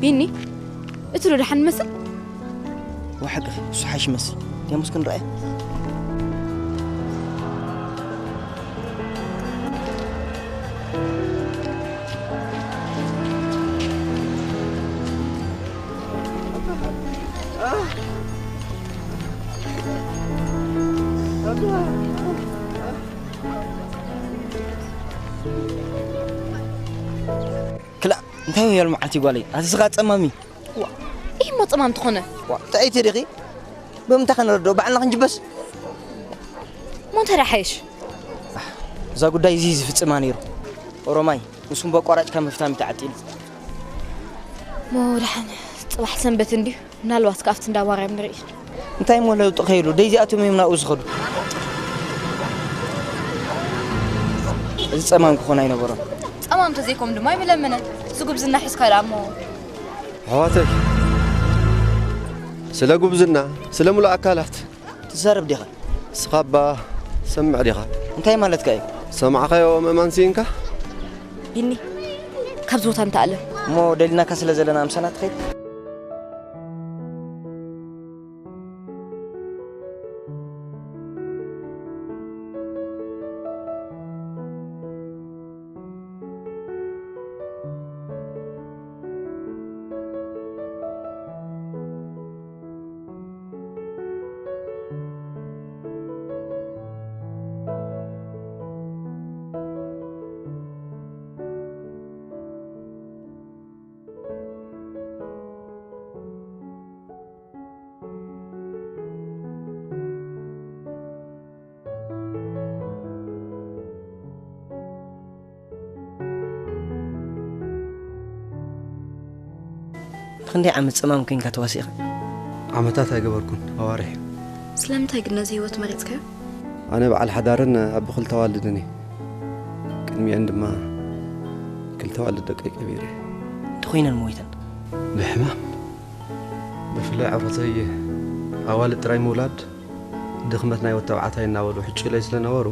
ቢኒ፣ እቲ ዶ ደሓን መስል? ወሓቂ እሱ ሓሽ መስል። ቴሙስ ክንረኣየ። ክላእ፣ እንታይ ወያሉ መዓልቲ ጓለይ? ኣቲ ስኻ ጸማሚ። ዋ፣ ይህ እሞ ጸማም ትኾነ። ዋ፣ ጥዕይቲ ዲኺ? ብምንታይ ከነረድኦ? ባዕልና ክንጅበስ? እሞ እንታይ ደኣ ሓይሽ? እዛ ጉዳይ እዚ ዝፍጽማ ነይሩ። ኦሮማይ፣ ንሱም በቋራጭ ካብ ምፍታም ተዓጢሉ። እሞ ደሓን፣ ጽባሕ ሰንበት እንድዩ። ምናልባት ከኣ ኣብቲ እንዳ ማርያም ንርኢ። እንታይ እሞ ለውጢ ከይሉ? ደይዚኣቶም እዮም ናብኡ ዝኸዱ። እዚ ጸማም ክኾን ኣይነበሮን። ጸማም ተዘይኮም ድማ ኣይምለምንን። እዚ ጉብዝና ሒዝካ ደኣ እሞ። ኣሕዋተይ፣ ስለ ጉብዝና፣ ስለ ሙሉእ ኣካላት ትዛረብ ዲኻ? ንስኻ እባ ትሰምዕ ዲኻ? እንታይ ማለትካ እዩ? ዝሰማዕካዮ ምእማን ስኢንካ? ቢኒ፣ ካብዚ ቦታ እንተኣለ። እሞ ደሊናካ ስለ ዘለና ምሳና ትኸይድ? ክንደይ ዓመት ጸማም ኮይንካ ተዋሲእኻ? ዓመታት ኣይገበርኩን፣ ኣዋርሕ እዩ። ስለምንታይ ግን ነዚ ህይወት መሪጽካዮ? ኣነ በዓል ሓዳርን ኣቦ ክልተ ኣዋልድን እየ። ቅድሚአን ድማ ክልተ ኣዋልድ ደቀይ ቀቢረ እየ። እንተኾይነን ሞይተን? ብሕማም። ብፍላይ ዓፈተይ ኣዋልድ ጥራይ ምውላድ ድኽመት ናይ ወድ ተባዕታይ እናበሉ ሕጭ ኢለይ ስለ ነበሩ፣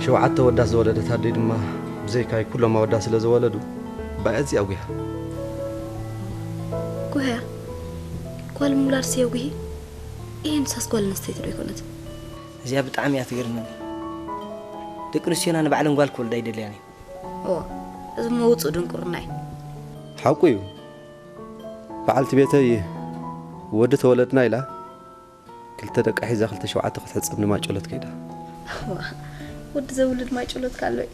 ሸውዓተ ኣወዳት ዝወለደት ኣደይ ድማ ብዘይካይ ኩሎም ኣወዳት ስለ ዝወለዱ፣ ብኣይ ኣዝያ ኣጒሃ። ጉህያ? ጓል ምውላድስ የጉሂ? ይሄ ንሳስ ጓል ኣንስተይቲ ዶ ኣይኮነትን? እዚኣ ብጣዕሚ እያ ትገርመኒ። ደቂ ኣንስትዮና ንባዕለን ጓል ክወልዳ ኣይደልያን እየን። እወ፣ እዚ እሞ ውጹእ ድንቁርና እዩ። ሓቁ እዩ። በዓልቲ ቤተይ ወዲ ተወለድና ኢላ፣ ክልተ ደቃ ሒዛ ክልተ ሸውዓተ ክትሕጸብ ንማጨሎት ከይዳ። እዋ፣ ወዲ ዘውልድ ማጨሎት ካሎ እዩ።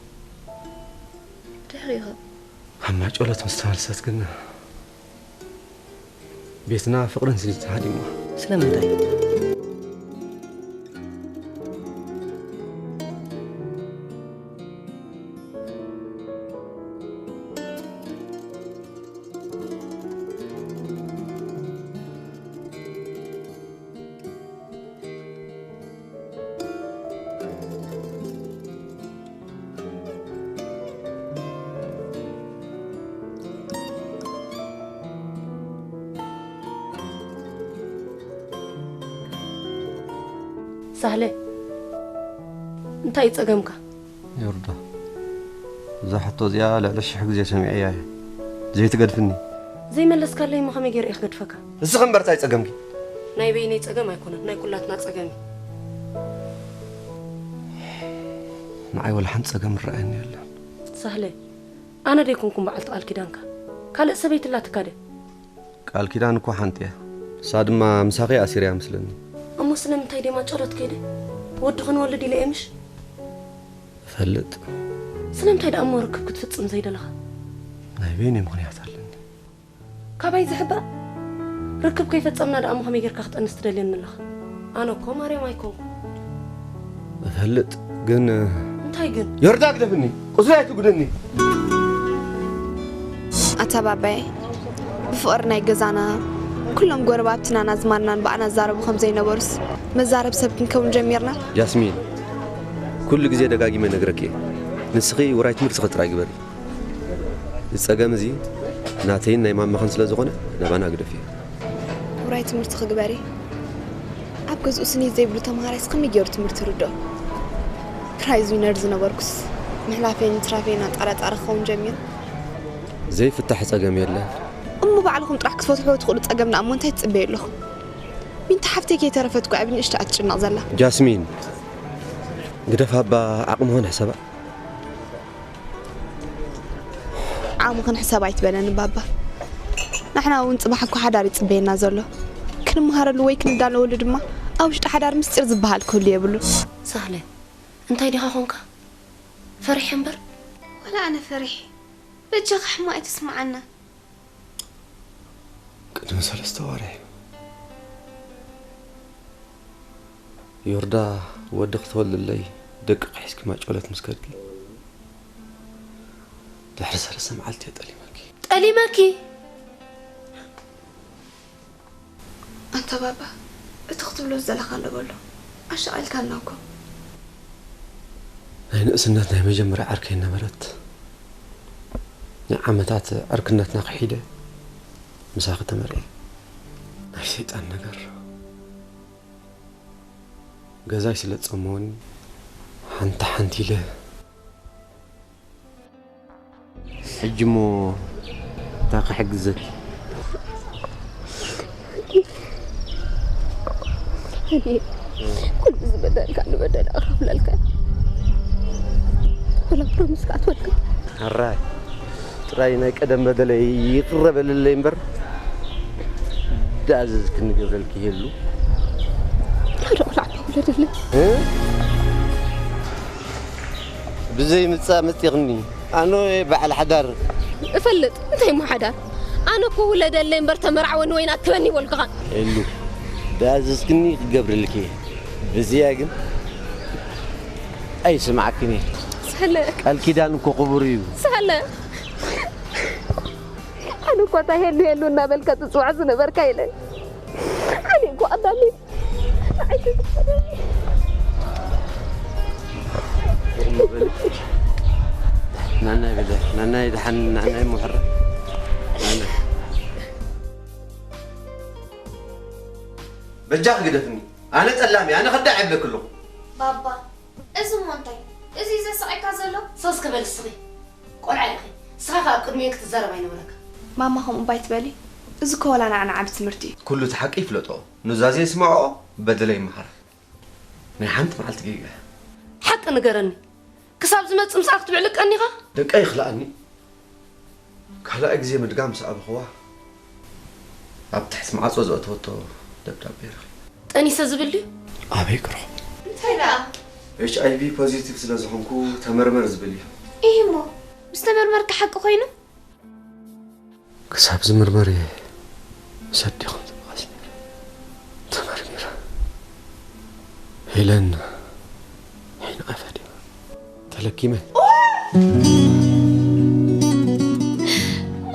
ድሕሪኡ ኸ? ኣብ ማጨሎት ምስ ተመልሰት ግን ቤትና ፍቕርን ስኒትን ሃዲምዋ። ስለምንታይ? ሳህለ፣ እንታይ እዩ ጸገምካ? ዮርዳ፣ እዛ ሕቶ እዚኣ ልዕሊ ሽሕ ግዜ ሰሚዐያ እየ። ዘይትገድፍኒ። ዘይመለስካለይ እሞ ከመይ ገይረ እየ ክገድፈካ? ንስኺ እምበር እንታይ ጸገምኪ? ናይ በይነይ ጸገም ኣይኮነን፣ ናይ ኩላትና ጸገም እዩ። ንዓይ ወላ ሓንቲ ጸገም ይረኣየኒ የለን። ሳህለ፣ ኣነ ዶ ኣይኮንኩን በዓልቲ ቃል ኪዳንካ? ካልእ ሰበይቲ ኣላትካ ዶ? ቃል ኪዳን እኮ ሓንቲ እያ። ንሳ ድማ ምሳኺ ኣሲርያ መስለኒ። እሞ ስለምንታይ ደማ ጨሎት ከይደ? ወዲ ክንወልድ ኢለ እየ ምሽ? እፈልጥ። ስለምንታይ ደኣ እሞ ርክብ ክትፍጽም ዘይደለኻ? ናይ በይነይ ምኽንያት ኣለኒ። ካባይ ዝሕባእ? ርክብ ከይፈጸምና ደኣ እሞ ከመይ ጌርካ ክጠንስ ትደልየኒ ኣለኻ? ኣነ እኮ ማርያም ኣይኮንኩ። እፈልጥ፣ ግን እንታይ ግን? ዮርዳ ግደፍኒ፣ ቁስሊ ኣይትጉደኒ። ኣታ ባባየ፣ ብፍቕሪ ናይ ገዛና፣ ኩሎም ጎረባብትናን ኣዝማድናን ብኣና ዝዛረቡ ከም ዘይነበሩስ፣ መዛረብ ሰብ ክንከውን ጀሚርና? ያስሚን፣ ኩሉ ግዜ ደጋጊመ ነግረኪ እየ። ንስኺ ውራይ ትምህርቲ ኽጥራይ ግበሪ። እዚ ጸገም እዚ ናተይን ናይ ማማኽን ስለ ዝኾነ፣ ናባና ግደፍዮ። ውራይ ትምህርቲ ክግበሪ? ኣብ ገዝኡ ስኒት ዘይብሉ ተምሃራይስ ከመይ ገይሩ ትምህርቲ ይርድኦ? ፕራይዝ ዊነር ዝነበርኩስ፣ ምሕላፈይን ምትራፈይን ኣጣራጣሪ ክኸውን ጀሚሩ። ዘይፍታሕ ጸገም የለን። እሞ ባዕልኹም ጥራሕ ክትፈትሕዎ ትኽእሉ ጸገም ደኣ እሞ እንታይ ትጽበዩ ኣለኹም? ዊንቲ ሓፍተይ ከይተረፈት እኮ እያ ብንእሽታ እትጭነቕ ዘላ። ጃስሚን፣ ግደፍ ኣባ፣ ዓቕምኽን ሕሰባ። ዓቕምኽን ሕሰባ ኣይትበለኒ ባባ። ንሕና እውን ጽባሕ እኮ ሓዳር ይጽበየና ዘሎ። ክንመሃረሉ ወይ ክንዳለወሉ ድማ ኣብ ውሽጢ ሓዳር ምስጢር ዝበሃል ክህሉ የብሉን። ሳህለ፣ እንታይ ዲኻ ኾንካ? ፈሪሐ እምበር። ወላ ኣነ ፈሪሐ። በጃኻ ሕማቕ ኣይትስምዓና። ቅድሚ ሰለስተ ወርሒ ዮርዳ ወዲ ክትወልድለይ ደቅኺ ሒዝኪ ማጨሎት ምስ ከድኪ ድሕሪ ሰለስተ መዓልቲ እየ ጠሊመኪ። ጠሊመኪ? ኣንታ ባባ፣ እቲ ክትብሎ ዝደለኻ ኣሎ በሎ። ኣሻቒልካና እኮ። ናይ ንእስነት ናይ መጀመርያ ዓርከይ ነበረት። ንዓመታት ዕርክነትና ክሒደ ምሳኺ ተመርዕየ። ናይ ሰይጣን ነገር። ገዛይ ስለ ዝጸመወኒ ሓንቲ ሓንቲ ኢለ ሕጂ እሞ እንታይ ክሕግዘኪ? እኔ ኩሉ ዝበደልካ ንበደል ኣኽፍለልካ። ወላ ፕሮሚስ ክኣትወልካ። ሕራይ ጥራይ ናይ ቀደም በደለይ ይቕረ በልለይ እምበር፣ ዳእዝዝ ክንገብረልኪ ይህሉ። ሓደ ቆልዓ እኮ ውለደለይ። እ? ብዘይ ምጻ መጺኽኒ። ኣነ በዓል ሓዳር። እፈልጥ፣ እንታይ እሞ ሓዳር? ኣነ እኮ ውለደለይ እምበር ተመርዓወኒ ወይን ኣክበኒ ይበልኩኻ። ኤሉ፣ ዳእዝዝክኒ ክገብርልኪ እየ። ብዚኣ ግን ኣይስምዓክን እየ። ሳለ። ቃል ኪዳን እኮ ክቡር እዩ። ሳለ። ኣነ እኮ እታ ሄሉ ሄሉ እናበልካ ትጽዋዕ ዝነበርካ ኢለ። ኣነ እኮ ኣዳሚ። ናናይ በለ፣ ናናይ ደሓን፣ ናናይ ምሕረ፣ ናናይ። በጃኺ ግደፍኒ። ኣነ ጸላም እየ፣ ኣነ ከዳዕ እየ እብለኪ ኣለኹ። ባባ፣ እዚ እሞ እንታይ? እዚ እዩ ዘስቕየካ ዘሎ? ሰስ ክበል እስኺ። ቆልዓ ኢኺ። ንስኻ ከኣ ኣብ ቅድሚኤን ክትዛረብ ኣይነበረካ። ማማ ከምኡ እባ ኣይትበሊ። እዚ እኮ ዋላ ንዓና ዓቢ ትምህርቲ እዩ። ኩሉ እቲ ሓቂ ይፍለጦ። ኑዛዜ ይስምዖ፣ በደለይ ይመሃር። ናይ ሓንቲ መዓልቲ ጌጋ። ሓቂ ንገረኒ። ክሳብ ዝመጽእ ምስኣ ክትብዕልቀኒ ኢኻ? ደቀይ ይኽልኣኒ። ካልኣይ ግዜ ምድጋም ምስ ኣበኽዋ፣ ኣብ ትሕቲ ማዕጾ ዘእተወቶ ደብዳቤ ረኺበ። ጠኒሰ ዝብል ድዩ? ኣበይ ክረኽቦ? እንታይ ደኣ? ኤች ኣይ ቪ ፖዚቲቭ ስለ ዝኾንኩ ተመርመር ዝብል እዩ። ኢሂ እሞ፣ ምስ ተመርመርካ ሓቂ ኮይኑ? ክሳብ ዝምርመር እየ ምስ ኣዴኹም ዝመቐስ ነይረ። ተመርሚረ። ሄለን ሒንኣ ፈዲማ። ተለኪመ።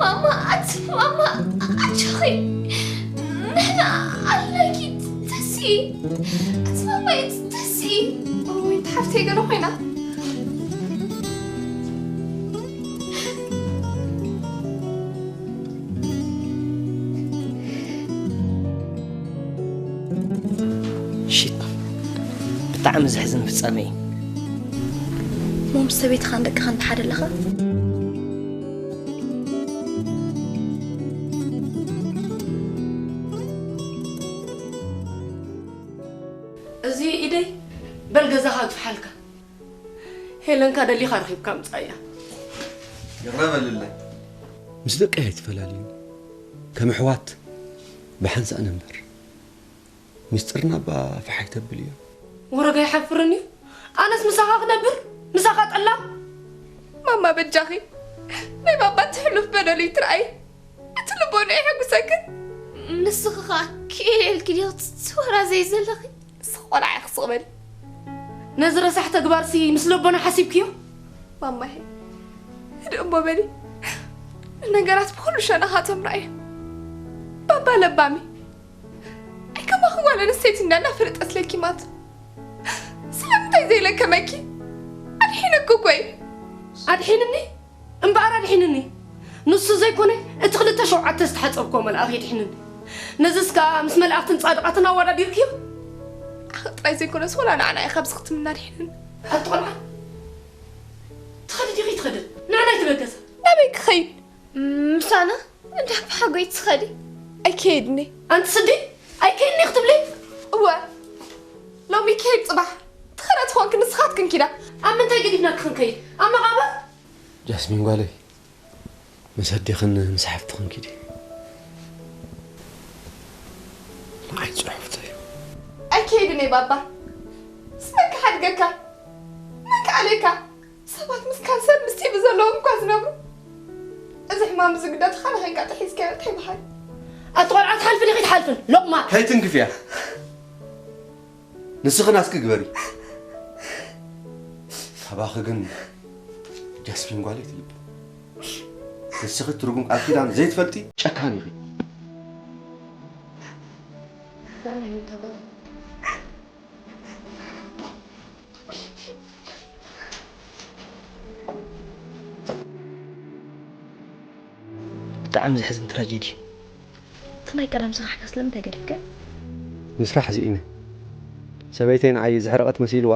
ማማ፣ ኣት-፣ ማማ፣ ኣጆኺ። ንሕና ኣለኪ፣ ተስኢ። ኣቲ ማማይ፣ ተስኢ። እውይ፣ ሓፍተይ ገለ ኮይና። ሽት፣ ብጣዕሚ ዘሕዝን ፍጻመ እዩ። እሞ ምስ ሰበይትኻን ደቅኻን ብሓደ ኣለኻ? እዚ ኢደይ በል ገዛኻ ግፍሓልካ። ሄለንካ ደሊኻ ረኺብካ ምጻእያ። ይቕረ በልለይ። ምስ ደቀይ ኣይትፈላልዩ። ከም ኣሕዋት ብሓንሳእ ንንበር። ሚስጥርና እባ ፋሕ ኣይተብልዮ። ወረጋ ይሓፍርን እዩ። ኣነስ ምሳኻ ክነብር? ምሳኻ ጠላም? ማማ በጃኺ። ናይ ባባ እቲ ሕሉፍ በደሉ ይትርኣይ። እቲ ልቦና የሐጉሰክን? ንስኺ ኸኣ ክኢለልኪ ዲኺ ትወራዘዪ ዘለኺ? ንስኺ ቆልዓ ኢኺ ስቕ በሊ። ነዚ ረሳሕ ተግባርሲ ምስ ልቦና ሓሲብክዮ? ማማሄ፣ ህድእ እሞ በሊ። ንነገራት ብኹሉ ሸነኻቶም ረኣዮም። ባባ ለባሚ። ኣይ ከማኺ ጓል ኣንስተይቲ እንዳናፈለጠት ለኪማት። ስለምንታይ ዘይለከመኪ? ኣድሒነኪ እኮ እዩ። ኣድሒንኒ? እምበኣር ኣድሒንኒ። ንሱ ዘይኮነ፣ እቲ ክልተ ሸውዓተ ዝተሓጸብክዎ መልኣኽ የድሒንኒ። ነዝስ ከኣ ምስ መላእኽትን ጻድቓትን ኣወዳዲርክዮ? ዓኺ ጥራይ ዘይኮነስ፣ ወላ ንዓና ኢኻ ኣብዚ ክትምና ኣድሒንኒ። ኣቲ ቆልዓ፣ ትኸዲ ዲኺ ትኸድን? ንዓና ኣይትበገሰ። ናበይ ክኸይድ? ኣነ እንዳ ብሓጎይ ትኸዲ። ኣይከይድኒ። ኣንቲ ስዲ፣ ኣይከይድኒ ክትብሊ? እወ፣ ሎሚ ከይድ ጽባሕ ትኸዳ ትኾንኪ ንስኻትክን ኪዳ። ኣብ ምንታይ ገዲፍና ክንከይድ? ኣብ መቓብር? ጃስሚን ጓለይ፣ ምስ ኣዴኽን ምስ ሓፍትኽን ኪዲ። ንዓይ ጽሑፍተይ እዩ። ኣይከይድን እየ ባባ። ስመካ ሓድገካ። መን ከኣለካ? ሰባት ምስ ካንሰር፣ ምስ ቲቢ ዘለዎም እኳ ዝነብሩ፣ እዚ ሕማም እዚ ግዳ ተኻናኺንካ ጥሒስካዮ እንታይ በሃል? ኣቲ ቆልዓ ትሓልፊ ዲኺ ትሓልፍን? ሎቕማጽ! ከይትንክፍያ። ንስኺ ናትኪ ግበሪ። ካባኺ ግን ጃስሚን ጓለይ ትልቢ። ንስኺ ትርጉም ቃል ኪዳን ዘይትፈልጢ ጨካን ኢኺ። ብጣዕሚ ዘሕዝን ትራጀዲ። እቲ ናይ ቀደም ስራሕካ ስለምንታይ ገዲፍካ? ንስራሕ ስኢነ። ሰበይተይ ንዓይ ዝሕረቐት መሲልዋ፣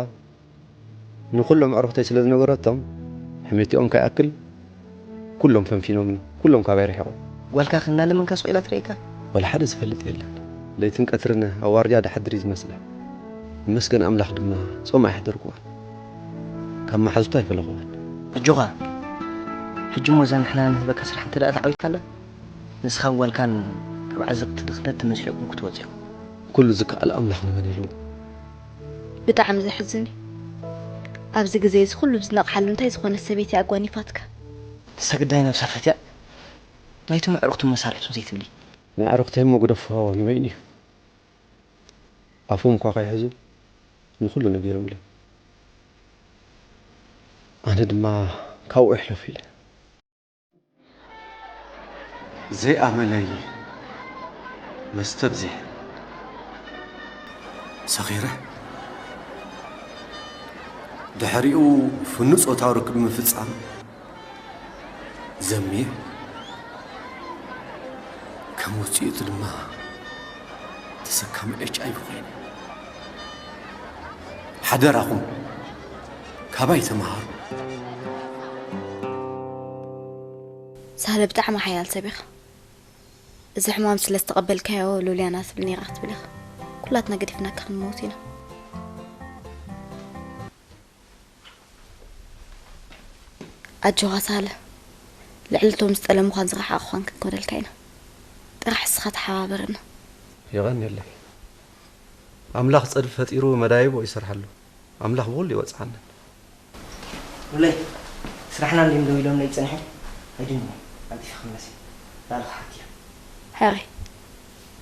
ንኹሎም ኣዕሩኽተይ ስለ ዝነገረቶም፣ ሕሜቲኦም ከይኣክል ኩሎም ፈንፊኖምኒ፣ ኩሎም ካባይ ርሒቖም። ጓልካ እናለመንካ ስቕ ኢላ ትርእየካ? ወላ ሓደ ዝፈልጥ የለን። ለይትን ቀትርን ኣብ ዋርድያ ድሓድር እዩ ዝመስላ። ይመስገን ኣምላኽ ድማ ጾም ኣይሓደርኩዋን። ካብ መሓዙቱ ኣይፈለኹዋን። ኣጆኻ። ሕጂ እሞ እዛ ንሕና ንህበካ ስራሕ እንተ ደኣ ተዓዊትካላ፣ ንስኻን ጓልካን ካብ ዓዘቕቲ ድኽነት ተመሲሕኩም ክትወጹ ኢኹም። ኩሉ ዝከኣል ኣምላኽ ንመን ኢልዎ? ብጣዕሚ ዘሕዝን እዩ። ኣብዚ ግዜ እዚ ኩሉ ዝነቕሓሉ እንታይ ዝኾነት ሰበይቲ ኣጓኒፋትካ? ንሳ ግዳይ ነብሳ ፈትያ ናይቶም ኣዕሩኽቱ መሳርሕቱ ዘይትብሊ። ናይ ኣዕሩኽተይ እሞ ግደፍዋ ንበይኑ እዩ። ኣፎም እኳ ከይሕዙ ንኹሉ ነጊሮምለይ። ኣነ ድማ ካብኡ ይሕለፉ ኢለ። ዘይኣመለይ መስተ ብዚሐ ሰኺረ፣ ድሕሪኡ ፍኑው ጾታዊ ርክብ ምፍጻም ዘምየ፣ ከም ውጽኢቱ ድማ ተሰካሚ ኤች ኣይ ቪ ኮይነ። ሓደራኹም ካባይ ተመሃሩ። ሳህለ ብጣዕሚ ሓያል ሰብ ኢኻ። እዚ ሕማም ስለ ዝተቐበልካዮ ሉልያ ናት ብል ነይራ ክትብል ኢኻ። ኩላትና ገዲፍናካ ክንመውት ኢና። ኣጆኻ ሳህለ፣ ልዕሊ እቶም ዝጠለሙኻን ዝረሓቑኻን ክንኮነልካ ኢና። ጥራሕ እስኻ ተሓባበረና። የቐንየለይ። ኣምላኽ ጸድፊ ፈጢሩ መዳይቦ ይሰርሓሉ። ኣምላኽ ብኹሉ ይወጽዓና። ሉለይ፣ ስራሕና እንድዮም ደው ኢሎም ናይ ጸኒሖም? ኣይድን እሞ፣ ቀልጢፈ ክምለስ እየ። ላዕሊ ክሓቲ እየ። ሕራይ፣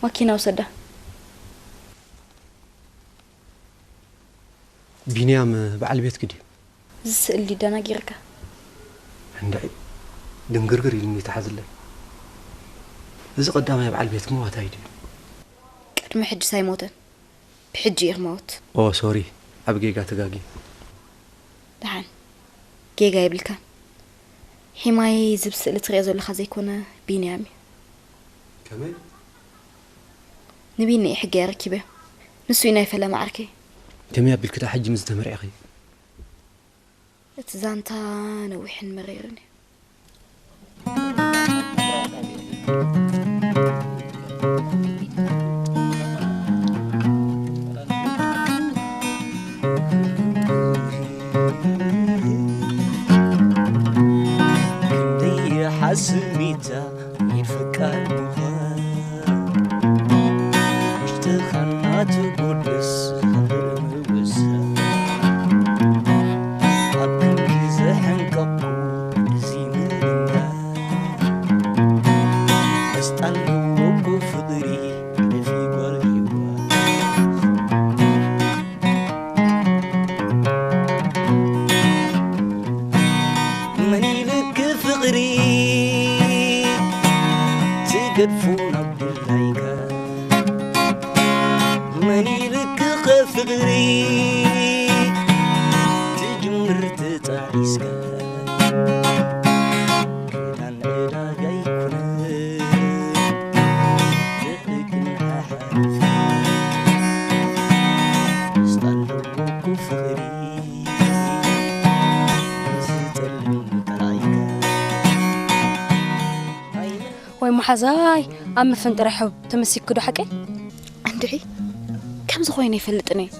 ማኪና ውሰዳ። ቢንያም በዓል ቤትኪ ድዩ? እዚ ስእሊ ደናጊርካ። እንድዒ፣ ድንግርግር ኢሉኒ ተሓዝለይ። እዚ ቀዳማይ በዓል ቤትኪ ምዋታይ ድዩ? ቅድሚ ሕጂስ ኣይሞተን። ብሕጂ ኢኺ መውት። ኦ፣ ሶሪ፣ ዓቢ ጌጋ ተጋግየ። ደሓን፣ ጌጋ የብልካን። ሒማይ፣ እዚ ብስእሊ ትሪኦ ዘለኻ ዘይኮነ፣ ቢንያም እዩ። ከመይ? ንቢኒ እየ ሕገይ ኣረኪበዮ። ንሱ እዩ ናይ ፈለማ ዓርከይ። ከመይ ኣቢልኪ ደኣ ሕጂ ምስ ተመርዒኺ? እቲ ዛንታ ነዊሕን መሪርን እዩ። ክንደይ ሓስሚታ ኢድ ፍቃድ ምዃን፣ ውሽጥኻ እናተጎድስ ክብር ምውሳን፣ ኣብ ክንዲ ዘሐንቀቕኩ እዚ ምልላይ፣ መስጣ ኣለዎ እኮ ፍቕሪ፣ እዚ ጓል ሂዋ። መን ኢልክ ፍቕሪ ትገድፎ ናብ ድላይካ? መን ኢልክ ከ ፍቕሪ ትጅምር ተጣዒስካ? ክዳን ዕዳጋ ኣይኮነን፣ ትሕግን ሓሓሊፍካ። ምስጣ ኣለዎ እኮ ፍቕሪ፣ ዝጠልም ጠላይካ። ወይ መሓዛይ፣ ኣብ መፈንጠርያ ሕቡብ ተመሲኩ ዶ ሓቀይ? እንድዒ፣ ከምዚ ኮይኑ ኣይፈልጥን እየ።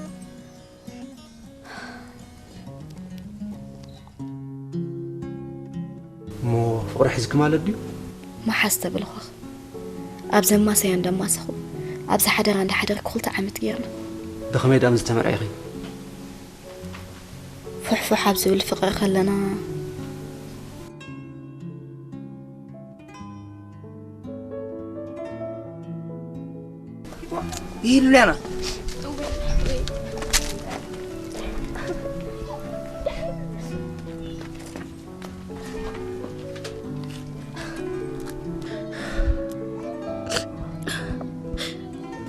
እሞ ፍቕሪ ሒዝኪ ማለት ድዩ? መሓዝ ተበልኳኽ። ኣብ ዘማሰያ እንዳማሰኹ፣ ኣብዚ ሓደራ እንዳሓደርኩ ክልተ ዓመት ገይርና። ብኸመይ ደኣ ምስ ተመርዒኺ? ፉሕፉሕ ኣብ ዝብል ፍቕሪ ከለና። ይህሉ ያና።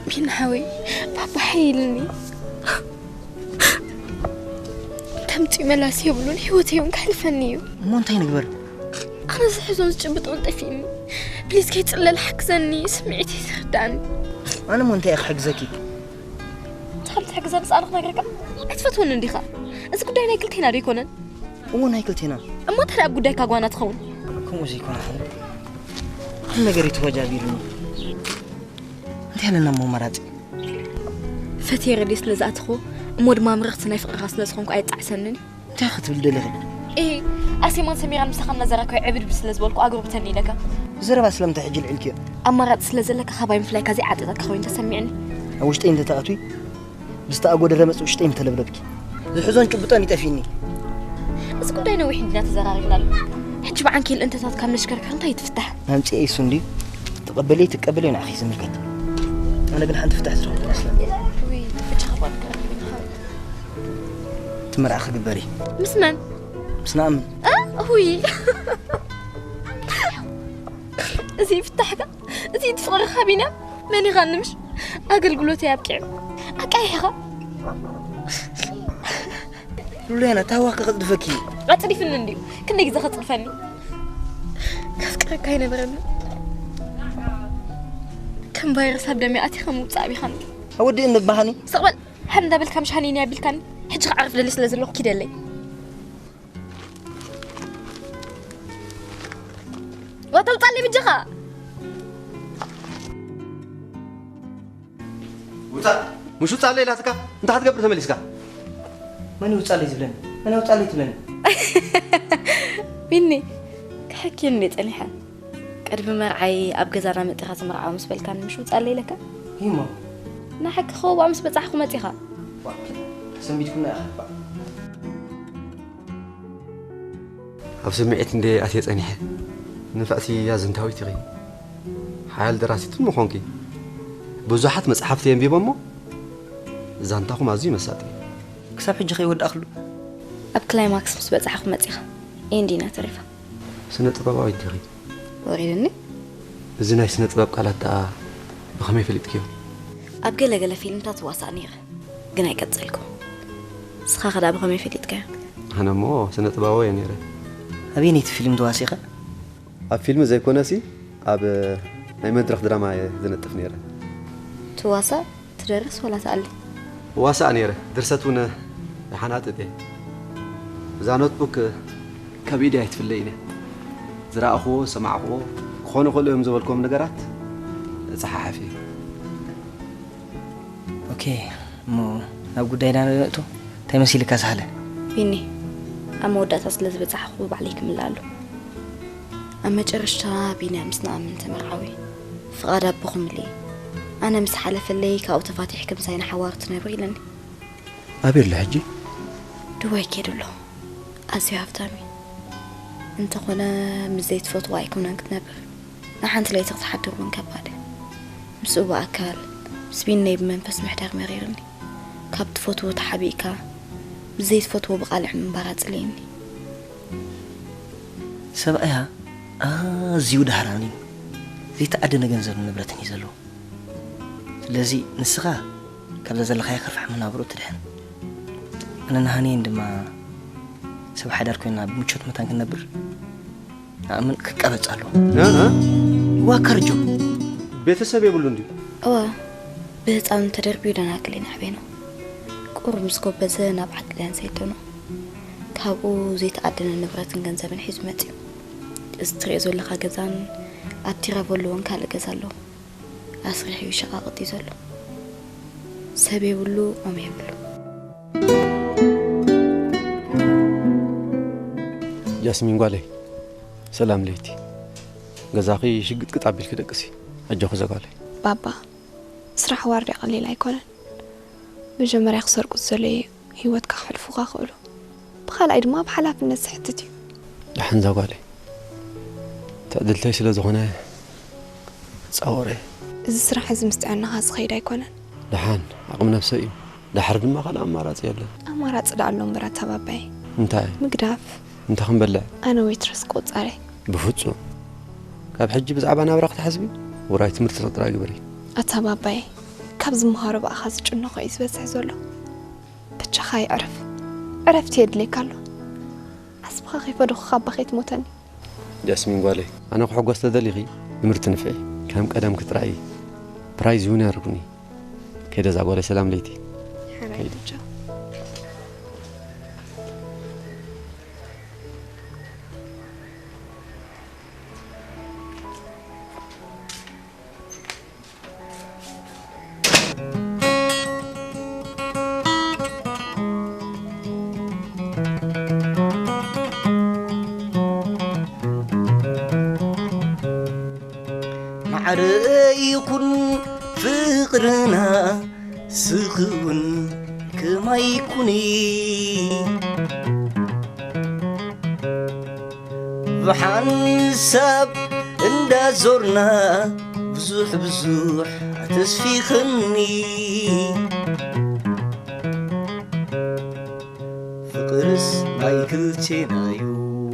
ቢና ሓወይ፣ ባባ ሓይልኒ። ከምፂኡ መላስ የብሉን፣ ህይወተይ እውን ከሕልፈኒ እዩ። እሞ እንታይ ንግበር? ኣነ ዝሕዞን ዝጭብጦን ጠፊእኒ። ፕሊዝ ከይፅለል ሓግዘኒ፣ ስምዒተይ ዝርዳእኒ። ኣነ እሞ እንታይ እየ ክሕግዘኪ? ንስኻ ትሕግዘኒ ስኣነ ክነግረካ? ኣይትፈትወኒ እንዲኻ? እዚ ጉዳይ ናይ ክልቴና ዶ ኣይኮነን? እዎ ናይ ክልቴና። እሞ እንታይ ኣብ ጉዳይካ ጓና ትኸውን? ከምኡ ዘይኮነ ሓወይ። ኩሉ ነገር እዩ ተወጃቢሩኒ። እንታይ ኣለና እሞ ኣማራፂ? ፈትየ ረድዮ ስለ ዝኣተኹ፣ እሞ ድማ ምርኽቲ ናይ ፍቕርኻ ስለ ዝኾንኩ ኣየጣዕሰንን እዩ። እንታይ ክትብል ደሊኺ? ኤ፣ ኣርሴማን ሰሚራን ምሳኻ እናዘራረብኩ ዕብድብድ ስለ ዝበልኩ ኣጉርብተኒ ኢለካ። ብዘረባ ስለምንታይ ሕጂ ልዒልክዮ? ኣማራፂ ስለ ዘለካ ካባይ ምፍላይካ ዘይዓጢጠካ ኮይኑ ተሰሚዕኒ። ኣብ ውሽጠይ እንተትኣትዊ፣ ብዝተኣጎደ ረመፅ ውሽጠይ ምተለብለብኪ። ዝሕዞን ጭብጦን ይጠፊእኒ። እዚ ጉዳይ ነዊሕ እንዲና ተዘራሪብናሉ። ሕጂ ብዓንኬል እንተታት ካብ ነሽከርከር እንታይ ትፍታሕ? ኣምፅኤ እሱ እንድዩ። ትቐበልዮ ትቀበልዮ ንዓኺ ዝምልከት። ኣነ ግን ሓንቲ ፍታሕ ዝረኽብኩ መስለኒ። ውይ፣ ብቻ ከባድ ክረክብ ኢና። እቲ መርዓ ክግበር እዩ። ምስ መን? ምስ ናእምን። እ? ውይ። እዚ ፍታሕካ፣ እዚ ትፍቕርኻ ቢንያም፣ መን ኢኻ ንምሽ? ኣገልግሎተይ ኣብቂዑ። ኣቃይሕኻ። ሉሊያና፣ ታዋክ ከጽድፈኪ እዩ። ኣጽዲፍኒ እንድዩ። ክንደይ ግዜ ከጽድፈኒ? ከፍቅረካ ኣይነበረኒ። ከም ቫይረስ ኣብ ደመይ ኣቲኻ ምውጻእ ኣቢኻኒ። ኣወዲ እንባሃኒ። ስቕ በል፣ ሓን እንዳበልካ ምሽ ሃኒኒ ኣቢልካኒ። ሕጂ ክዓርፍ ደሊ ስለ ዘለኹ ኪደለይ። ወተውጻለይ ብጀኻ። ውጻእ። ምሽ ውጻለይ ኢላትካ፣ እንታይ ክትገብር ተመሊስካ? መን ይውጻለይ ዝብለኒ? መን ይውጻለይ ትብለኒ? ቢኒ፣ ክሕኪ እንዴ ጸኒሐ? ቅድሚ መርዓይ ኣብ ገዛና መጢኻ ትምርዓው ምስ በልካኒ ምሽ ውጻለይ ኢለካ? ይሞ። ንሓቂ ከውባእ ምስ በጻሕኩ መጺኻ? ዋ፣ ተሰንቢድኩና ኢኻ። ኣብ ስምዒት እንደ ኣትየ ጸኒሐ። ንፍዕቲ ኣዘንታዊት ኢኺ። ሓያል ደራሲት ምዃንኪ። ብዙሓት መጽሓፍቲ የንቢበ እሞ ዛንታኹም ኣዝዩ መሳጢ እዩ። ክሳብ ሕጂ ከይወዳእክሉ? ኣብ ክላይማክስ ምስ በጻሕኩ መጺኻ። ኤንዲና ተሪፋ። ስነ ጥበባዊት ዲኺ? ወሪድኒ። እዚ ናይ ስነ ጥበብ ቃላት ደኣ ብኸመይ ፈሊጥክዮ? ኣብ ገለ ገለ ፊልምታት እዋሳእ ነይረ፣ ግን ኣይቀጸልኩ። ንስኻ ከ ደኣ ብኸመይ ፈሊጥካዮ? ኣነ እሞ ስነ ጥበባዊ እየ ነይረ። ኣበየነይቲ ፊልም ተዋሲእኻ? ኣብ ፊልም ዘይኮነሲ ኣብ ናይ መድረኽ ድራማ እየ ዝነጥፍ ነይረ። ትዋሳእ፣ ትደርስ ዋላ ትኣሊ? እዋሳእ ነይረ፣ ድርሰት እውን ይሓናጥጥ እየ። እዛ ኖትቡክ ካብ ኢደይ ኣይትፍለይን እያ። ዝረኣኹዎ፣ ዝሰማዕኹዎ፣ ክኾኑ ይኽእሉ እዮም ዝበልኩዎም ነገራት እጸሓሕፍ እየ። ኦኬ፣ እሞ ናብ ጉዳይና ንእቶ። እንታይ መሲልካ ሳህለ? ቢኒ፣ ኣብ መወዳእታ ስለ ዝበጻሕኹ ባዕለይ ክምልኣሉ። ኣብ መጨረሽታ ቢንያም ምስ ንኣምን ተመርዓዊ። ፍቓድ ኣቦኹም እልኢ። ኣነ ምስ ሓለፈለይ ካብኡ ተፋቲሕኪ ምሳይ ንሓዋሩ ትነብሪ ኢለኒ። ኣበይ ኣሎ ሕጂ? ዱባይ ከይዱ ኣሎ። ኣዝዩ ሃብታም እዩ። እንተኾነ ምስ ዘይትፈትዎ ኣይኮነን ክትነብር። ንሓንቲ ለይቲ ክትሓድር እውን ከባድ እዩ። ምስኡ ብኣካል፣ ምስ ቢነይ ብመንፈስ ምሕዳር መሪርኒ። ካብ ትፈትዎ ተሓቢእካ፣ ምስ ዘይትፈትዎ ብቓልዕ ምንባር ኣጽሊእኒ። ሰብኣያ ኣዝዩ ደሃራን እዩ። ዘይተኣደነ ገንዘብን ንብረትን እዩ ዘለዎ። ስለዚ ንስኻ ካብዛ ዘለኻያ ከርፋሕ መናብሮ ትድሕን። ኣነ ንሃኒየን ድማ ሰብ ሓዳር ኮይና ብምቾት መታን ክንነብር ንኣምን ክቀበጽ ኣለዎ። እ፣ እ? እዋ ካርጆ። ቤተሰብ የብሉ እንድዩ? እዋ፣ ብህፃኑ ተደርቢዩ ደናግል ኢና ኣዕቤኖ። ቁሩብ ምስ ጎበዘ ናብ ዓዲ ጣልያን ሰዲዶኖ። ካብኡ ዘይተኣደነ ንብረትን ገንዘብን ሒዙ መፂኡ። እዚ ትሪኦ ዘለኻ ገዛን ኣብ ቲረቨሎ እውን ካልእ ገዛ ኣለዎ። ኣስሪሑ ይሸቓቕጥ እዩ ዘሎ። ሰብ የብሉ፣ ኦም የብሉ። ጃስሚን ጓለይ፣ ሰላም ለይቲ። ገዛኺ ሽግጥግጥ ኣቢልኪ ደቅሲ። ኣጆኺ ዘጓለይ። ባባ፣ ስራሕ ዋርድያ ቀሊል ኣይኮነን። መጀመርያ ክሰርቁ ዝደለዩ ህይወትካ ክሕልፉኻ ክእሉ፣ ብኻልኣይ ድማ ብሓላፍነት ዝሕትት እዩ። ደሓን ዛጓለይ፣ ትዕድልተይ ስለ ዝኾነ ጻወረ። እዚ ስራሕ እዚ ምስ ጥዕናኻ ዝኸይድ ኣይኮነን። ደሓን ዓቕሚ ነብሰይ እዩ። ደሓር ድማ ካልእ ኣማራጺ የለን። ኣማራጺ ደኣ ኣሎ እምበር ኣታ ባባይ። እንታይ? ምግዳፍ። እንታይ ክንበልዕ? ኣነ ዌትረስ ቆጻረ። ብፍጹም። ካብ ሕጂ ብዛዕባ ናብራ ክትሓስቢ፣ ውራይ ትምህርቲ ጥራይ ግበሪ። ኣታ ባባይ፣ ካብ ዝመሃሮ ብኣኻ ዝጭነኾ እዩ ዝበዝሕ ዘሎ። በጃኻ ይዕረፍ። ዕረፍቲ የድልየካ ኣሎ። ዓስብኻ ከይፈደኹ ካባ ከይትሞተኒ። ጃስሚን ጓለይ፣ ኣነ ክሕጎስ ተደሊኺ፣ ትምህርቲ ንፍዒ። ከም ቀደምኪ ጥራይ ፕራይዝ እውን ያርጉኒ። ከይደ እዛ ጓለይ፣ ሰላም ለይቲ። ሓራይ ከይደ። ብቻ። ማዕረ ይኹን ፍቕርና ስኽውን ከማይ ኩኒ ብሓንሳብ እንዳዞርና ብዙሕ ብዙሕ ኣተስፊኽኒ ፍቕርስ ናይ ክልቴናዩ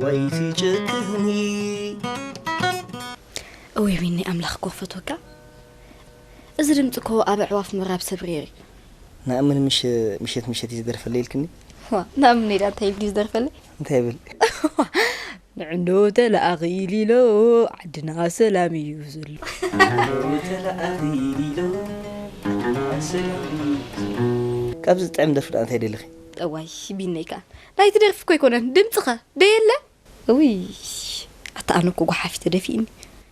ኣይትጨክኒ። እውይ ቢኒ ኣምላኽ እኮ ክፈትወካ። እዚ ድምፂ እኮ ኣብ ኣዕዋፍ ምራብ ሰብሪር እዩ። ንኣምን ምሽ-፣ ምሸት ምሸት እዩ ዝደርፈለይ ኢልክኒ? ዋ፣ ንኣምን ኢላ እንታይ ኢልኪ ዝደርፈለይ? እንታይ ይብል? ንዕንዶ ተለኣኺ ኢሊሎ ዓድና ሰላም እዩ ዘሎ። ንዕንዶ ተለኣኺ ኢሊሎ ዓድና ሰላም እዩ ዘሎ። ካብዚ ዝጥዕም ደርፊ ደኣ እንታይ ደሊኺ? እዋይ ቢነይ ከኣ ናይቲ ደርፊ እኮ ኣይኮነን ድምፅኸ ደየለ? እውይ፣ ኣታ ኣነ እኮ ጓሓፊ ተደፊእኒ።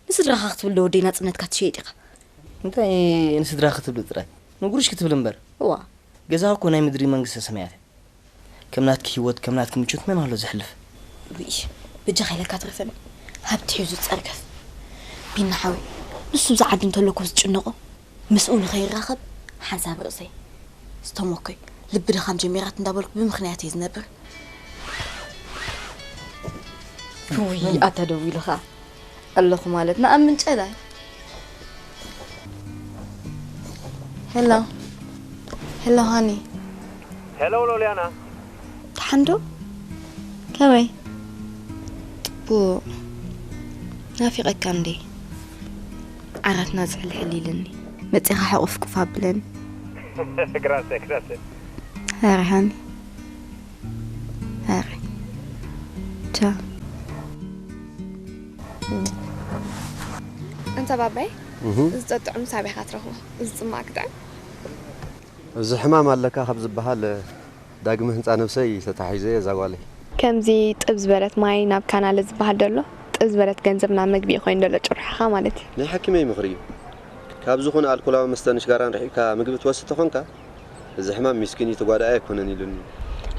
ንስድራኻ ክትብል ዶ ወደይ ናጽነትካ ትሸይጥ ኢኻ? እንታይ ንስድራኻ ክትብል ጥራይ? ንጉሩሽ ክትብል እምበር። እዋ። ገዛኻ እኮ ናይ ምድሪ መንግስተ ሰማያት እያ። ከም ናትኪ ህይወት፣ ከም ናትኪ ምቾት መን ኣሎ ዘሕልፍ? ውይ፣ በጃኻ ኢለካ ትረፈኒ። ሃብቲ ሒዙ ዝጸርገፍ። ቢና ሓወይ፣ ንሱ ኣብዚ ዓዲ እንተሎ እኮ ዝጭነቖ። ምስኡ ንኸይራኸብ ሓንሳብ ርእሰይ ዝተሞኮይ ልቢ ድኻም ጀሚራት እንዳበልኩ ብምኽንያት እየ ዝነብር። ውይ፣ ኣታ ደዊሉ ኸኣ ኣለኹ ማለት ንኣምን ጨላይ። ሄሎ፣ ሄሎ ሃኒ። ሄሎ ሎልያና። ደሓን ዶ? ከመይ? ጽቡቕ። ናፊቐካ እንዴ? ዓራትና ዝሕልሕል ኢልኒ። መጺኻ ሕቑፍቁፍ ኣብለኒ። ግራሰ፣ ግራሰ። ኧረ ሃኒ። ኧረ። ቻው። እንተ ባባይ፣ እህ። እዚ ጠጥዑም ሳቢኻ ትረኽቦ፣ እዚ ጽማቕ ክጥዕም? እዚ ሕማም ኣለካ ካብ ዝበሃል ዳግመ ህንጻ ነብሰይ ተታሒዘ እየ እዛ ጓለይ። ከምዚ ጥብ ዝበለት ማይ ናብ ካናለ ዝበሃል ደሎ፣ ጥብ ዝበለት ገንዘብ ናብ መግቢ እዩ ኮይኑ ደሎ ጭርሖኻ ማለት እዩ። ናይ ሓኪመይ ምኽሪ እዩ። ካብ ዝኾነ ኣልኮላዊ መስተን ሽጋራን ርሒቕካ ምግቢ ትወስድ ተኾንካ፣ እዚ ሕማም ሚስኪን እዩ ተጓዳኢ ኣይኮነን ኢሉኒ።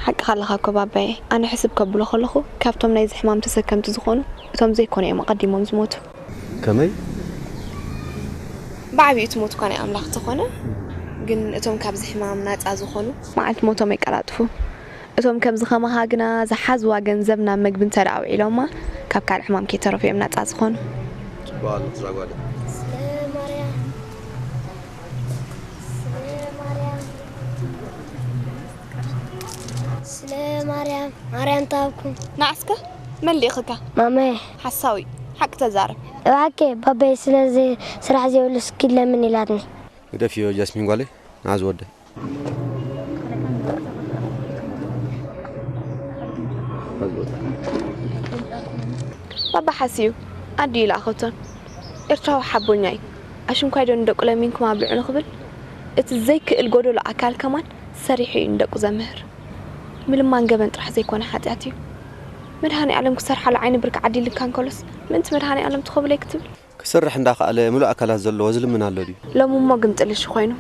ሓቅኻ ኣለኻ እኮ ባባየ። ኣነ ሕስብ ከብሎ ከለኹ ካብቶም ናይዚ ሕማም ተሰከምቲ ዝኾኑ እቶም ዘይኮኑ እዮም ኣቐዲሞም ዝሞቱ። ከመይ? ብዓቢኡ እቲ ሞት እኳ ናይ ኣምላኽ እንተኾነ፣ ግን እቶም ካብዚ ሕማም ናጻ ዝኾኑ መዓልቲ ሞቶም የቀላጥፉ። እቶም ከምዚ ከማኻ ግና ዝሓዝዋ ገንዘብ ናብ መግቢ እንተ ደኣ ኣውዒሎማ፣ ካብ ካልእ ሕማም ከይተረፉ እዮም ናጻ ዝኾኑ። ጽቡቕ ኣለኺ እዛ ጓለይ። ስለ ማርያም፣ ስለ ማርያም፣ ስለ ማርያም፣ ማርያም ታብኩም። ንዓስከ መን ልኢኽካ? ማማየ። ሓሳዊ፣ ሓቂ ተዛረብ። እባክህ ባባይ ስለዚ ስራሕ ዘይብሉ እስኪ ለምን ኢላትኒ። ግደፍዮ ጃስሚን ጓለይ፣ ንዓ ዝወደ። ባባ ሓስዩ ኣዲኡ ይልኣኸቶን። ኤርትራዊ ሓቦኛ እዩ። ኣሽንኳይ ዶ ንደቁ ለሚንኩም ኣብልዑ ንኽብል፣ እቲ ዘይክእል ጎደሎ ኣካል ከማን ሰሪሑ እዩ ንደቁ ዘምህር። ምልማን ገበን ጥራሕ ዘይኮነ ሓጢኣት እዩ። መድሃኔ ኣለም ክሰርሓሉ ዓይኒ ብርኪ ዓዲልካ እንከሎስ፣ ምእንቲ መድሃኔ ኣለም ትኾብለይ ክትብል? ክሰርሕ እንዳኸኣለ ምሉእ ኣካላት ዘለዎ ዝልምን ኣሎ ድዩ? ሎም እሞ ግምጥልሽ ኮይኑ፣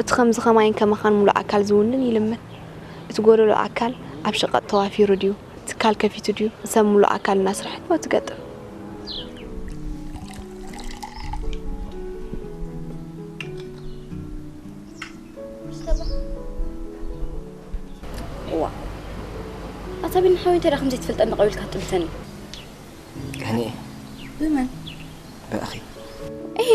እቲ ከምዚ ከማይን ከማኻን ምሉእ ኣካል ዝውንን ይልምን፣ እቲ ጎደሎ ኣካል ኣብ ሸቐጥ ተዋፊሩ ድዩ፣ ትካል ከፊቱ ድዩ፣ ሰብ ምሉእ ኣካል እናስርሐት እሞ ትገጥም። ዋ ኣታ ቢኒ ሓወይ እንታይ ደኣ ከምዘይ ትፈልጠኒ ቀቢልካ ትጥምተኒ? ቀኒ ብመን? ብኣኺ እሂ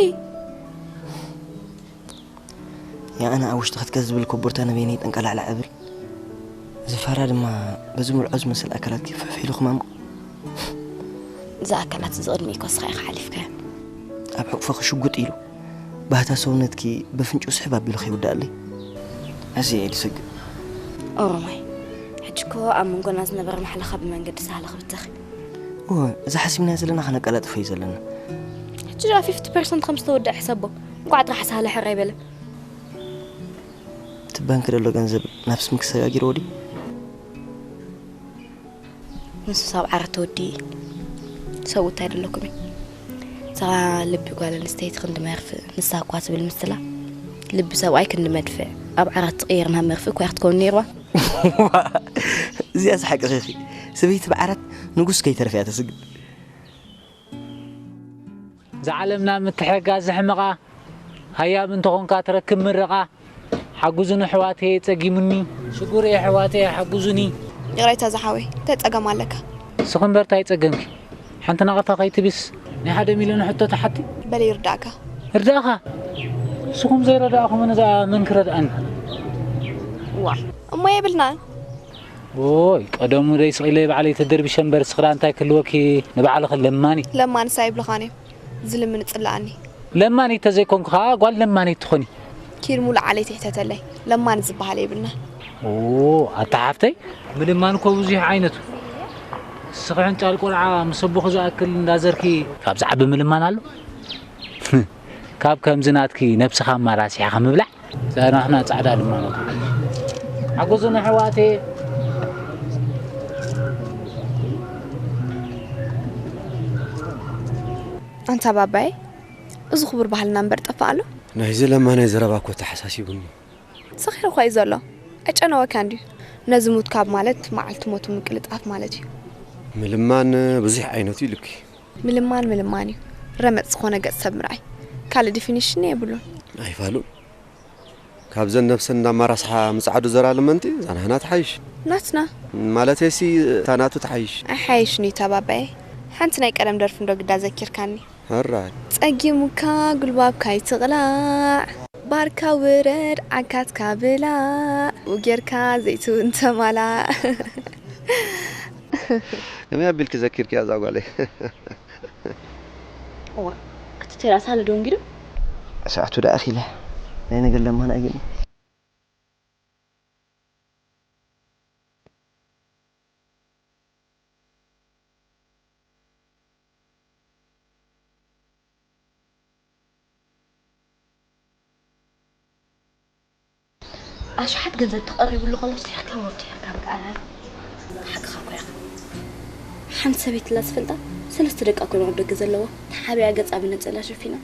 ያኣና ኣብ ውሽጢ ክትከ ዝብል ኮቦርታ ንበይነይ ጠንቀላዕላዕ እብል እዚ ፋራ ድማ በዚ ምልዖ ዝመስል ኣካላትኪ ፍሕፍ ኢሉ ክማምቕ እዛ ኣካላት እዚ ቅድሚ ኢኮ ስኻ ኢኻ ሓሊፍካዮ ኣብ ሕቑፎ ክሽጉጥ ኢሉ ባህታ ሰውነትኪ በፍንጭኡ ስሕብ ኣቢሉ ከይውዳኣለይ ኣዝየ እየ ዝሰግእ ኦሮማይ ሕጂ እኮ ኣብ መንጎና ዝነበረ ማሕለኻ ብመንገዲ ሳህለ ክብተኽ እወ እዚ ሓሲብናዮ ዘለና ከነቀላጥፎ እዩ ዘለና ሕጂ ደኣ ፊፍቲ ፐርሰንት ከም ዝተወደአ ሕሰቦ እንቋዕ ጥራሕ ሳህለ ሕራይ በለ እቲ ባንክ ዘሎ ገንዘብ ናብ ስምኪ ሰጋጊርዎ ድዩ ንሱስ ኣብ ዓራት ተወዲኡ እዩ ሰብኡት ኣይደለኩምን እታ ልቢ ጓል ኣንስተይቲ ክንዲ መርፍእ ንሳ እኳ ትብል ምስላ ልቢ ሰብኣይ ክንዲ መድፍዕ ኣብ ዓራት ትቕየር ናብ መርፍእ እኳ ክትከውን ነይርዋ እዚኣስ ሓቅኺ ኢኺ ሰበይቲ ብዓራት ንጉስ ከይተርፍ እያ ተስግድ እዛ ዓለምና ምትሕግጋዝ ዘሕምቓ፣ ሃያም እንተኾንካ ትረክብ ምርቓ፣ ሓጉዙኒ ኣሕዋተየ ጸጊሙኒ፣ ሽጉር የሕዋተየ ሓጉዙኒ። ይቕሬታ ዝሓወይ፣ እንታይ ጸገም ኣለካ? ንስኺ እምበር ታይ ጸገምኪ? ሓንቲ ናቕፋ ከይትብስ ናይ ሓደ ሚልዮን ሕቶ ትሓቲ? በል ይርዳእካ። ይርዳእካ? ንስኹም ዘይረዳእኹምኒ ደኣ መን ክረድኣኒ? ዋእ እሞ የብልናን። ኦይ ቀደሙ ደይ ስቕ ኢለ ባዕለይ ተደርቢሸ እምበር ስኽራ እንታይ ክህልወኪ ንባዕልኺ ለማኒ። ለማንስ ኣይብልኻን እዮም ዝልምን ይጽልኣኒ። ለማኒ ተዘይኮንኪ ኸኣ ጓል ለማኒ ትኾኒ። ኪድ ሙሉእ ዓሌት ይሕተተለይ ለማኒ ዝበሃል የብልናን። ኦ ኣታ ሓፍተይ ምልማን እኮ ብዙሕ ዓይነቱ። ንስኺ ሕንጫል ቆልዓ ምስ ኣቦኺ ዝኣክል እንዳዘርኪ ካብ ዝዓቢ ምልማን ኣሎ። ካብ ከምዚ ናትኪ ነብስኻ ኣማራሲሕኻ ምብላዕ ጸናሕና ጻዕዳ ልማኖት ሓጎዙ ንሕዋቴ ኣንታ ባባየ እዚ ክቡር ባህልና እምበር ጠፋእ ኣሎ ናይዚ ለማናይ ዘረባ እኮ ተሓሳሲቡኒ ሰኺሩ እኳ እዩ ዘሎ ኣጨነወካ እንድዩ ነዚ ሙት ካብ ማለት መዓልቲ ሞቱ ምቅልጣፍ ማለት እዩ ምልማን ብዙሕ ዓይነቱ ኢሉኪ ምልማን ምልማን እዩ። ረመጽ ዝኾነ ገጽ ሰብ ምርኣይ። ካልእ ዲፊኒሽን የብሉን። ኣይፋሉን። ካብዘን ነብሰን እንዳማራስሓ ምጽዓዱ ዘራ ለመንቲ እዛ ናህና ትሓይሽ። ናትና። ማለተይሲ እታ ናቱ ትሓይሽ። ኣይሓይሽን እዩ እታ ባባየ። ሓንቲ ናይ ቀደም ደርፊ እንዶ ግዳ ዘኪርካኒ። ሕራይ። ጸጊሙካ ጉልባብካ ኣይትቕላዕ። ባርካ ውረድ ዓካትካ ብላዕ። ውጌርካ ዘይትውን ተማላእ። ከመይ ኣቢልኪ ዘኪርክያ እዛ ጓለይ? እዋ እቲ ቴራስ ሃለ ደንጊዱ? ሰዓቱ ደኣ ኣኺለ ናይ ነገር ለማን ኣይገድም። ኣሽሓት ገንዘብ ተቐሪብሉ ከሎ ስሒቕካ ወዲ ጌርካ ምክኣል ሓቅኻ እኮ ኢኻ። ሓንቲ ሰበይቲ ላ ዝፈልጣ ሰለስተ ደቃ ኮይኖም ኣብ ደገ ዘለዋ ተሓቢኣ ገጻ ብነጸላ ሸፊና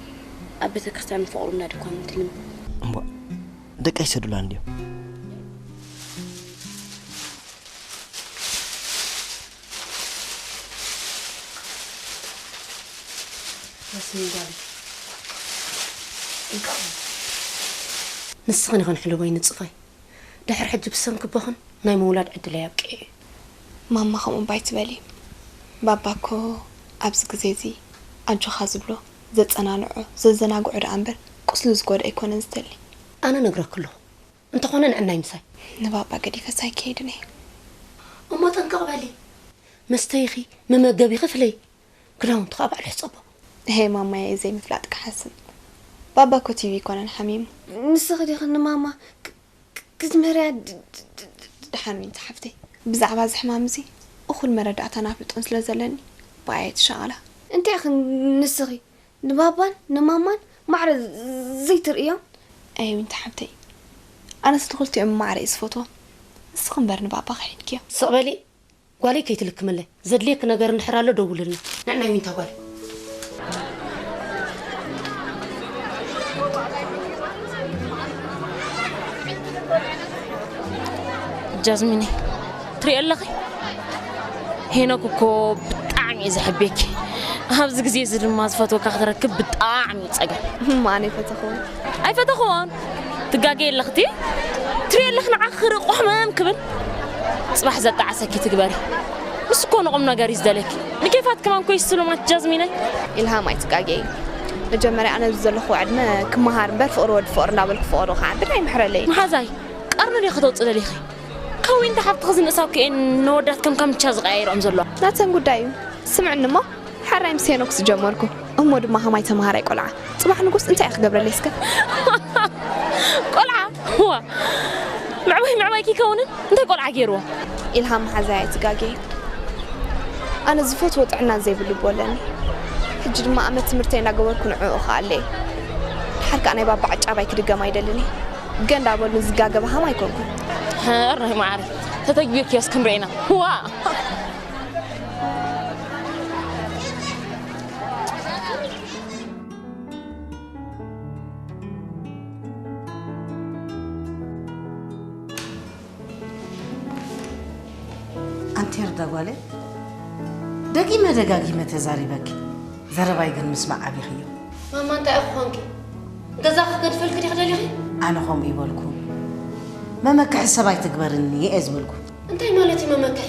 ኣብ ቤተ ክርስቲያን ፍቕሩ እናድኳ ምትልም እምቧ ደቃ ይሰዱላ እንድዮም ንስኽን ኢኽን ሕልቦይ ንጹፈይ ድሕሪ ሕጂ ብሰንኪ ኣቦኽን ናይ ምውላድ ዕድለይ ኣብቂዑ እዩ። ማማ ከምኡ እባ ኣይትበሊ። ባባ እኮ ኣብዚ ግዜ እዚ ኣጆኻ ዝብሎ፣ ዘጸናንዖ፣ ዘዘናግዖ ደኣ እምበር ቁስሉ ዝጎድኦ ኣይኮነን ዝደሊ። ኣነ እነግረኪ ኣለኹ። እንተኾነ ንዕናይ ምሳይ። ንባባ ገዲፈስ ኣይከይድን እየ። እሞ ጠንቀቕ በሊ። መስተይኺ መመገቢኺ ፍለዪ። ክዳውንቲ ከኣ ባዕሉ ይሕጸቦ። እሄ ማማየ እዩ ዘይምፍላጥካ ሓስን። ባባ እኮ ቲቪ ኣይኮነን ሓሚሙ። ንስኺ ዲኺ ንማማ ክትምህርያ ደሓን ዊንቲ ሓፍተይ። ብዛዕባ እዚ ሕማም እዚ እኹል መረዳእታን ኣፍልጦን ስለ ዘለኒ ብኣየ ትሻቐላ። እንታይ ኢኺ ንስኺ ንባባን ንማማን ማዕረ ዘይትርእዮም? ኣየ ዊንቲ ሓፍተይ፣ ኣነስ ንኽልቲኦም ማዕረ እየ ዝፈትዎም። ንስኺ እምበር ንባባ ከሒድክዮ። ስቕ በሊ ጓለይ ከይትልክምለይ። ዘድልየኪ ነገር እንድሕር ኣሎ ደውልልና። ንዕናይ ዊንታ ጓለይ። ጃዝሚነይ፣ ትሪኦ ኣለኺ? ሄኖክ እኮ ብጣዕሚ እዩ ዝሕቤኪ። ኣብዚ ግዜ እዚ ድማ ዝፈትወካ ክትረክብ ብጣዕሚ እዩ ጸገም። እማ ኣነ ኣይፈተኹዎን። ኣይፈተኹዎን። ትጋገይ ኣለኽቲ? ትሪኦ ኣለኺ ንዓኺ ክርኢ ቁሕመም ክብል። ጽባሕ ዘጣዓሰኪ ትግበሪ። ንሱ እኮ ንቑም ነገር እዩ ዝደልየኪ። ንኬፋት ከማን እኮ እዩ ስሉማት ጃዝሚነይ። ኢልሃም ኣይትጋገይ። መጀመርያ ኣነ ኣብዚ ዘለኹዎ ዕድመ ክመሃር እምበር ፍቕሪ ወዲ ፍቕሪ እንዳበልኩ ፍቕሪ ክዓብድ ኣይምሕረለይን። መሓዛይ፣ ቀርኒ ድዮ ከተውጽእ ደሊኺ? ከዊን ሓብትኺ ዝንእሳው ክኤን ነወዳት ከም ካምቻ ዝቀያይሮም ዘለዋ። ናተን ጉዳይ እዩ። ስምዕኒ እሞ፣ ሕራይ ምስ ሄኖክ ዝጀመርኩ፣ እሞ ድማ ከማይ ተምሃራይ ቆልዓ። ጽባሕ ንጉስ እንታይ እየ ክገብረለይ እስከ? ቆልዓ? ዋ፣ ምዕባይ ምዕባይ ከይከውንን እንታይ ቆልዓ ገይርዎ? ኢልሃም መሓዛይ ኣይትጋገ። ኣነ ዝፈትዎ ጥዕና ዘይብሉ እቦ ኣለኒ። ሕጂ ድማ ኣመት ትምህርተይ እናገበርኩ ንዕኡ እኸኣለየ። ድሓር ከኣ ናይ ባባ ዓጫባይ ክድገም ኣይደልን እየ። ገንዳ በሉ ዝጋገ በሃም ኣይኮንኩን። ሕራይ ማዕረ፣ ተተግቢርክዮስ ክንሪኤና። ዋ! ኣንቲ ርዳ ጓለይ፣ ደጊመ ደጋጊመ ተዛሪበኪ፣ ዘረባይ ግን ምስማዕ ኣቢኽዮ። ማማ፣ እንታይ ኢኺ ኾንኪ? ገዛ ክገድፈልኪ ዲኺ ደሊኺ? ኣነ ከምኡ ይበልኩ። መመክሒ ሰብ ኣይትግበርኒ እየ ዝበልኩ። እንታይ ማለት እዩ መመክሒ?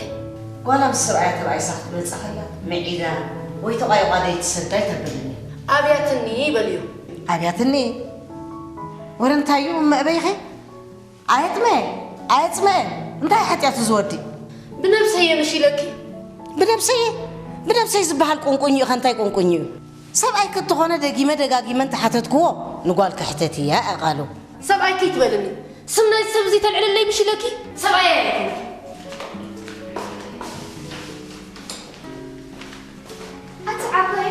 ጓላ ምስ ሰብኣያ ተባኢሳ ክትመጽእ ከላ፣ ምዒዳ ወይ ተቋይቋ ደይትሰዳ ኣይተብልኒ። ኣብያትኒ በልዮ። ኣብያትኒ? ወረ እንታይ እዩ እመ ኣበይኸ? ኣየጥመ፣ ኣየጽመ፣ እንታይ ሓጢኣቱ ዝወዲ? ብነብሰይ እየ ምሽ ኢለኪ። ብነብሰይ፣ ብነብሰይ ዝበሃል ቁንቁኝ እዩ፣ ከ እንታይ ቁንቁኝ እዩ? ሰብኣይ ክትኾነ ደጊመ ደጋጊመ እንተሓተትክዎ፣ ንጓል ክሕተት እያ ኣቓሉ። ሰብኣይ ከይትበልኒ። ስም ናይ ሰብ እዚ ተልዕልለይ ምሽ ኢለኪ? ሰብኣይ ኣይኮንኩ። ኣቲ ዓባይ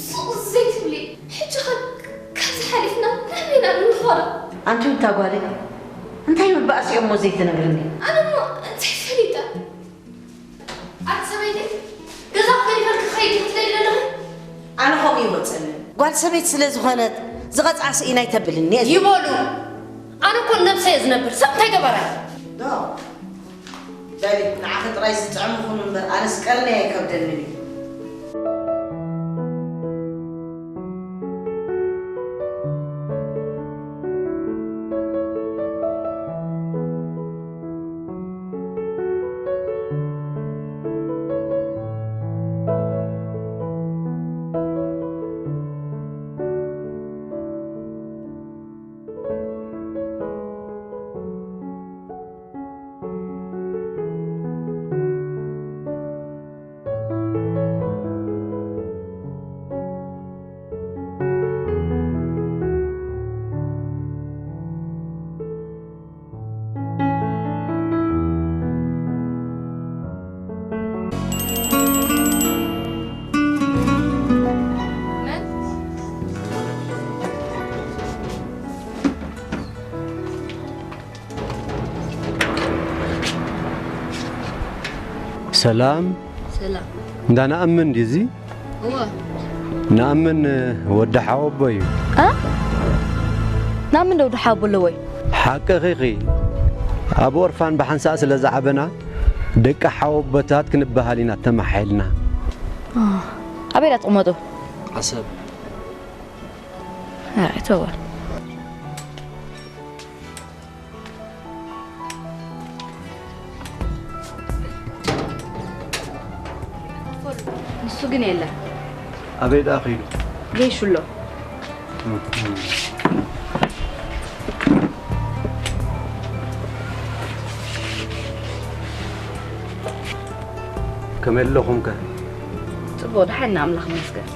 ሱቕ ዘይትብሊ፣ ሕጂ ኸ ካብዚ ሓሊፍና ናበይ ኢና ንኸዶ? ኣንቲ እታ ጓለይ፣ እንታይ ምባእስ እዮም እሞ ዘይትነግርኒ? ኣነ እሞ እንታይ ፈሊጠ? ኣቲ ሰበይቲ፣ ገዛ ክገዲፈልኪ ክኸይድ ክትደሊ ዘለኺ? ኣነ ከምኡ ይወፀኒ። ጓል ሰበይቲ ስለ ዝኾነት ዝቐፅዓ ስኢና ኣይተብልኒ እየ። ይበሉ። ኣነ እኮ ነብሰይ እየ ዝነብር። ሰብ እንታይ ገበራ? ዶ? በሊ፣ ንዓኺ ጥራይ ዝጥዕም ይኹን እምበር፣ ኣነስ ቀርኒ ኣይከብደንን እዩ። ሰላም። ሰላም። እንዳ ነኣምን ድዩ እዚ? እወ። ነኣምን ወዲ ሓወቦ እዩ። እ? ነኣምን ዶ ወዲ ሓወቦ ኣለዎ እዩ? ሓቅኺ ኢኺ። ኣብ ኦርፋን ብሓንሳእ ስለ ዝዓበና፣ ደቂ ሓወቦታት ክንበሃል ኢና ተማሓይልና። እ፣ ኣበይ ኢላ ትቕመጡ? ዓሰብ። ኣይ፣ ተወ። ንሱ ግን የለን። ኣበይ ደኣ ኸይዱ? ጌሹ ኣሎ። ከመይ ኣለኹም ከ? ጽቡቕ፣ ደሓን ኢና፣ ኣምላኽ ይመስገን።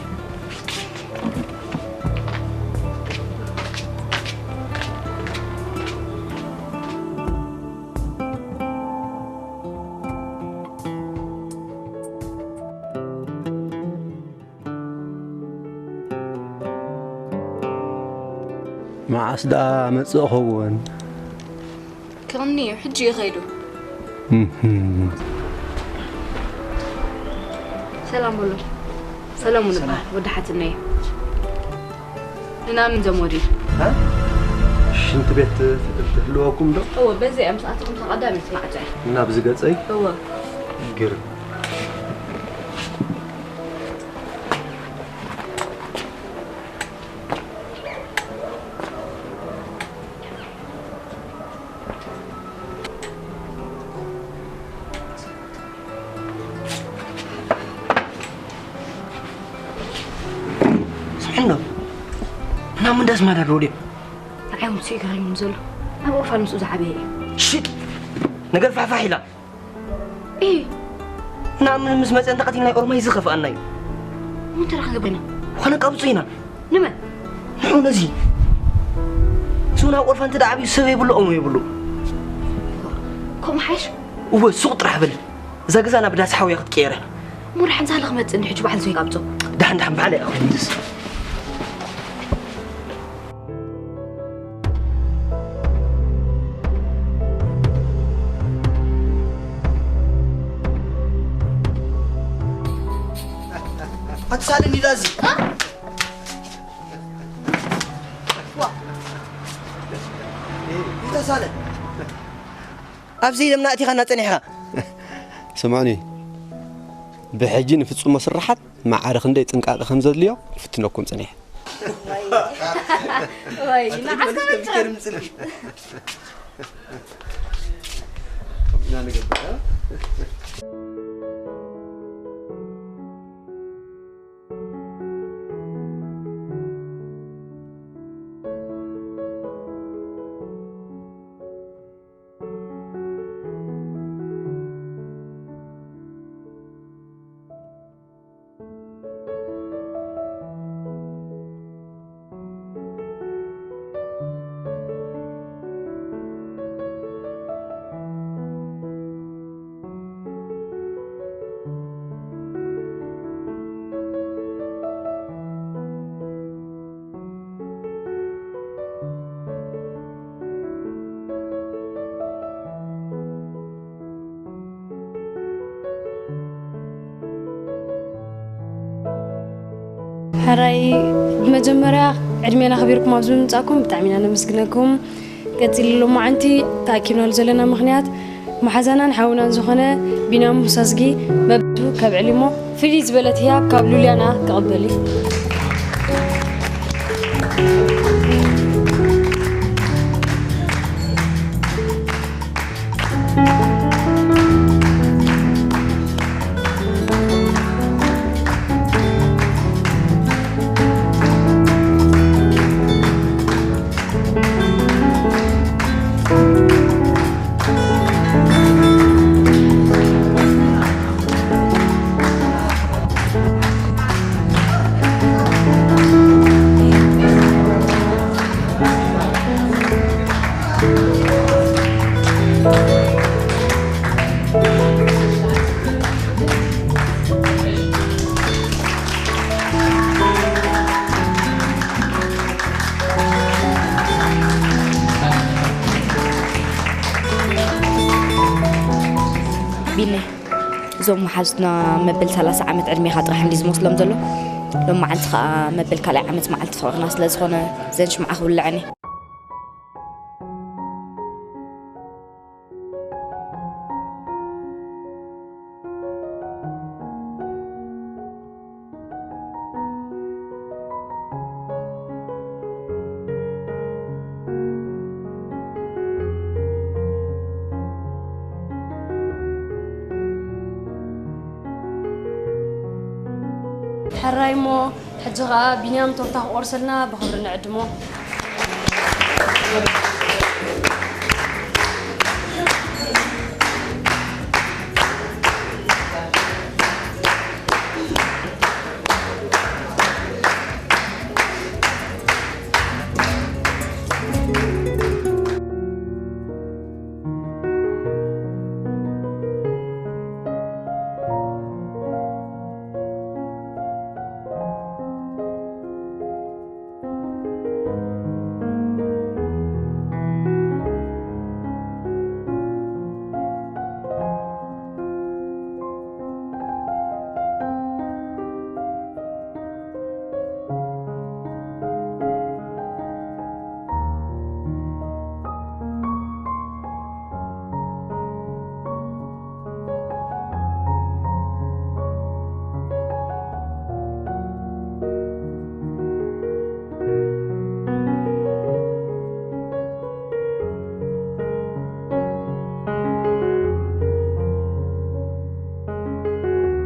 መዓስ ደኣ መጽእ ኸውን? ክቕኒ እዩ፣ ሕጂ እዩ ኸይዱ። እህም። ሰላም በሎ። ሰለሙን እባ፣ ሰላም። ወዲ ሓትነይ። ንናምን ዘመዱ እዩ። እ? ሽንቲ ቤት ትህልወኩም ዶ? እወ፣ በዚ እያ ምስ ኣተኹም ተቐዳሚት ማዕጾ እያ። እና ብዚ ገጸይ? እወ። ግርም። ስምዕኖ፣ ናብ ምንዳስ ማዳር ሮድዮ። ንዓይ እውን ስኡ ገሪሙኒ ዘሎ። ኣብ ኦርፋን ምስኡ ዝዓበየ እዩ። ሽጥ! ነገር ፋሕፋሕ ኢላ። እይ። ናብ ምን ምስ መጸ እንተ ቀቲልናይ ኦርማይ ዝኸፍኣና እዩ። ምን ተራ ክንገብር ኢና? ኮነ ቀብጹ ኢና። ንመን? ንዑ ነዚ። ስው ናብ ኦርፋን እንተ ደኣ ዓብዩ ሰብ የብሉ፣ ኦሞ የብሉ። ከምኡ ሓይሽ? እወ፣ ሱቕ ጥራሕ በል። እዛ ገዛ ናብ ዳስ ሓውያ ክትቀየር እያ። እሞ ደሓን ዛለ ክመጽእ እንዲ ሕጂ በዓል ዘይ ጋብጾ። ደሓን፣ ደሓን፣ በዓል እያ ክትምልስ። ኣቲ ሳለ እንዲዳ እዚ። ዋ። እንተ ሳለ። ኣብዚ ኢለምና ኣቲኻና ጸኒሕኻ። ስምዑኒ፣ ብሕጂ ንፍጹም መስርሓት ማዕረ ክንደይ ጥንቃቐ ከም ዘድልዮ ክፍትነኩም ጸኒሐ። ወይ፣ ንዓኻ መጸ። ሕራይ፣ ብመጀመርያ ዕድሜና ኣኽቢርኩም ኣብዚ ምምጻእኩም ብጣዕሚ ኢና ነመስግነኩም። ቀጺሉ ሎማዓንቲ ተኣኪብናሉ ዘለና ምኽንያት፣ መሓዛናን ሓውናን ዝኾነ ቢንያም ሙሳዝጊ መብቱ ከብዕል እሞ፣ ፍልይ ዝበለት ህያብ ካብ ሉልያና ክቕበል እዩ። ቢነ፣ እዞም መሓዙትና መበል ሰላሳ ዓመት ዕድሜኻ ጥራሕ እንዲ ዝመስሎም ዘሎ፣ ሎም መዓልቲ ኸዓ መበል ካልኣይ ዓመት መዓልቲ ፍቕርና ስለ ዝኾነ፣ ዘን ሽምዓ ክውልዐን እየ። ሕራይ እሞ፣ ሕጂ ኸኣ ቢንያም ቶርታ ክቖርሰልና ብኽብሪ ንዕድሞ።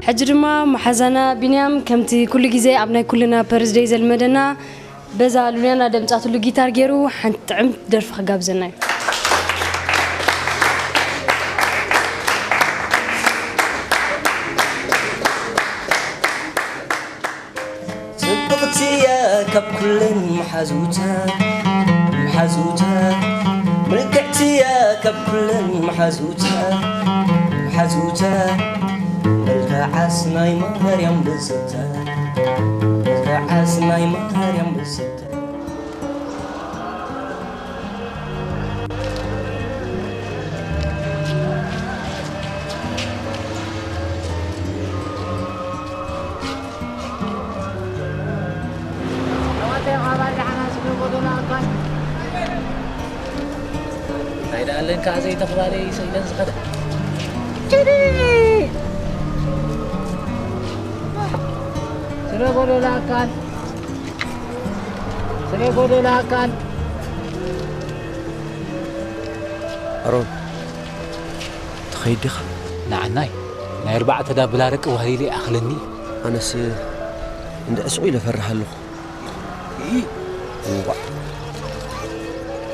ሕጂ ድማ መሓዛና ቢንያም ከምቲ ኩሉ ግዜ ኣብ ናይ ኩልና ፐርዝደይ ዘልመደና በዛ ሉልያና ደምጻትሉ ጊታር ገይሩ ሓንቲ ጥዕምቲ ደርፊ ክጋብዘና እዩ። ጽብቕቲ እያ ካብ ኩለን መሓዙታ፣ መሓዙታ። ምልክዕቲ እያ ካብ ኩለን መሓዙታ፣ መሓዙታ። መልክዓስ ናይ ማርያም ብዝታ፣ መልክዓስ ናይ ማርያም ብዝታ። እንታይ ደኣ ኣለንካ ዘይተኽባለ ኢለ ዝኸደ። ስለ ጎደሎ ኣካል፣ ስለ ጎደሎ ኣካል። ኣሮን፣ ትኸይድ ዲኻ? ንዓናይ ናይ ኣርባዕተ ዳብላ ደቂ ዋህሊለ ይኣኽለኒ እዩ። ኣነስ እንድዕስቑ ኢለ እፈርህ ኣለኹ። እዋእ፣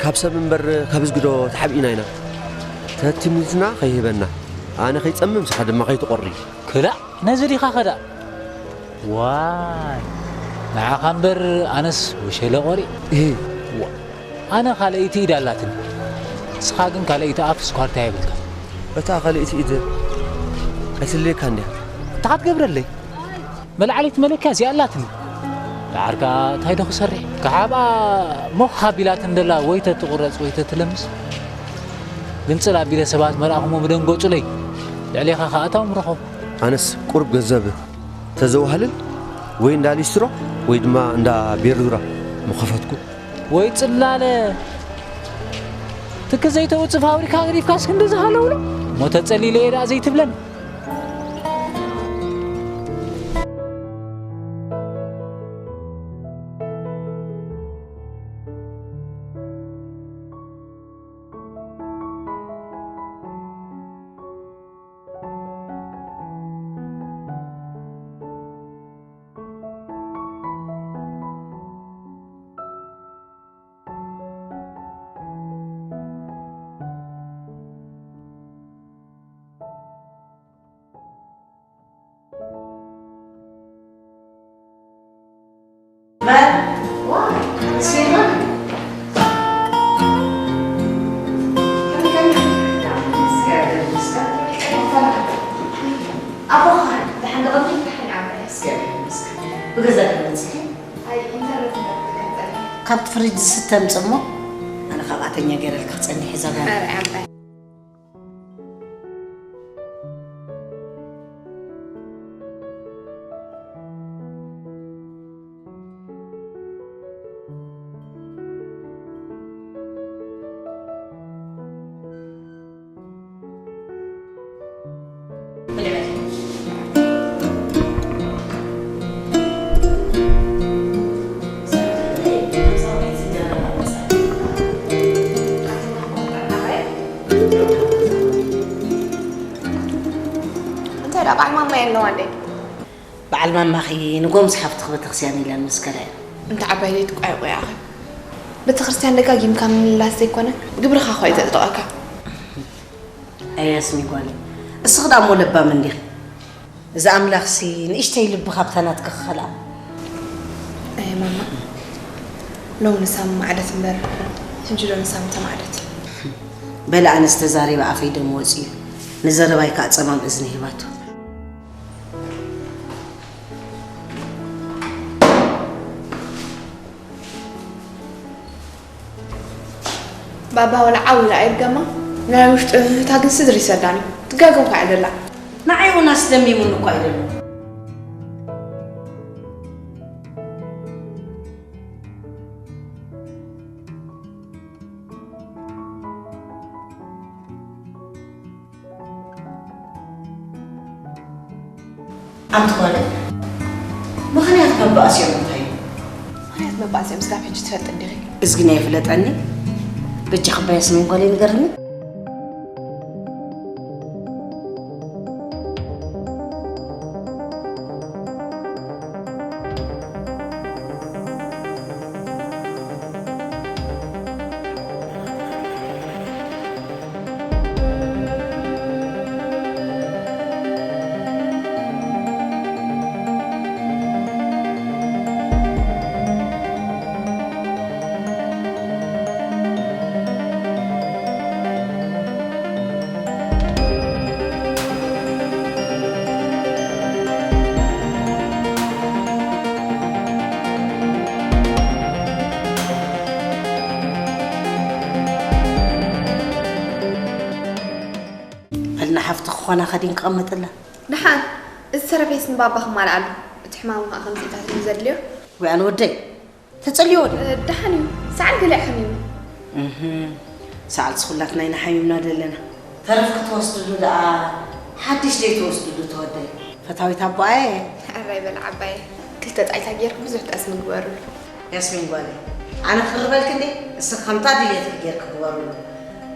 ካብ ሰብ እምበር ካብ እዝጊ ዶ ተሓቢእና ኢና? ተቲሙትና ከይህበና፣ ኣነ ከይጸምም ንስኻ ድማ ከይትቖሪ። ክላእ፣ ነዚ ዲኻ ኸዳእ? ዋይ፣ ንዓኻ እምበር ኣነስ ወሸለ ቆሪእ። እህ፣ ዋ፣ ኣነ ካልኣይቲ ኢድ ኣላትኒ፣ ንስኻ ግን ካልኣይቲ ኣፍ ስኳርታ የብልካ። እታ ካልኣይቲ ኢድ ኣይትልየካ እንድያ። እንታይ ክትገብረለይ? መልዓሊት መለክያ እዚኣ ኣላትኒ። ደሓር ከኣ እንታይ ዶ ክሰርሕ? ክሓብኣ ሞኽ ኣቢላትኒ ደላ ወይ ተትቑረጽ ወይ ተትለምስ። ግንጽል ኣቢለ ሰባት መርኣኹሞ ምደንገጹለይ። ልዕሌኻ ከኣ እታዎም ረኸቡ። ኣነስ ቁሩብ ገንዘብ ተዘዋህልል ወይ እንዳ ሊስትሮ ወይ ድማ እንዳ ቤርዙራ ምኸፈትኩ። ወይ ጽላለ ትኪ ዘይተውጽእ ፋብሪካ ኣግዲፍካስ ክንድዚ ሃለውሎ እሞ ተጸሊለ እየ ደኣ ዘይትብለን። ካብቲ ፍሪጅ ዝስተ ምጽእ እሞ ኣነ ካብኣተኛ ገይረልኪ ክጸንሕ እዛ ጋር እንታይ ደኣ በዓል ማማ የለዋ እንዴ? በዓል ማማኺ ንጎምስ ሓፍትኺ ቤተክርስትያን ኢለን ምስ ከዳ እየን። እንተ ዓባይ ዘይትቋየቑ ኢኺ። ቤተክርስትያን ደጋጊምካ ምምልላስ ዘይኮነ፣ ግብርኻ እኳ እዩ ዘጽድቐካ። ኣይ ኣስሚ ጓለይ፣ እስኺ ደኣ እሞ ለባም እንዲኺ። እዚ ኣምላኽሲ ንእሽተይ ልቢ ካብታ ናትኪ ክኸልኣ። ኣየ ማማ፣ ሎሚ ንሳሚ ማዕደት እምበር፣ ሕጂ ዶ ንሳሚ ተማዕደት? በለ ኣነስ ተዛሪበ ኣፈይ ደም ወጺኡ፣ ንዘረባይ ከኣ ጸማም እዝኒ ሂባቶ። ባባ ወላ ዓው ኢላ ኣይርገማ። ናይ ውሽጢ እህታ ግን ስድሪ ይሰዳን እዩ። ትጋገ እኳ እያ ደላ። ንዓይ እውን ኣስደሚሙኒ እኳ እዩ ደሎ። ኣንቲ ጓለይ፣ ምኽንያት መባእሲኦም እንታይ እዩ? ምኽንያት መባእሲኦም ስጋብ ሕጂ ትፈልጢ እንዲኺ? እዝግኒ ኣይፍለጠኒ። በጃኺ እባ ያስሚን ጓለይ ንገርኒ። ኾና ኸዲን ክቐመጥላ። ደሓን፣ እዚ ተረፌስ ንባባ ክማልኣሉ፣ እቲ ሕማሙ ኸዓ ከምዚኢታት እዩ ዘድልዮ። ወይ ኣነ ወደይ ተጸልዮ ወደ እ፣ ደሓን እዩ፣ ሰዓል ገሊዓ ሓሚሙ። እህ፣ ሰዓል ስኹላትና ኢና ሓሚምና ዘለና። ተረፍ ክትወስድሉ ደኣ ሓድሽ ደይ ትወስድሉ ተወደይ። ፈታዊት ኣቦኣየ። ሕራይ በል ዓባየ፣ ክልተ ጣይታ ጌርኩም ብዙሕ ጠስሚ ግበሩሉ። ያስሚን ጓለይ፣ ኣነ ክርበልክ እንዴ? እስኽ ከምታ ድልየትክ ጌርክ ግበርሉ።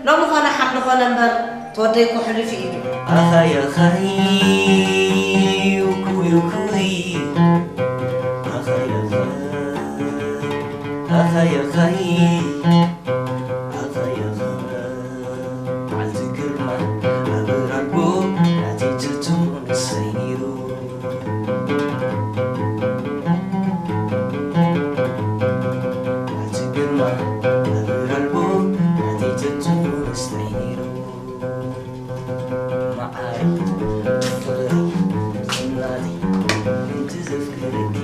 ሎሚ ኾነ ሓምሊ ኾነ እምበር፣ ተወደይ እኮ ሕሉፍ ኢሉ። ኣኻይ ኣኻይ፣ ውኩይ ውኩይ፣ ኣኻይ ኣኻይ፣ ኣኻይ ኣኻይ፣ ኣኻይ ኣኻይ። በዓልቲ ግርማ ኣብ ራልቦ ናተይ ትትኩን ሰይሩ። በዓልቲ ግርማ ኣብ ራልቦ ናተይ ትትኩን ሰይሩ። መዓር ፍቕሪ እናተይ ምእንቲ ዘፍቅረኪ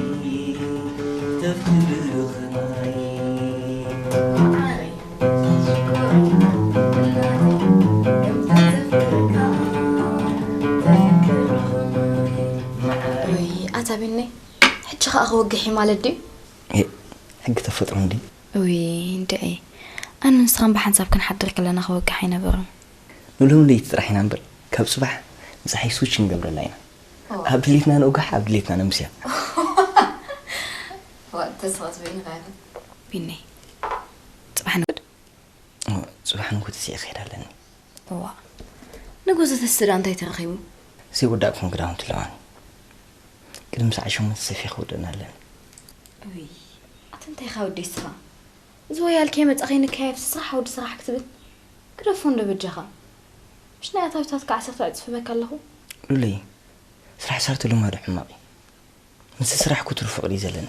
ተፍቅሪ ዶ ኸማይ። ወይ ኣታ ቢኒ፣ ሕጂ ኸኣ ክወግሕ እዩ ማለት ድዩ? ኤእ፣ ሕጊ ተፈጥሮ እንድዩ። እውይ እንድዒ፣ ኣነን ንስኻን ብሓንሳብ ክንሓድር ከለና ክወግሕ ኣይነበሮን። ንሎሚ ለይቲ ጥራሕ ኢና እምበር ካብ ጽባሕ ንጸሓይ ስዊች ክንገብረላ ኢና። ኣብ ድሌትና ንውጋሕ፣ ኣብ ድሌትና ነምስያ። ዋእ ተስፋስ በይንኻ ኢኻ። ቢኒ፣ ጽባሕ ንግድ ጽባሕ ንግሆ ተሲኤ ክኸይድ ኣለኒ። እዋእ ንጉዘ ተስዳ እንታይ ተረኺቡ? ዘይወዳእክኹም ክዳውንቲ ኣለዋኒ። ቅድሚ ሰዓት ሸሞንተ ሰፊየ ክወደእን ኣለኒ። እውይ ኣቲ እንታይ ኢኻ ወዲ ንስኻ? እዚ ወያል ከይመጻ ከይንከያየፍ ስራሕ ወዲ ስራሕ ክትብል? ግደፎ እንዶ በጃኻ። ምሽ ናይ ኣታዊታትካ ዓሰርተ ዕጽፊ ህበካ ኣለኹ። ሉለይ ስራሕ ሳርተ ልማዱ ሕማቕ እዩ። ምስቲ ስራሕ ክቱር ፍቕሪ እዩ ዘለኒ።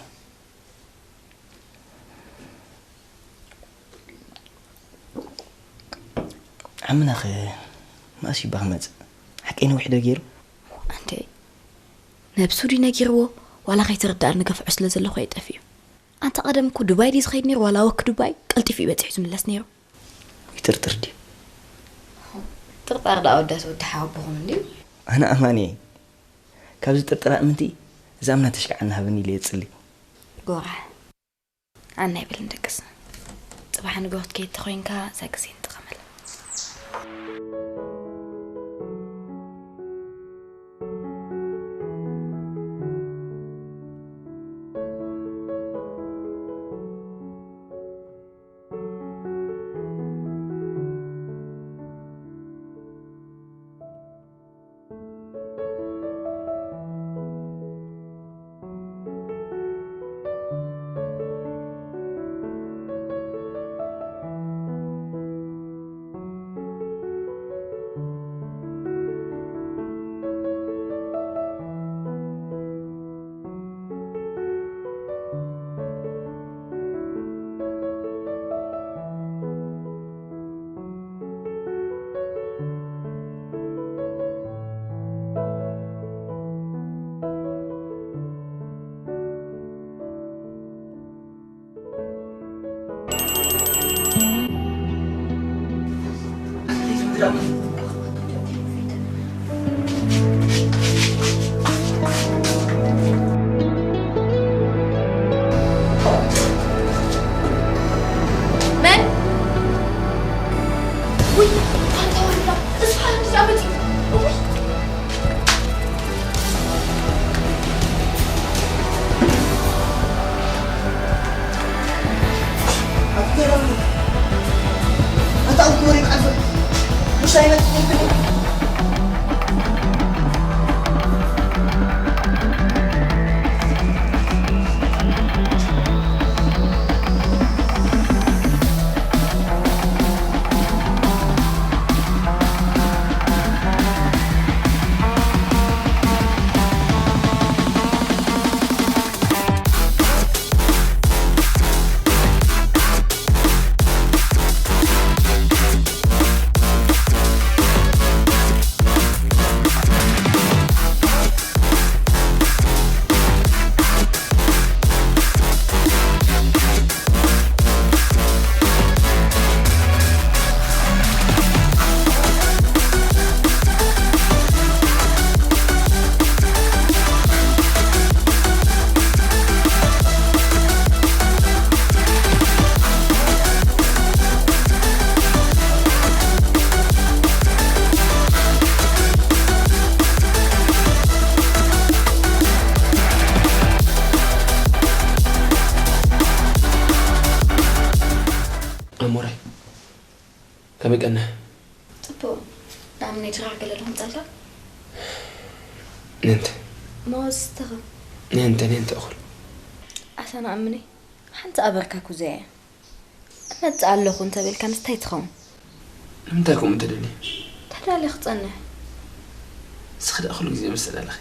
ዓምናኸ መኣስ እባ ክመጽእ? ሓቀይ ነዊሕ ዶ ገይሩ? ኣንተ ነብሱ ድዩ ነጊርዎ ዋላ ከይትርድኣኒ ገፍዖ ስለ ዘለኹ እየ ጠፊኡ። ኣንታ ቀደም እኮ ዱባይ ድዩ ዝኸይድ ነይሩ ዋላ ወክ ዱባይ ቀልጢፉ እዩ በጺሑ ዝምለስ ነይሩ። ይጥርጥር ድዩ? ጥርጣር ደኣ ኣወዳት ወዲ ሓወቦኹም እንድዩ። ኣነ ኣማን እየ። ካብ ዝጥርጥር ኣእምንቲ ዝኣምና ተሽክዓኒ ሃበኒ ኢለ እየ ዝጽሊ። ጎራሕ። ኣና ይብል ንደቅስ። ጽባሕ ንግሆ ክትከይድ ተኾይንካ እዛ ግዜ ንጥቀመላ። ኣሞራይ፣ ከመይ ቀነ? ጽቡቕ። ንኣምነይ ድራር ገለ ዶ ከምጻልካ? ነንተ። እሞ ስተኸ? ነንተ፣ ነንተ እኹል። ኣታ ንኣምነይ፣ ሓንቲ ኣበርካ ኩዘያ እያ። እመጽእ ኣለኹ እንተበልካ ምስታይ ትኸውን? ንምንታይ ከምኡ ትደሊ? ተዳልየ ክጸንሕ። እስኺ ደኣ ኩሉ ግዜ ምስ ተዳለኺ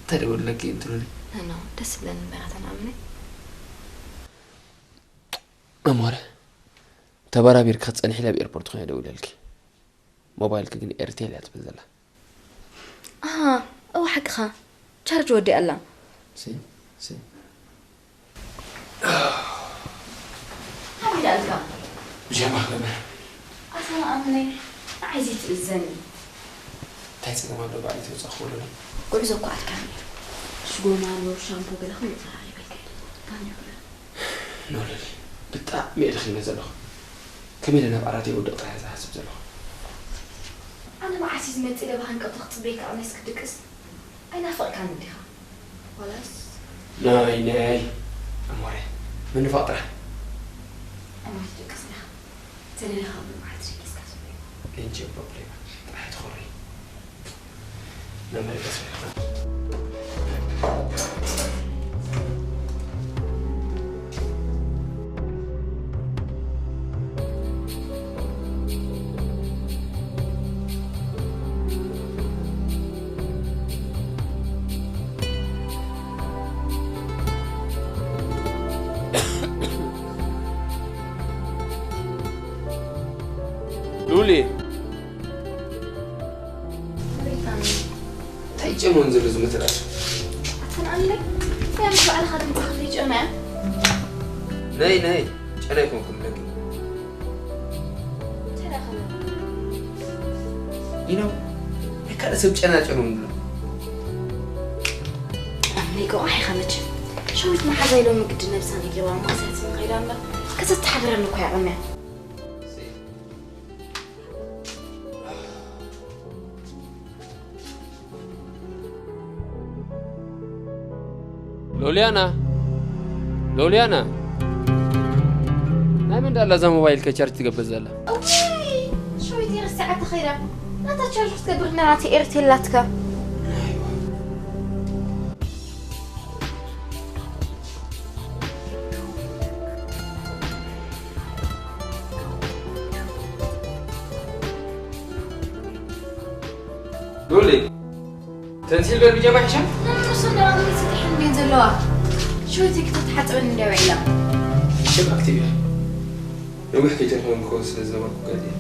እንታይ ደጎድለኪ እዩ ትብሉኒ? ኖ፣ ደስ ይብለኒ እምበር ኣታ ንኣምነይ። ኣሞረ፣ ተበራቢርኪ ክትጸንሒ ኢለ ኣብ ኤርፖርት ኮይነ ደዊለልኪ። ሞባይልኪ ግን ኤርቴል እያ ትብል ዘላ። ኣሃ፣ እወ ሓቅኻ። ቻርጅ ወዲኣ ኣላ። ሲ፣ ሲ። ኣበይ ደኣ ኣልካ? ብጃማ ክገብር። ኣታ ንኣምነይ፣ ንዓይ ዘይትእዘኒ። እንታይ ጸገም ኣለዎ ባዕለይ ተወጻእኩ ወለኒ? ጉዕዞ እኮ ኣድካሚ እዩ። ሽጎማኖ፣ ሻምፖ ገለ ኩሉ ተራኺበ ይከይድ። ባንጆ ክብላ። ኖለሊ፣ ብጣዕሚ እየ ደኺመ ዘለኹ። ከመይ ኢለ ናብ ዓራት እየ ውድቕ ጥራሕ እየ ዝሓስብ ዘለኹ። ኣነ መዓስ እዩ ዝመጽእ ኢለ ብሃንቀውታ ክጽበየካ ኣብ ሜስ ክትድቅስ? ኣይናፈቕካን እንዲኻ? ዋላስ? ናይ፣ ናይ። ኣሞረ፣ ምንፋቕ ጥራሕ። እሞ ትድቅስ ዲኻ? ተደሊኻ ብመዓልቲ ደቂስካ ትብል። እንጂ ፕሮብሌም። ጥራሕ ትኾሪ። መመለስ። ሉሊ። እንታይ ጨመን ዘሎ ዝመተላሽ? ኣታ ንኣምነይ፣ እንታይ ምስ ባዕልኻ ድምፅኻ ዘይጨመ? ነይ፣ ነይ፣ ጨና ኣይኮንኩን ብለኪ። ጨና ከመይ? ኢኖ፣ ናይ ካልእ ሰብ ጨና ጨኑ ንብሎ። ኣምነይ ቆቕዓ ኢኻ መቸም። ሸዊት መሓዛይ ሎሚ ግዲ ነብሳ ነጊርዋ እሞ ክሳትኒ ከይዳ እምበር፣ ከተተሓብረኒ እኮ እያ ቀምያ። ሎልያና፣ ሎልያና፣ ናይ መን ዳላ እዛ ሞባይል ከ ቻርጅ ትገብር ዘላ? እውይ፣ ሸዊት ረሲዓታ ኸይዳ። ናታ ቻርጅ ክትገብር ናታ ኤርቴል ላትካ። ሉሊ፣ ተን ሲልቨር ቢጃማ ሒሻ? ነንሱ ደኣ ሉሊ ስጢሕን ቤት ዘለዋ። ሸዊተይ ክትሓጽበኒ እንድያ ውዒላ። ሽም ኣክቲቭ እያ። ነዊሕ ከይተርፈን ክኸውን ስለ ዝነበርኩ ገለ እየ።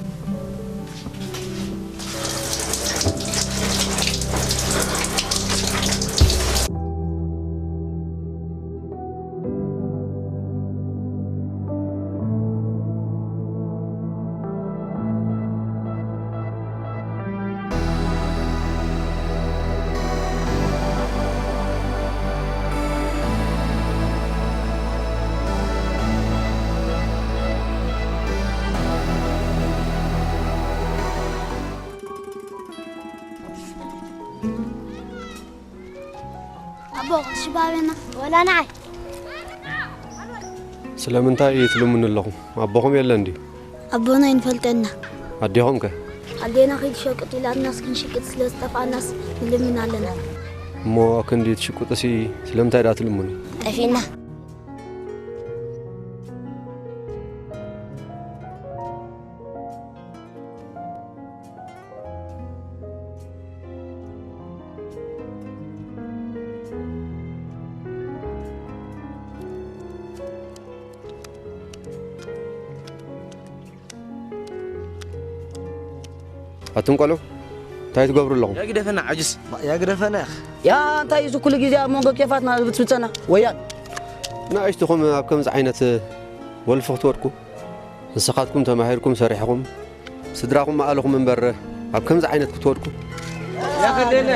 ኣቦ፣ ቅዱስ ሽባቤና ወላ ንዓይ። ስለምንታይ እዩ ትልምኑ ኣለኹም? ኣቦኹም የለን ድዩ? ኣቦና ይንፈልጠና። ኣዴኹም ከ? ኣዴና ኺድ ሸቅጥ ኢላትናስ ክንሽቅጥ ስለ ዝጠፍኣናስ ንልምን ኣለና። እሞ ክንዲ ትሽቅጡሲ ስለምንታይ ደኣ ትልምኑ? ጠፊእና። ኣቱም ቆልዑ፣ እንታይ ትገብሩ ኣለኹም? ያ ግደፈና፣ ዓጅስ። ያ ግደፈና፣ ያኽ። ያ እንታይ እዩ እዚ ኩሉ ግዜ ኣብ መንጎ ኬፋትና ብትብጸና? ወያ። ንኣሽቱኹም ኣብ ከምዚ ዓይነት ወልፊ ክትወድቁ፣ ንስኻትኩም ተማሂርኩም ሰሪሕኹም፣ ስድራኹም መኣልኹም እምበር፣ ኣብ ከምዚ ዓይነት ክትወድቁ። ያ ከደና።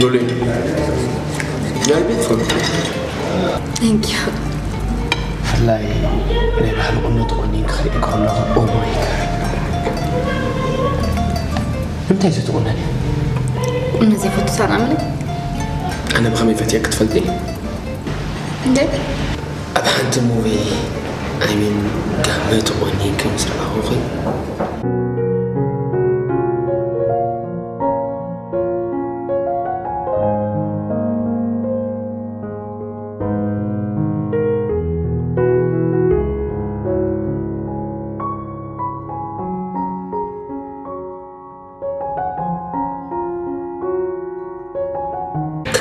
ሉሊ ናይ ቤት ፍቅሪ። Thank you። ብፍላይ ናይ ባህሊ ቁኖ ተቆኒንኪ ክርኢ ከለኹ እወ ይካ ንምንታይ እዚ ትቁነኒ? ቁኖ ዘይፈቱ ሳና ምለ ኣነ ብኸመይ ፈትየ ክትፈልጢ? እንደ ኣብ ሓንቲ ሙቪ ኣይሚን ጋመ ተቆኒንኪ ምስ ረኣኹኺ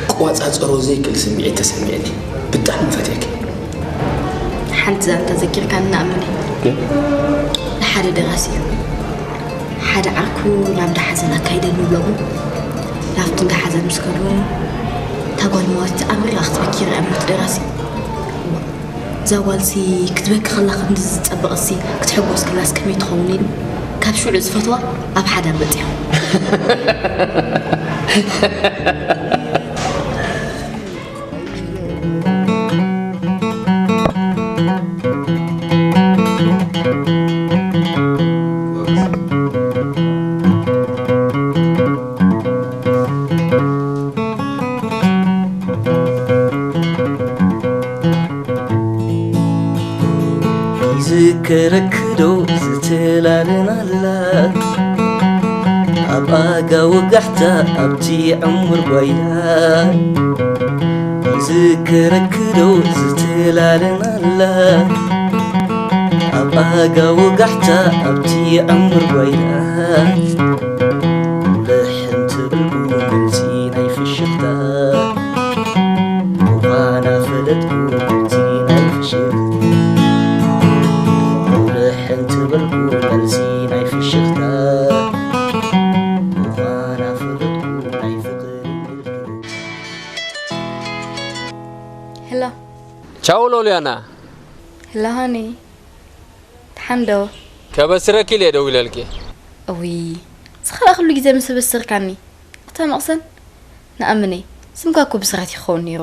ክቆጻጸሮ ዘይክእል ስምዒት ተሰሚዕኒ። ብጣዕሚ ፈትየኪ። ሓንቲ ዛንታ ዘኪርካኒ ንኣምን ንሓደ ደራሲ እዩ ሓደ ዓርኩ ናብ ዳሓዘን ኣካይደኒ ብሎሙ ናብቲ እንዳሓዘን ምስ ከዱ እታ ጓል መዋቲ ኣምሪራ ክትበኪ ይርኣ ምት ደራሲ እዛ ጓልሲ ክትበኪ ከላ ከምዚ ዝጸበቐሲ ክትሕጎስ ከላስ ከመይ ትኸውን ኢሉ ካብ ሽዑ ዝፈትዋ ኣብ ሓዳር በጺሑ ይዝከረክዶ ዝተላለናላ ኣብ ኣጋ ወጋሕታ ኣብቲ ዕሙር ጓይላ ይዝከረክዶ ዝተላለናላ ኣብ ኣጋ ወጋሕታ ኣብቲ ዕሙር ጓይላ ልሕን ትብል ጉምልቲ ናይ ፍሽኽታ ምዃና ፈለጥኩ እቲ ናይ ፍሽኽታ ልሕን ትብል ጉምልቲ ናይ ፍሽኽታ ምዃና ፈለጥኩ ናይ ፍቕሪ ምልክት ሄሎ ቻው ሎልያና። ሄሎ ሃኒ ደሓን ዶ ከበስረኪ ኢለ ደው ኢለልኪ። እውይ ዝኸላ ኩሉ ግዜ ምስ በስርካኒ እታ መቕሰን ንኣምነይ ስምካ እኮ ብስራት ይኸውን ነይሩ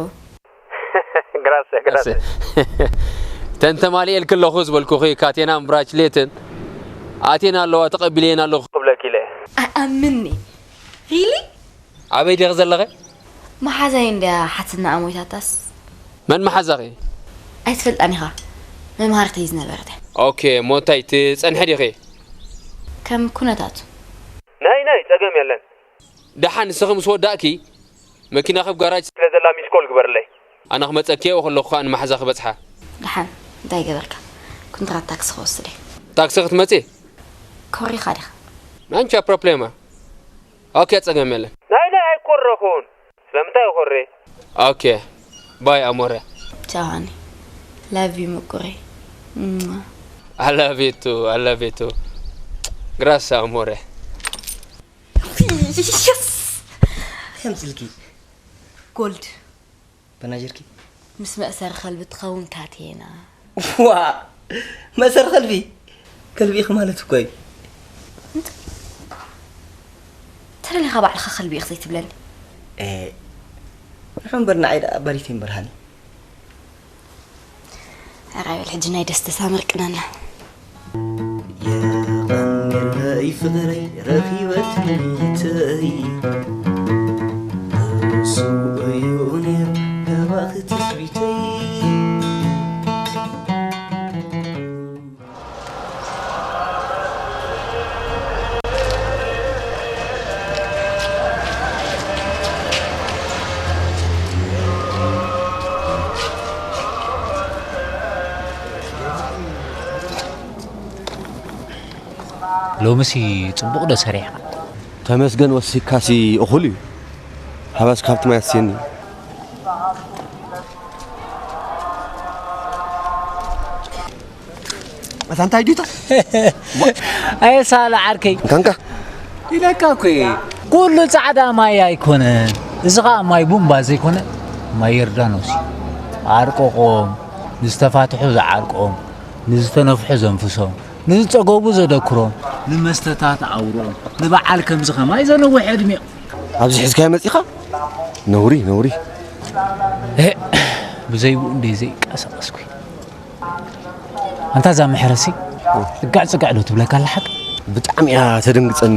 ግራሰ ግራሰ ተንተማሊኤልኪ ኣለኹ ዝበልኩኺ ካቴናን ብራችሌትን ኣቴና ኣለዋ ተቐቢለየን ኣለኹ ክብለኪ ኢለ ኣይኣምንኒ ሪሊ ኣበይ ዲኺ ዘለኺ መሓዛይ እንድያ ሓትና ኣሞይታታስ መን መሓዛኺ ኣይትፈልጣን ኢኻ መምሃርተይ ዝነበረት ኦኬ ሞታይ ትጸንሐ ዲኺ ከም ኩነታቱ ናይ ናይ ጸገም የለን ደሓን ንስኺ ምስ ወዳእኪ መኪና ካብ ጋራጅ ስለ ዘላ ሚስኮል ግበርለይ ኣነ ክመጸኪ የው ከለኹ ከኣ ንመሓዛ ክበጽሓ ደሓን እንታይ ገበርካ ኩንትራት ታክሲ ክወስድ እየ ታክሲ ክትመጺ ኮሪኻ ዲኻ ናንቻ ፕሮብሌማ ኦኬ ጸገም የለን ናይ ናይ ኣይኮረኹን ስለምንታይ ይኾሬ ኦኬ ባይ ኣሞረ ቻው ሃኒ ላቭ ዩ ምቁረይ I love you too I love you too ግራሳ ኣሞረ የስ ከምፅልኪ ጎልድ በናጀርኪ ምስ መእሰሪ ከልቢ ትኸውን ካቴና ዋ መእሰሪ ከልቢ ከልቢ ኢኺ ማለት እኮ እዩ ተደሊኻ ባዕልኻ ከልቢ ኢኺ ዘይትብለኒ ንሑ እምበር ንዓይ ደኣ ባሪተ እምበር ሃኒ ኣራይ በል ሕጂ ናይ ደስደሳ መርቅነና የቐንየለይ ፍቕረይ ረኺበ ትምኒተይ እሱ እዩ ነይሩ ካባኺ ትስቢተይ ሎምሲ ጽቡቕ ዶ ሰሪሕኻ? ተመስገን ወሲካሲ እኹል እዩ ሓባስ ካብቲ ማይ ኣስየኒ እታ እንታይ ዲታ ኣየ ሳላ ዓርከይ እንካንካ ኢለካ እኮ እየ። ኩሉ ጻዕዳ ማይ ኣይኮነን። እዚ ኸዓ ማይ ቡምባ ዘይኮነ ማይ ዮርዳኖስ እዩ። ኣርቆቖም፣ ንዝተፋትሑ ዝዓርቆም፣ ንዝተነፍሑ ዘንፍሶም፣ ንዝጸገቡ ዘደክሮም፣ ንመስተታት ኣውርኦም፣ ንበዓል ከምዚ ኸማይ ዘነውሕ ዕድሜ። ኣብዚ ሒዝካዮ መጺኻ? ነውሪ ነውሪ። ብዘይብኡ እንደ ዘይቀሳቀስኩ። ኣንታ እዛ መሕረሲ ጽጋዕ ጽጋዕ ዶ ትብለካ ኣላ ሓቅ? ብጣዕሚ እያ ተደንግጸኒ።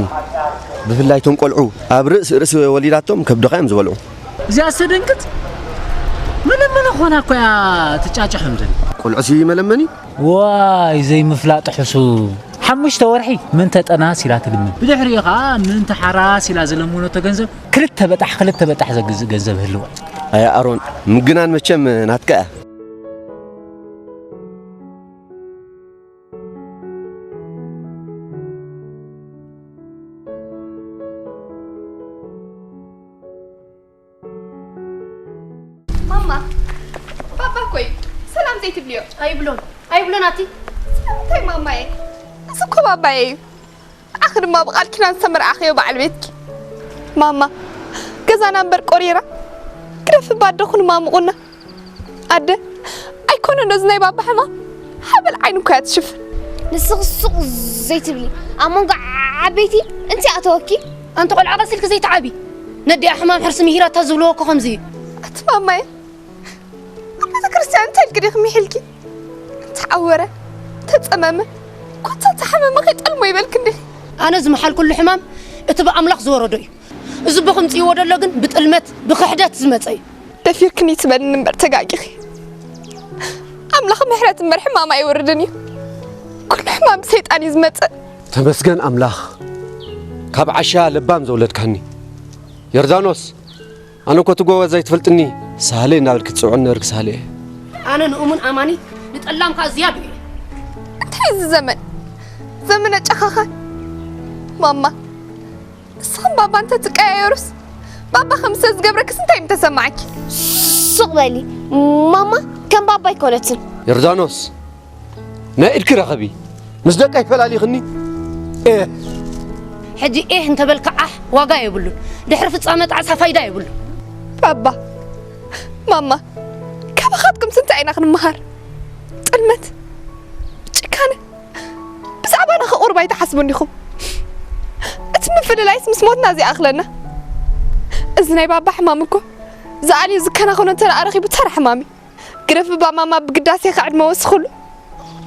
ብፍላይ እቶም ቆልዑ ኣብ ርእሲ ርእሲ ወሊዳቶም ከብድኻ እዮም ዝበልዑ። እዚኣ ዝተደንግጥ ምንም ምን ኾና እኮ እያ ትጫጫሖም ዘላ። ቆልዑ ሲ መለመኒ ዋይ ዘይምፍላጥ ሕሱም። ሓሙሽተ ወርሒ ምን ተጠናስ ኢላ ትልምን፣ ብድሕሪኡ ኸዓ ምን ተሓራስ ኢላ ዝለመነቶ ገንዘብ ክልተ በጣሕ ክልተ በጣሕ ዘግዝእ ገንዘብ ህልዋ። ኣያ ኣሮን፣ ምግናን መቸም ናትካ እያ። ማማ፣ ባባ እኮ እዩ። ሰላም ዘይትብልዮ። ኣይብሎን፣ ኣይብሎን ኣቲ። ስለምንታይ ማማየ? እዚ እኮ ባባየ እዩ። ንዓኺ ድማ ብቓል ኪዳን ዝተመርዓኽዮ በዓል ቤትኪ። ማማ፣ ገዛና እምበር ቆሪራ። ግደፊ እባ ኣደኹን ማሙቑና። ኣደ፣ ኣይኮነን ዶ እዚ ናይ ባባ ሕማም? ሓበል ዓይኑ እኮ እያ ትሽፍን። ንስኺ ሱቕ ዘይትብሊ፣ ኣብ መንጎ ዓበይቲ እንታይ ኣተወኪ? ኣንቲ ቆልዓ ቀስ ኢልኪ ዘይትዓቢ። ነዲኣ ሕማም ሕርሲ ምሂራታ ዝብልዎ እኮ ከምዚ እዩ። ኣቲ ማማየ፣ ኣብ ቤተ ክርስቲያን እንታይ ኢልኪ ዲኺ ምሒልኪ? እንተዓወረ፣ እንተጸመመ፣ ኮታ እንተሓመመ ከይጠልሞ ይበልኪ እንዲኺ። ኣነ ዝመሓልኩሉ ሕማም እቲ ብኣምላኽ ዝወረዶ እዩ። እዚ ብኽምፅእዎ ደሎ ግን ብጥልመት ብኽሕደት ዝመፀ እዩ። ደፊርክኒ ትበልኒ እምበር ተጋጊኺ። ኣምላኽ ምሕረት እምበር ሕማም ኣይወርድን እዩ። ኩሉ ሕማም ብሰይጣን እዩ ዝመፅእ። ተመስገን ኣምላኽ ካብ ዓሻ ለባም ዘውለድካኒ። ዮርዳኖስ ኣነ እኮ እቲ ጎበዝ ኣይትፈልጥኒ ሳህለይ እናበልክ ትፅውዕኒ ነበርክ ሳህለየ። ኣነ ንእሙን ኣማኒት ንጠላም ከዓ ዝያዱ እየ። እንታይ እዚ ዘመን ዘመነ ጨኻኻ ማማ ንስኽን ባባ እንተትቀያየሩስ ባባ ከም ዝተዝገብረክስ እንታይ ምተሰማዓኪ? ሱቕ በሊ ማማ ከም ባባ ኣይኮነትን። ዮርዳኖስ ናይ ኢድኪ ረኸቢ ምስ ደቀይ ፈላሊኽኒ። ኤህ ሕጂ ኤህ እንተበልካ ዓሕ ዋጋ የብሉን። ድሕሪ ፍጻመ ጣዕሳ ፋይዳ የብሉን። ባባ ማማ ካባኻትኩም ስንታይ ኢና ክንመሃር? ጥልመት፣ ጭካነ፣ ብዛዕባና ከቑርብ ኣይትሓስቡን ዲኹም? እቲ ምፍልላይስ ምስ ሞትና ዘይኣኽለና። እዚ ናይ ባባ ሕማም እኮ ዝኣልዮ ዝከናኸኖ እንተ ደኣ ረኺቡ ተራ ሕማም እዩ። ግደፍ እባ ማማ ብግዳሴ ከዕድመ ወስኽሉ።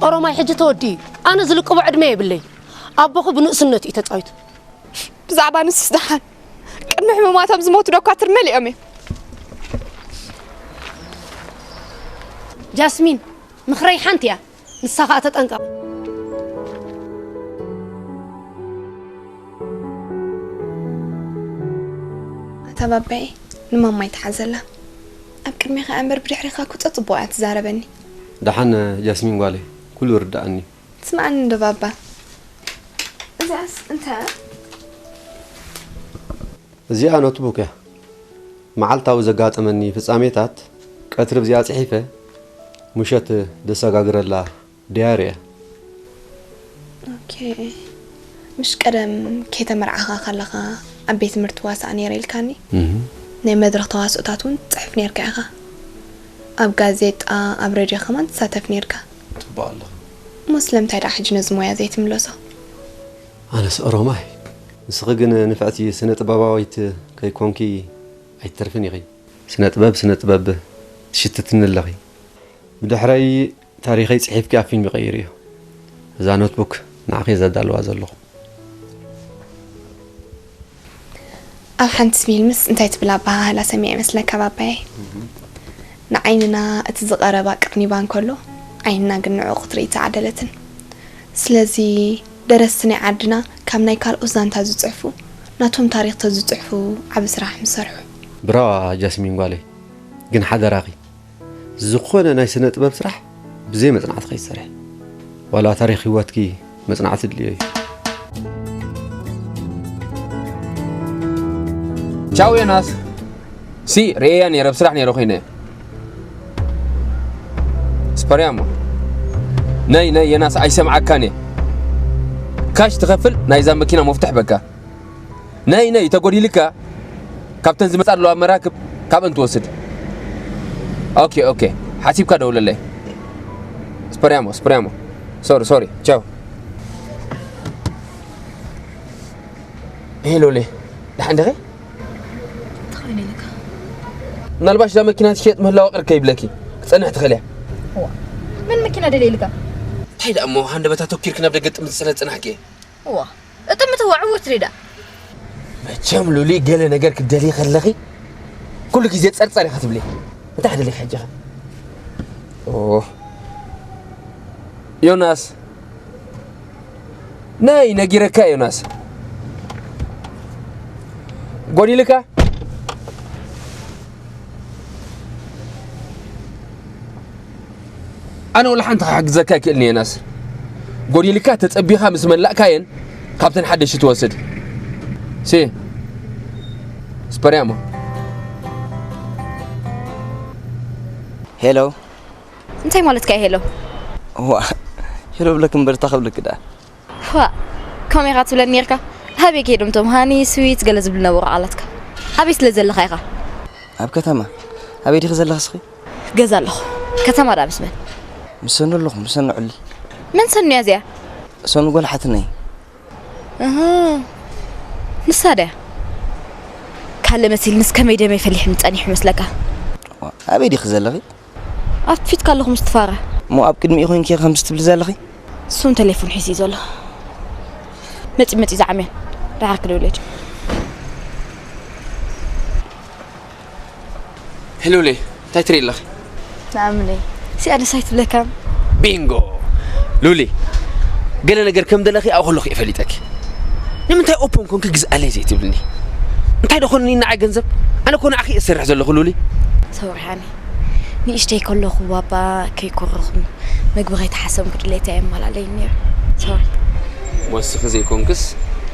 ኦሮማይ ሕጂ ተወዲኡ እዩ። ኣነ ዝልቅቦ ዕድመ የብለይ። ኣቦኺ ብንእስነቱ እዩ ተጻዊቱ። ብዛዕባ ንሱስ ደሓን። ቅድሚ ሕሙማቶም ዝሞቱ ዶኳትር መሊኦም እዮም። ጃስሚን ምኽረይ ሓንቲ እያ። ንሳ ኸኣ ተጠንቀቕ። ኣታ ባባየ ንማማ ኣይትሓዘላ። ኣብ ቅድሜኻ እያ እምበር ብድሕሬኻ እኮ ጸጽቡቕ እያ ትዛረበኒ። ደሓን ጃስሚን ጓለይ፣ ኩሉ ይርድኣኒ እዩ። ትስምዓኒ እንዶ ባባ። እዚኣስ እንታይ እያ? እዚኣ ኖትቡክ እያ። መዓልታዊ ዘጋጠመኒ ፍጻሜታት ቀትሪ ብዚኣ ጽሒፈ ምሸት ደሰጋግረላ ዲያሪ እያ። ኦኬ። ምሽ ቀደም ከይተመርዓኻ ከለኻ ኣብ ቤት ትምህርቲ ዋሳእ ነይረ ኢልካኒ? ናይ መድረኽ ተዋስኦታት እውን ትጽሕፍ ነይርካ ኢኻ። ኣብ ጋዜጣ፣ ኣብ ሬድዮ ከማን ትሳተፍ ነይርካ። ጽቡቕ ኣለኺ። እሞ ስለምንታይ ደኣ ሕጂ ነዚ ሞያ ዘይትምለሶ? ኣነስ ኦሮማይ፣ ንስኺ ግን ንፍዕቲ ስነ ጥበባዊት ከይኮንኪ ኣይትተርፍን ኢኺ። ስነ ጥበብ ስነ ጥበብ ትሽትትኒ ኣለኺ። ብድሕረይ ታሪኸይ ጽሒፍኪ ኣብ ፊልም ይቐይርዮ። እዛ ኖትቡክ ንዓኺ እየ ዘዳልዋ ዘለኹ። ኣብ ሓንቲ ፊልምስ እንታይ ትብል ኣበሃህላ ሰሚዐ ይመስለካ ባባየ? ንዓይንና እቲ ዝቐረባ ቀርኒባ እንከሎ ዓይንና ግን ንዕኡ ክትርኢ ኣይተዓደለትን። ስለዚ ደረስቲ ናይ ዓድና ካብ ናይ ካልኦት ዛንታ ዝጽሕፉ ናቶም ታሪኽ ተዝጽሕፉ ዓቢ ስራሕ ምሰርሑ። ብራዋ ጃስሚን ጓለይ፣ ግን ሓደራኺ ዝኾነ ናይ ስነ ጥበብ ስራሕ ብዘይ መጽናዕቲ ከይትሰርሒ። ዋላ ታሪኽ ህይወትኪ መጽናዕቲ ድልዮ እዩ። ቻው ዮናስ። ሲ ርእያ ነይረ ብስራሕ ነይረ ኮይነ። ስፐርያሞ። ነይ ነይ ዮናስ ኣይሰምዓካን እየ። ካሽ ትኸፍል ናይዛ መኪና መፍትሕ በቃ። ነይ ነይ ተጎዲልካ ካብተን ዝመጻ ኣለዋ መራክብ ካብን ትወስድ። ኦኬ ኦኬ ሓሲብካ ደውለለይ። ስፐርያሞ ስፐርያሞ። ሶሪ ሶሪ ቻው። ሄሎ ሌ ደሓን ዲኺ? እንታይ ኮይኑ ኢልካ? ምናልባሽ እዛ መኪና ትሸየጥ ምህላዋ ቅር ከይብለኪ ክጸንሕ ትኽእል እያ። እዋ፣ መን መኪና ደልየ ኢልካ? እንታይ ደኣ እሞ ሃንደበት ኣተኪርኪ ናብ ደገ ጥምቲ ስለ ዝጸናሕኪ እየ። እዋ፣ እጥምቲ እዋ ዕውርቲ ደኣ። መቸም ሉሊ፣ ገለ ነገር ክትደልዪ ከለኺ ኩሉ ግዜ ጸርጸር ኢኻ ትብሊ። እንታይ ደሊኺ ሕጂ ኸ? ኦ፣ ዮናስ፣ ናይ ነጊረካ ዮናስ፣ ጎዲልካ? ኣነ ወላ ሓንቲ ክሕግዘካ ኣይክእልን እየ ናስር። ጎዲልካ ተጸቢኻ ምስ መላእካየን ካብተን ሓደሽቲ ትወስድ። ሲ ስፐርያሞ። ሄሎ። እንታይ ማለትካ እዩ ሄሎ? ዋ፣ ሄሎ ብለክ እምበር እንታይ ክብለክ ደኣ? ዋ፣ ከመይ ኢኻ ትብለኒ ነርካ? ሃበይ ከይዶም እቶም ሃኒ ስዊት ገለ ዝብሉ ነበሩ ቃላትካ? ኣበይ ስለ ዘለኻ ኢኻ? ኣብ ከተማ። ኣበይ ዲኺ ዘለኺ እስኺ? ገዛ ኣለኹ። ከተማ ደኣ ምስ መን? ምስ ሰኑ ኣለኹ፣ ምስ ሰኑ ዕሊ። መን ሰኑ እያ እዚኣ? ሰኑ ጓል ሓትነይ። እህ፣ ንሳ ድያ? ካልእ መሲልንስ ከመይ ደመይ ፈሊሕኒ ጸኒሑ መስለካ? ኣበይ ዲኺ ዘለኺ? ኣብቲ ፊትካ ኣለኹ ምስ ትፋራ። እሞ ኣብ ቅድሚኡ ኮይንኪ ከምዚ ትብሊ ዘለኺ? እሱን ቴሌፎን ሒዙ እዩ ዘሎ። መጺ መጺ ዝዓምያ። ደሓር ክደውለድ። ሄሎ ሉሊ፣ እንታይ ትርኢ ኣለኺ? ንኣምነይ። ሲኣ ደስ ኣይትብለካን? ቢንጎ! ሉሊ፣ ገለ ነገር ከም ደለኺ ኣብኡ ከለኹ እየ ፈሊጠኪ። ንምንታይ ኦፕን ኮንኪ ግዝኣለይ ዘይትብልኒ? እንታይ ደኾንኒ ንዓይ ገንዘብ? ኣነ እኮ ንዓኺ እየ ዝሰርሕ ዘለኹ ሉሊ። ሶሪ ሃኒ። ንእሽተይ ከለኹ ባባ ከይኮረኹም መግቢ ከይተሓሰምኩ ድሌተይ ኣየማላለይን ነይሩ። ሶሪ። ወስኺ ዘይኮንክስ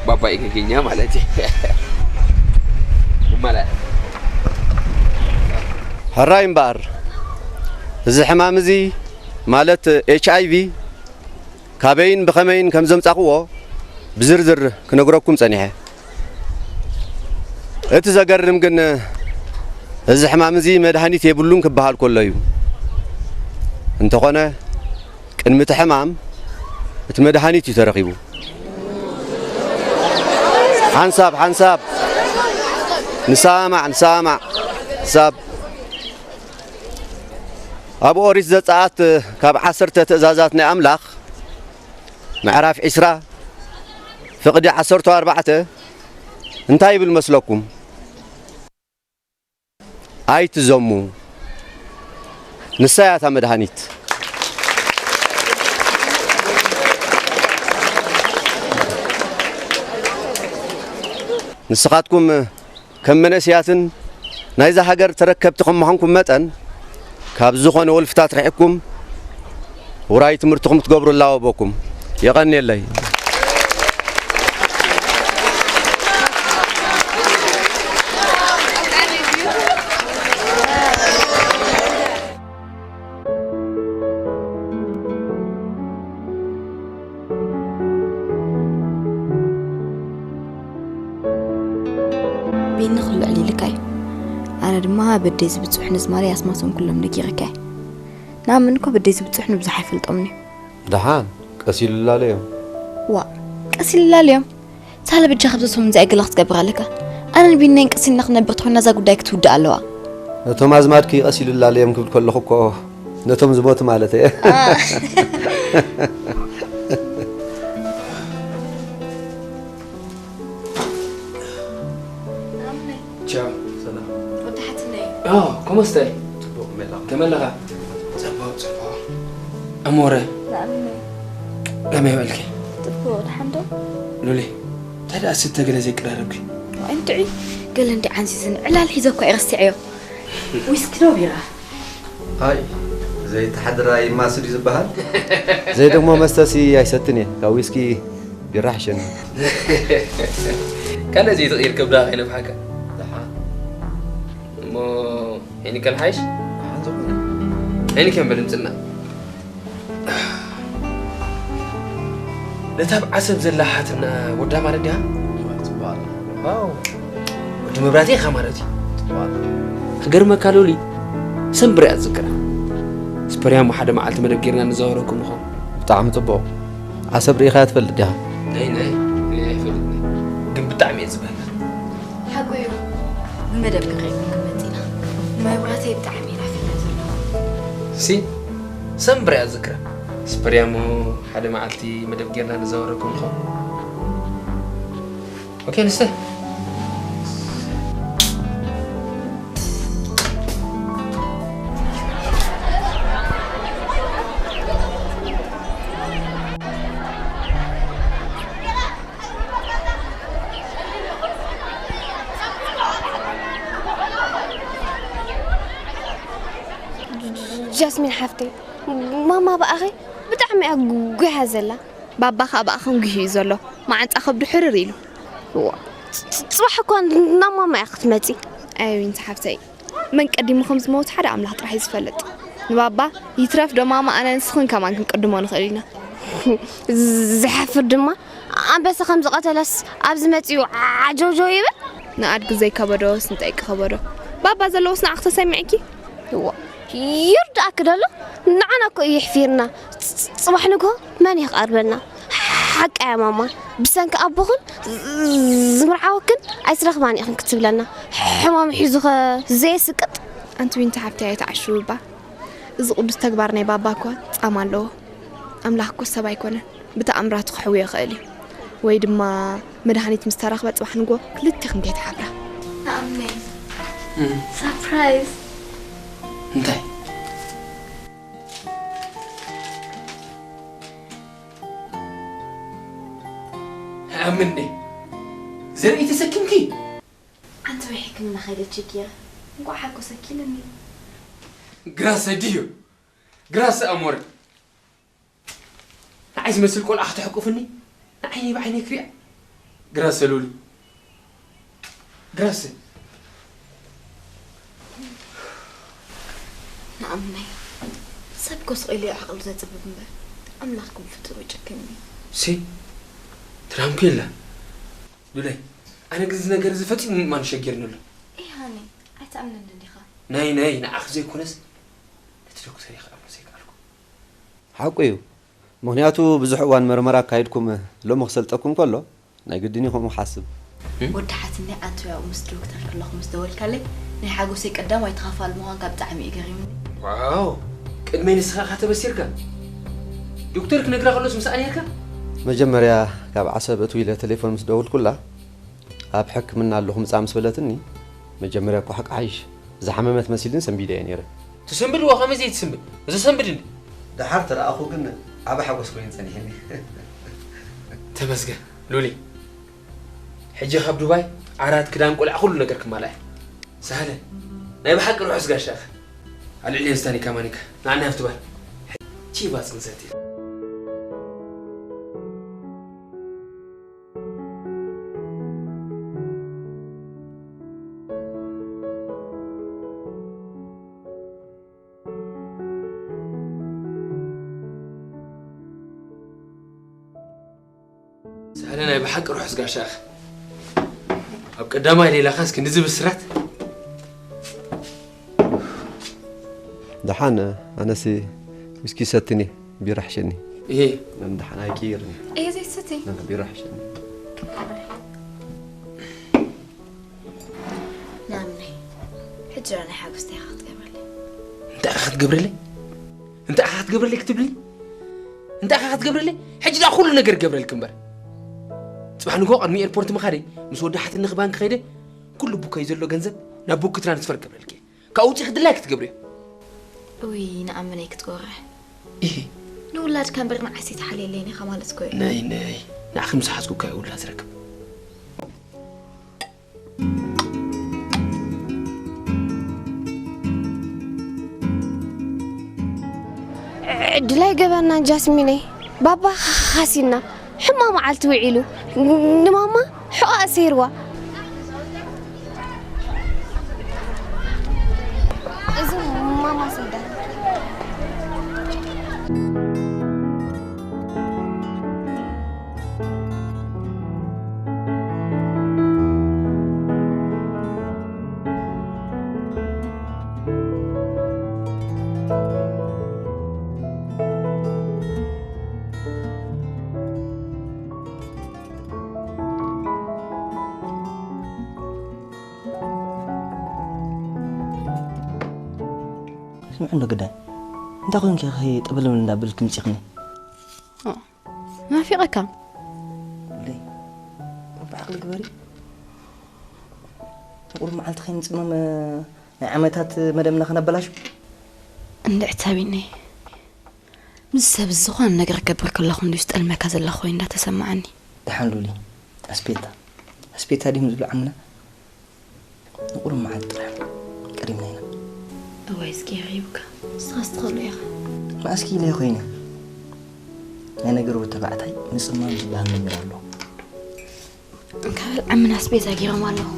ባባ ኢገገኛ ማለት እዩ። ይማላእ። ሕራይ እምበኣር፣ እዚ ሕማም እዚ ማለት ኤች ኣይ ቪ ካበይን ብኸመይን ከም ዘምጻኽዎ ብዝርዝር ክነግረኩም ጸኒሐ። እቲ ዘገርም ግን፣ እዚ ሕማም እዚ መድሃኒት የብሉን ክበሃል ከሎ እዩ። እንተኾነ፣ ቅድሚ እቲ ሕማም እቲ መድሃኒት እዩ ተረኺቡ። ሓንሳብ ሓንሳብ ንሰማዕ ንሰማዕ ሓንሳብ ኣብ ኦሪት ዘጸኣት ካብ ዓሰርተ ትእዛዛት ናይ ኣምላኽ ምዕራፍ ዒስራ ፍቕዲ ዓሰርተ ኣርባዕተ እንታይ ይብል መስለኩም? ኣይትዘሙ። ንሳ እያ እታ መድሃኒት። ንስኻትኩም ከም መንእስያትን ናይዛ ሃገር ተረከብቲ ከም ምዃንኩም መጠን፣ ካብ ዝኾነ ወልፍታት ርሒቕኩም ውራይ ትምህርትኹም ክትገብሩ እላበወኩም። የቐንየለይ። ቢኒ ኩሉ ኣዕሊልካ እዩ። ኣነ ድማ በደይ ዝብጽሑኒ ዝማሬ ኣስማቶም ኩሎም ነጊረካ እየ። ንኣምን እኮ በደይ ዝብጽሑኒ ብዙሕ ኣይፈልጦምን እዩ። ደሓን ቀስ ኢሉ ላለዮም። ዋእ ቀስ ኢሉ ላለዮም። ሳለ በጃኻ ብዘሶም እንዚ ኣይገለ ክትገብር ኣለካ። ኣነን ቢናይን ቀስ ኢልና ክነብር ተኾይንና እዛ ጉዳይ ክትውዳእ ኣለዋ። ነቶም ኣዝማድኪ ቀስ ኢሉ ላለዮም ክብል ከለኹ እኮ ነቶም ዝሞቱ ማለት እየ። ቻው። ሰላም። ወዲ ሓትነይ። ኦ፣ ኮሞ ስታይ? ጽቡቕ፣ ከመይ ኣለኻ? ከመይ ኣለኻ? ጽቡቕ፣ ጽቡቕ። ኣሞረ። ንኣምነይ። ከመይ ውዕልኪ? ጽቡቕ፣ ደሓን ዶ? ሉሊ፣ እንታይ ደኣ ስተ ገለ ዘይቀራረብኪ? ዋይ እንድዒ፣ ገለ እንዲ ዓንዚዝን ዕላል ሒዘ እኳ እየ ረሲዐዮ። ዊስኪ ዶ ቢራ? ኣይ፣ ዘይተሓድራ ይማስድ እዩ ዝበሃል። ዘይ ደግሞ መስተሲ ኣይሰትን እየ። ካብ ዊስኪ ቢራ ሕሸኒ። ካልእ ዘይትቕይር ከብዳ ከይነፍሓካ። ደሓን። እሞ ሄኒከል ሓይሽ? ደሓን ዝኾነ። ሄኒከን በል ምጽና። ነታ ኣብ ዓሰብ ዘላ ሓትና ወዳ ማለት ድያ? ጽቡቕ ኣላ። ዋው። ወዲ መብራህቲ ኢኻ ማለት እዩ። ጽቡቕ ኣላ። ክገርመካ ሉሊ፣ ሰንብር እያ ትዝክራ። ስፐርያሞ ሓደ መዓልቲ መደብ ጌርና ንዘዋወረኩም ንኸውን። ብጣዕሚ ጽቡቕ። ዓሰብ ርኢኻያ ትፈልጥ ዲኻ? ናይ ናይ ናይ ኣይፈልጥን። ግን ብጣዕሚ እየ ዝበህል። ሓቁ እዩ። ብመደብ ክንረኣየኩም ክንመጽእ ኢና። ብጣዕሚ ኢና ፊና ዘለኹ። ሲ ሰምብር እያ ዝክረ ስፐርያሞ ሓደ መዓልቲ መደብ ጌርና ንዛወረኩም ንኸውን። ኦኬ ንስተ ጃስሚን ሓፍተይ፣ ማማ ብኣኺ ብጣዕሚ እያ ጉያ ዘላ። ባባ ከዓ ብኣኽን ጉሂ እዩ ዘሎ። መዓንጣ ከብዱ ሕርር ኢሉ። እዋ፣ ጽ- ጽባሕ እኮ ናብ ማማ እያ ክትመጺ። ኣይ ዊንቲ ሓፍተይ፣ መን ቀዲሙ ከም ዝመውት ሓደ ኣምላኽ ጥራሕ እዩ ዝፈልጥ። ንባባ ይትረፍ ዶ ማማ፣ ኣነ ንስኽን ከማን ክንቅድሞ ንኽእል ኢና። ዝሓፍር ድማ ኣንበሳ ከም ዝቐተለስ ኣብዚ መጺኡ ዓጆጆ ይብል። ንኣድጊ ዘይከበዶ ስንጠይቂ ከበዶ። ባባ ዘለዎስ ንዓኽ ተሰሚዕኪ? እዋ፣ ይርዳእኪ ደሎ ንዓና እኮ እዩ ይሕፊርና። ጽ- ጽባሕ ንግሆ መን ይቐርበና? ሓቃ እያ ማማ። ብሰንኪ ኣቦኽን ዝምርዓወክን ኣይትረኽባን ኢኽን ክትብለና። ሕማም ሒዙኸ ዘየስቅጥ? ኣንቲ ዊንቲ ሓፍተይ ኣይትዓሽዊ እባ። እዚ ቅዱስ ተግባር ናይ ባባ እኳ ጻማ ኣለዎ። ኣምላኽ እኮ ሰብ ኣይኮነን። ብተኣምራቱ ክሕውዮ ይኽእል እዩ። ወይ ድማ መድሃኒት ምስ ተረኽበ ጽባሕ ንግሆ ክልቴኽን ከይትሓብራ። ንኣምነይ ሳፕራይዝ እንታይ ኣምን እንዴ ዘርኢ ተሰኪምኪ ኣንቲ ወይ ሕክምና ከይደ ችግር እንኳ ሓጎሰኪ ኢለኒ ግራሰ ድዩ ግራሰ ኣሞረ ንዓይ ዝመስል ቆልዓ ከተሕቁፍኒ ንዓይነይ ብዓይነይ ክሪኣ ግራሰ ሉሊ ግራሰ ንኣምነይ ሰብ ኮስቕ ኢሉ እዩ ዓቕሉ ዘፅብብ እምበር ኣምላኽ ግን ፍጡር ይጭክን እዩ ሲ ትራምኩ የላ ሉለይ ኣነ ግን እዚ ነገር እዚ ፈፂሙ ምእማን ሸጊርኒ ኣሎ ኢሃኒ ኣይትኣምንን እንዲኻ ናይ ናይ ንዓኺ ዘይኮነስ ነቲ ዶክተር እየ ክኣምኖ ዘይከኣልኩ ሓቁ እዩ። ምኽንያቱ ብዙሕ እዋን መርመራ ኣካይድኩም ሎሚ ክሰልጠኩም ከሎ ናይ ግድን እዩ ከምኡ ክሓስብ። ወዲ ሓትነይ ኣንቱ ያው ምስ ዶክተር ከለኹ ምስ ደወልካለይ ናይ ሓጎሰይ ቀዳማይ ተኻፋሊ ምዃንካ ብጣዕሚ እዩ ገሪሙኒ። ዋው ቅድመይ ንስኻ ኢኻ ተበሲርካ ዶክተር ክነግራ ከሎስ ምስኣ ነይርካ? መጀመርያ ካብ ዓሰብ እትው ኢለ ቴሌፎን ምስ ደወልኩላ ኣብ ሕክምና ኣለኹ ምጻእ ምስ በለትኒ መጀመርያ እኳ ሓቂ ሓይሽ ዝሓመመት መሲልኒ ሰንቢደ እየ ነይረ። ትሰንብድ እዋ ከመይ ዘይትስንብድ እዞ ሰንብድ እንዲ። ደሓር ተረኣኹ ግን ዓቢ ሓጎስ ኮይኑ ጸኒሕኒ። ተመስገን ሉሊ ሕጂ ካብ ዱባይ ዓራት ክዳን ቆልዓ ኩሉ ነገር ክማላእ ሳህለ ናይ ብሓቂ ርሑስ ጋሻ ኢኻ ኣልዕልየን ስታኒካ ማኒካ ንዓና ሃፍቲ ባል ቺባ ጽንሰት ሳለ ናይ ብሓቂ ርሑስ ጋሻ ኢኻ ኣብ ቀዳማይ ሌላኻስ ክንድዚ ብስራት ደሓን ኣነሲ ዊስኪ ሰትኒ ቢራ ሕሸኒ እሄ ደሓን ኣይቅይርኒ እሄ ዘይሰቲ ቢራ ሕሸኒ ናምነይ ሕጂ ናይ ሓጎስቲ ኢኻ ክትገብረለይ እንታይ ኢኻ ክትገብረለይ እንታይ ኢኻ ክትገብረለይ ክትብልኒ እንታይ ኢኻ ክትገብረለይ ሕጂ ዳ ኩሉ ነገር ገብረልክ እምበር ጽባሕ ንግሆ ቅድሚ ኤርፖርት ምኻደይ ምስ ወዳሓትኒ ክባንክ ኸይደ ኩሉ ቡከይ ዘሎ ገንዘብ ናብ ቡክ ትራንስፈር ገብረልክ ካብ ውፅኢ ክድላይ ክትገብርዮ ውይ ንኣመነይ ክትጎርሕ ኢሂ ንውላድካ እምበር ንዓይሲ ተሓልየለይን ኢኻ ማለት እኮ እዩ ነይ ነይ ንዓኺ ምስ ሓዝኩካ እዩ ውላድ ዝረክብ ዕድል ኣይገበርናን ጃስሚነይ ባባ ሓሲና ሕማቕ መዓልቲ ውዒሉ ንማማ ሕቖኣ ሰይርዋ እዚ ማማ ሰይዳ ምዕንዶ ግዳይ እንታይ ኮንኪ ኢኺ ጥብልብል እንዳበልኪ ምጺኽኒ? ኦ፣ ናፊቐካ። ለይ፣ ብዓቕሊ ግበሪ። ንቑሩብ መዓልቲ ከይምጽመም ናይ ዓመታት መደብና ከነበላሹ። እንድዒ ሳቢነይ፣ ምስ ሰብ ዝኾነ ነገር ክገብር ከለኹ እንድዩ ዝጠልመካ ዘለኹ ወይ እንዳተሰማዓኒ። ደሓን ሉሊ፣ ኣስፔታ፣ ኣስፔታ ድዮም ዝብሉ ዓምና? ንቑሩብ መዓልቲ ጥራሕ ቀሪብና ኢና። እዋይ፣ እስኪ የኽይብካ። ንስኻስ ትኽእሎ ኢኻ። መኣስኪ ኢለ ኮይነ። ናይ ነገሩ ተባዕታይ ምጽማም ዝበሃል ነገር ኣሎ። እንካ በል ዓምና ኣስቤዛ ገይሮም ኣለዉ።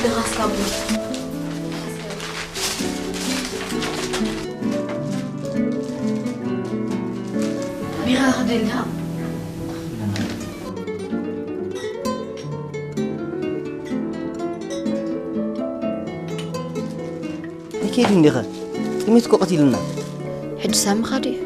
ድኻስ ካብ ቢራ ክደልያ። ንኬድ እንዲኸ? ጥሜት እኮ ቀቲልና። ሕጂ ሳሚ ኻዱ እዩ።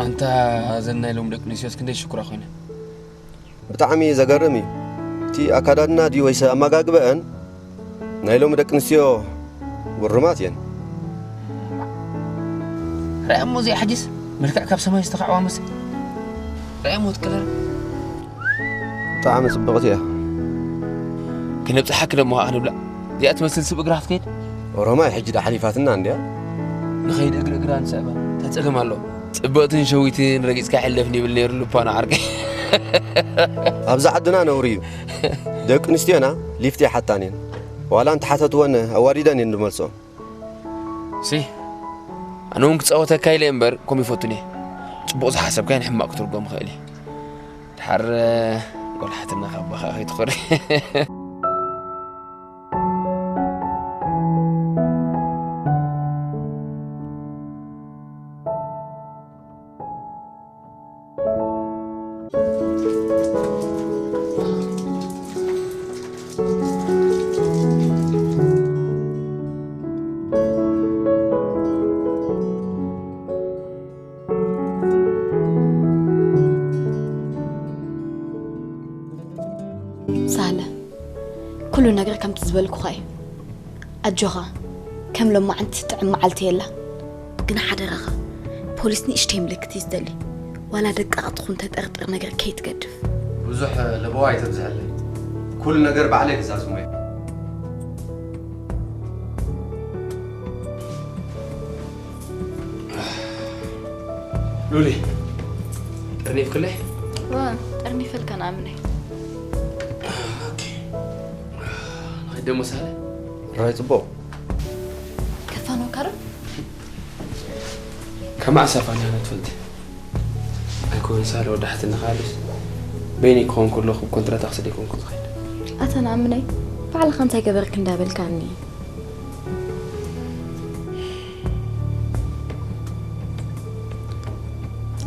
ኣንታ እዘን ናይ ሎም ደቂ ኣንስትዮስ ክንደይ ሽኩራ ኮይነን። ብጣዕሚ ዘገርም እዩ። እቲ ኣካዳድና ድዩ ወይስ ኣመጋግበአን? ናይ ሎሚ ደቂ ኣንስትዮ ግሩማት እየን። ርኣያ እሞ እዚኣ ሕጂስ መልክዕ ካብ ሰማይ ዝተኻዕዋ መስል። ርኣያ እሞ እቲ ከለር። ብጣዕሚ ጽብቕቲ እያ። ክነብጽሓ ክነምሃ ክንብላ እዚኣ ትመስል ስብ እግራ ክትከይድ። ኦሮማይ ሕጂ ዳ ሓሊፋትና እንድያ። ንኸይድ እግሪ እግራ ንስዕባ እንታይ ጸገም ኣለዎ? ጽብቕትን ሸዊትን ረጊጽካ ይሕለፍን ይብል ነይሩ ልባና ዓርከይ። ኣብዚ ዓድና ነውሪ እዩ። ደቂ ኣንስትዮና ሊፍት ይሓታን እየን። ዋላ እንተሓተትወን ኣዋሪደን እየን ዝመልስኦም። ሲ፣ ኣነ እውን ክጻወተካ ኢለ እምበር ከምኡ ይፈቱን እየ። ጽቡቕ ዝሓሰብካዮ ንሕማቕ ክትርጎም ይኽእል እዩ። ድሓር፣ እ፣ ቆልሓትና ካብ ኣባኻ ከይትኾሪ። ሳህለ፣ ኩሉ ነገር ከምቲ ዝበልኩኻ እዩ። ኣጆኻ፣ ከም ሎማዓንቲ ትጥዕም መዓልቲ የላን። ግን ሓደራኻ፣ ፖሊስ ንእሽተይ ምልክት እዩ ዝደሊ። ዋላ ደቃቕ ትኹን ተጠርጥር ነገር ከይትገድፍ። ብዙሕ ለበዋ ኣይተብዝሐለይ። ኩሉ ነገር ባዕለይ ክዛዝሞ እየ። ሉሊ፣ ጠርኒፍክለይ? እዋ፣ ጠርኒፈልካ ንኣምነይ። ኦኬ። ንኸይድ ደሞ ሳለ? ራይ ጽቡቕ። ከፋንወካ ዶ? ከማዕ ሳፋንያ ትፈልጥ። ኣይኮን ሳለ ወዳሕትና ካልስ። በይኒ ክኾን ከለኹ ኮንትራት ኣክስደ ይኮንኩ ዝኸይድ። ኣታ ንኣምነይ፣ ባዕልኻ እንታይ ገበርክ እንዳበልካኒ?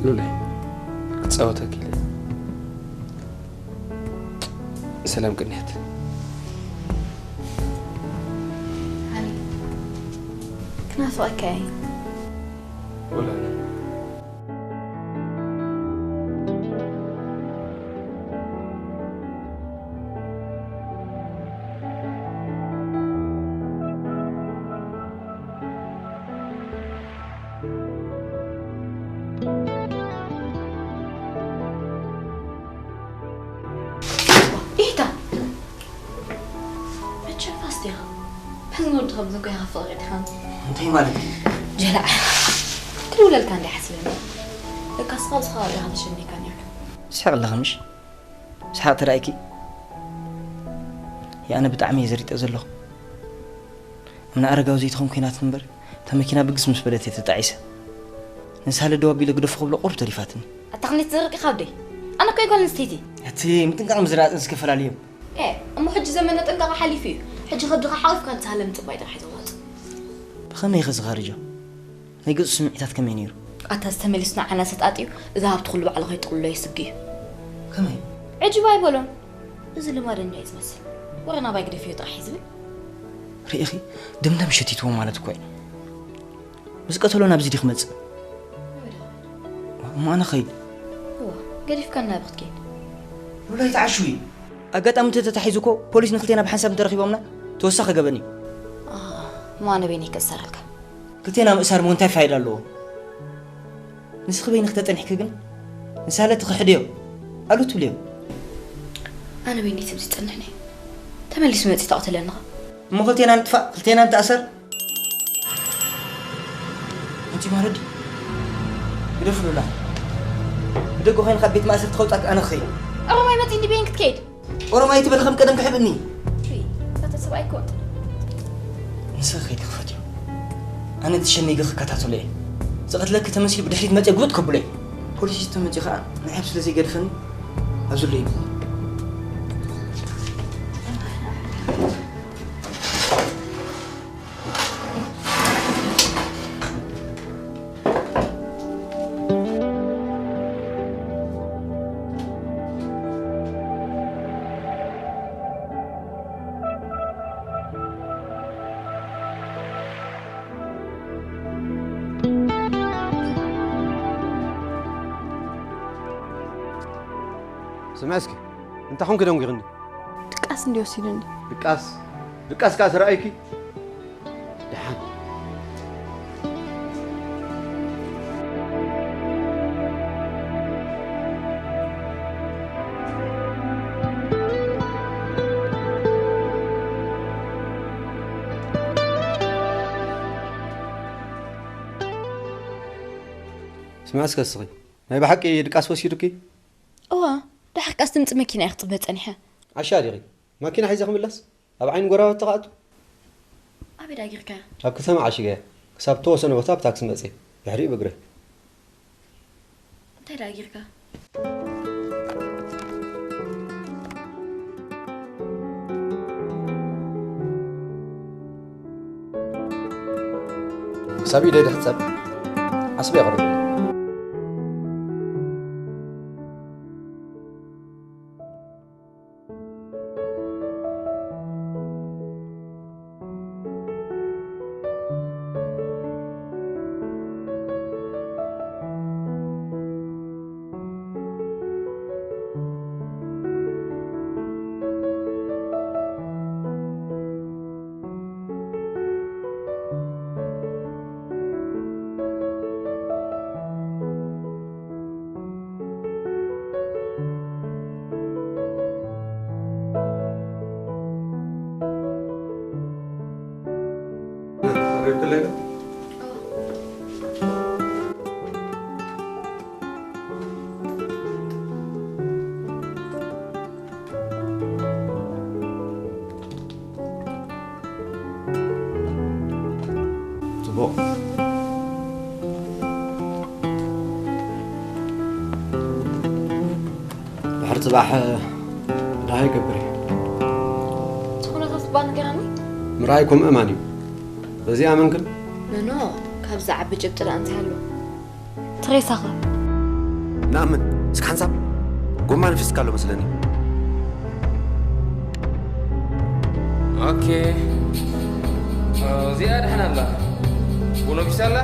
ሉላይ፣ ክጻወተኪ ኢለ። ሰላም ቅንያት። ሃኒ፣ ክናፍቐካ እየ። ወላ ኢታ መቸም ፋስ ዲኻ? በዚ ወዲ ከምዚ እኮ ኢኻ ፍቕሪ ዲኻ? እንታይ ማለት እዩ? ጀላዕ። ክድውለልካ እንዲ ሓሲበ። ለካ ስኻ ኣብዚ ከባቢ ኢኻ ተሸሚካ ነይርካ። ትስሕቕ ኣለኻ ምሽ? ስሓቕ ተራእይኪ? የኣነ ብጣዕሚ እየ ዘሪጠ ዘለኹ። እምነ ኣረጋዊ ዘይትኸውን ኮይናት እምበር፣ እታ መኪና ብግስ ምስ በለት እየ ተጣዒሰ። ንሳለ ደው ኣቢለ ግደፎ ክብሎ ቁሩብ ተሪፋትኒ። ኣታ ክንደይ ትዘርቕ ኢኻ ወደይ? ኣነ እኮ እየ ጓል ኣንስተይቲ። እቲ ምጥንቃቕ ምዝራጥን ዝተፈላለዩ እዮም። ኤ፣ እሞ ሕጂ ዘመነ ጥንቃቐ ሓሊፉ እዩ። ሕጂ ከብድኻ ሓቒፍካ ንሳለ ምጽባይ ጥራሕ እዩ ዘዋጽእ። ብኸመይ ኢኺ ዝኻርጆ? ናይ ገጹ ስምዒታት ከመይ ነይሩ? ኣታ ዝተመልስ ንዓና ሰጣጥ እዩ። እዚ ሃብቲ ኩሉ ባዕሉ ከይጥቕልሎ የስግ እዩ። ከመይ? ዕጅብ ኣይበሎን። እዚ ልማድ እንድያ እዩ ዝመስል። ወረ ናባይ ግደፍዮ ጥራሕ እዩ ዝብል። ርኢኺ? ድምደም ሸቲትዎ ማለት እኮ እዩ። ምስ ቀተሎ ናብዚ ዲኺ መጽእ? እሞ ኣነ ኸይድ። እዋ፣ ገዲፍካ ናብ ክትከይድ። ሉላ ይትዓሹ እዩ። ኣጋጣሚ እንተ ተታሒዙ እኮ ፖሊስ ንክልቴና ብሓንሳብ እንተረኺቦምና ተወሳኺ ገበን እዩ። ኣሃ፣ እሞ ኣነ በይነይ ክእሰረልካ። ክልቴና ምእሳር እሞ እንታይ ፋይዳ ኣለዎ? ንስኺ በይንኺ ተጸኒሕኪ ግን ንሳለ ትኽሕድዮ ኣሉ ትብልዮ። ኣነ በይነይ ትብዚ ጸንሕኒ። ተመሊሱ መጺ ተቕትለኒ ኸ? እሞ ክልቴና ንጥፋእ፣ ክልቴና ንተኣሰር። ኣንቲ ማረዲ ግደፍሉላ። ብደገ ኮይንካ ቤት ማእሰርቲ ከውጻክ ኣነ ክኸይድ። ኦሮማይ መጺ እንዲ በይን ክትከይድ። ኦሮማይ ትበል ከም ቀደም ክሕብኒ። እታ ሰብኣይ እኮ ንስኺ ከይዲ ክፈትዮ። ኣነ እቲ ሸሚገ ክከታተሎ እየ። ዝቐትለኪ ተመሲሉ ብድሕሪት መጺአ ጉጥ ከብሎ እየ። ፖሊስ ተመጺኡ ኸኣ ንዓይ ስለ ዘይገድፈኒ ኣብዚ ኣሎ እዩ። ስምዐ እስኪ፣ እንታይ ኾንኪ ደንጒኽኒ? ድቃስ እንዲ ወሲዱኒ። ድቃስ? ድቃስ ከኣ ተረኣይኪ? ደሓን። ስምዐ እስከ እስኺ፣ ናይ ብሓቂ ድቃስ ወሲዱኪ? እዋ፣ ደሓር ቃስ ድምፂ መኪና እየ ክፅበ ፀኒሐ። ዓሻ ዲኺ? ማኪና ሒዘ ክምለስ? ኣብ ዓይኒ ጎረባብቲ ክኣቱ? ኣበይ ዳጊርካያ? ኣብ ከተማ ዓሽገያ። ክሳብ ተወሰነ ቦታ ብታክሲ መፅየ። ድሕሪኡ ብእግረይ። እንታይ ዳጊርካ? ክሳብ ኢደይ ድሕፀብ ዓስቢ የቕርብ። ጽቡቕ። ድሕሪ ጽባሕ ደሃይ ይገብር እየ። እቲ ኩነታት እባ ንገረኒ። ምርኣይ ከምኡ እማን እዩ። በዚ ኣመንክን? ኖኖ፣ ካብዚ ዓቢ ጭብጢ ደኣ እንታይ ኣሎ? ትሬሳኸ? ንኣምን፣ እስኪ ሓንሳብ ጎማ ንፊስካ ኣሎ መስለኒ። ኦኬ። እዚኣ ደሕና ኣላ። ቡኖ ቢሳ ኣላ?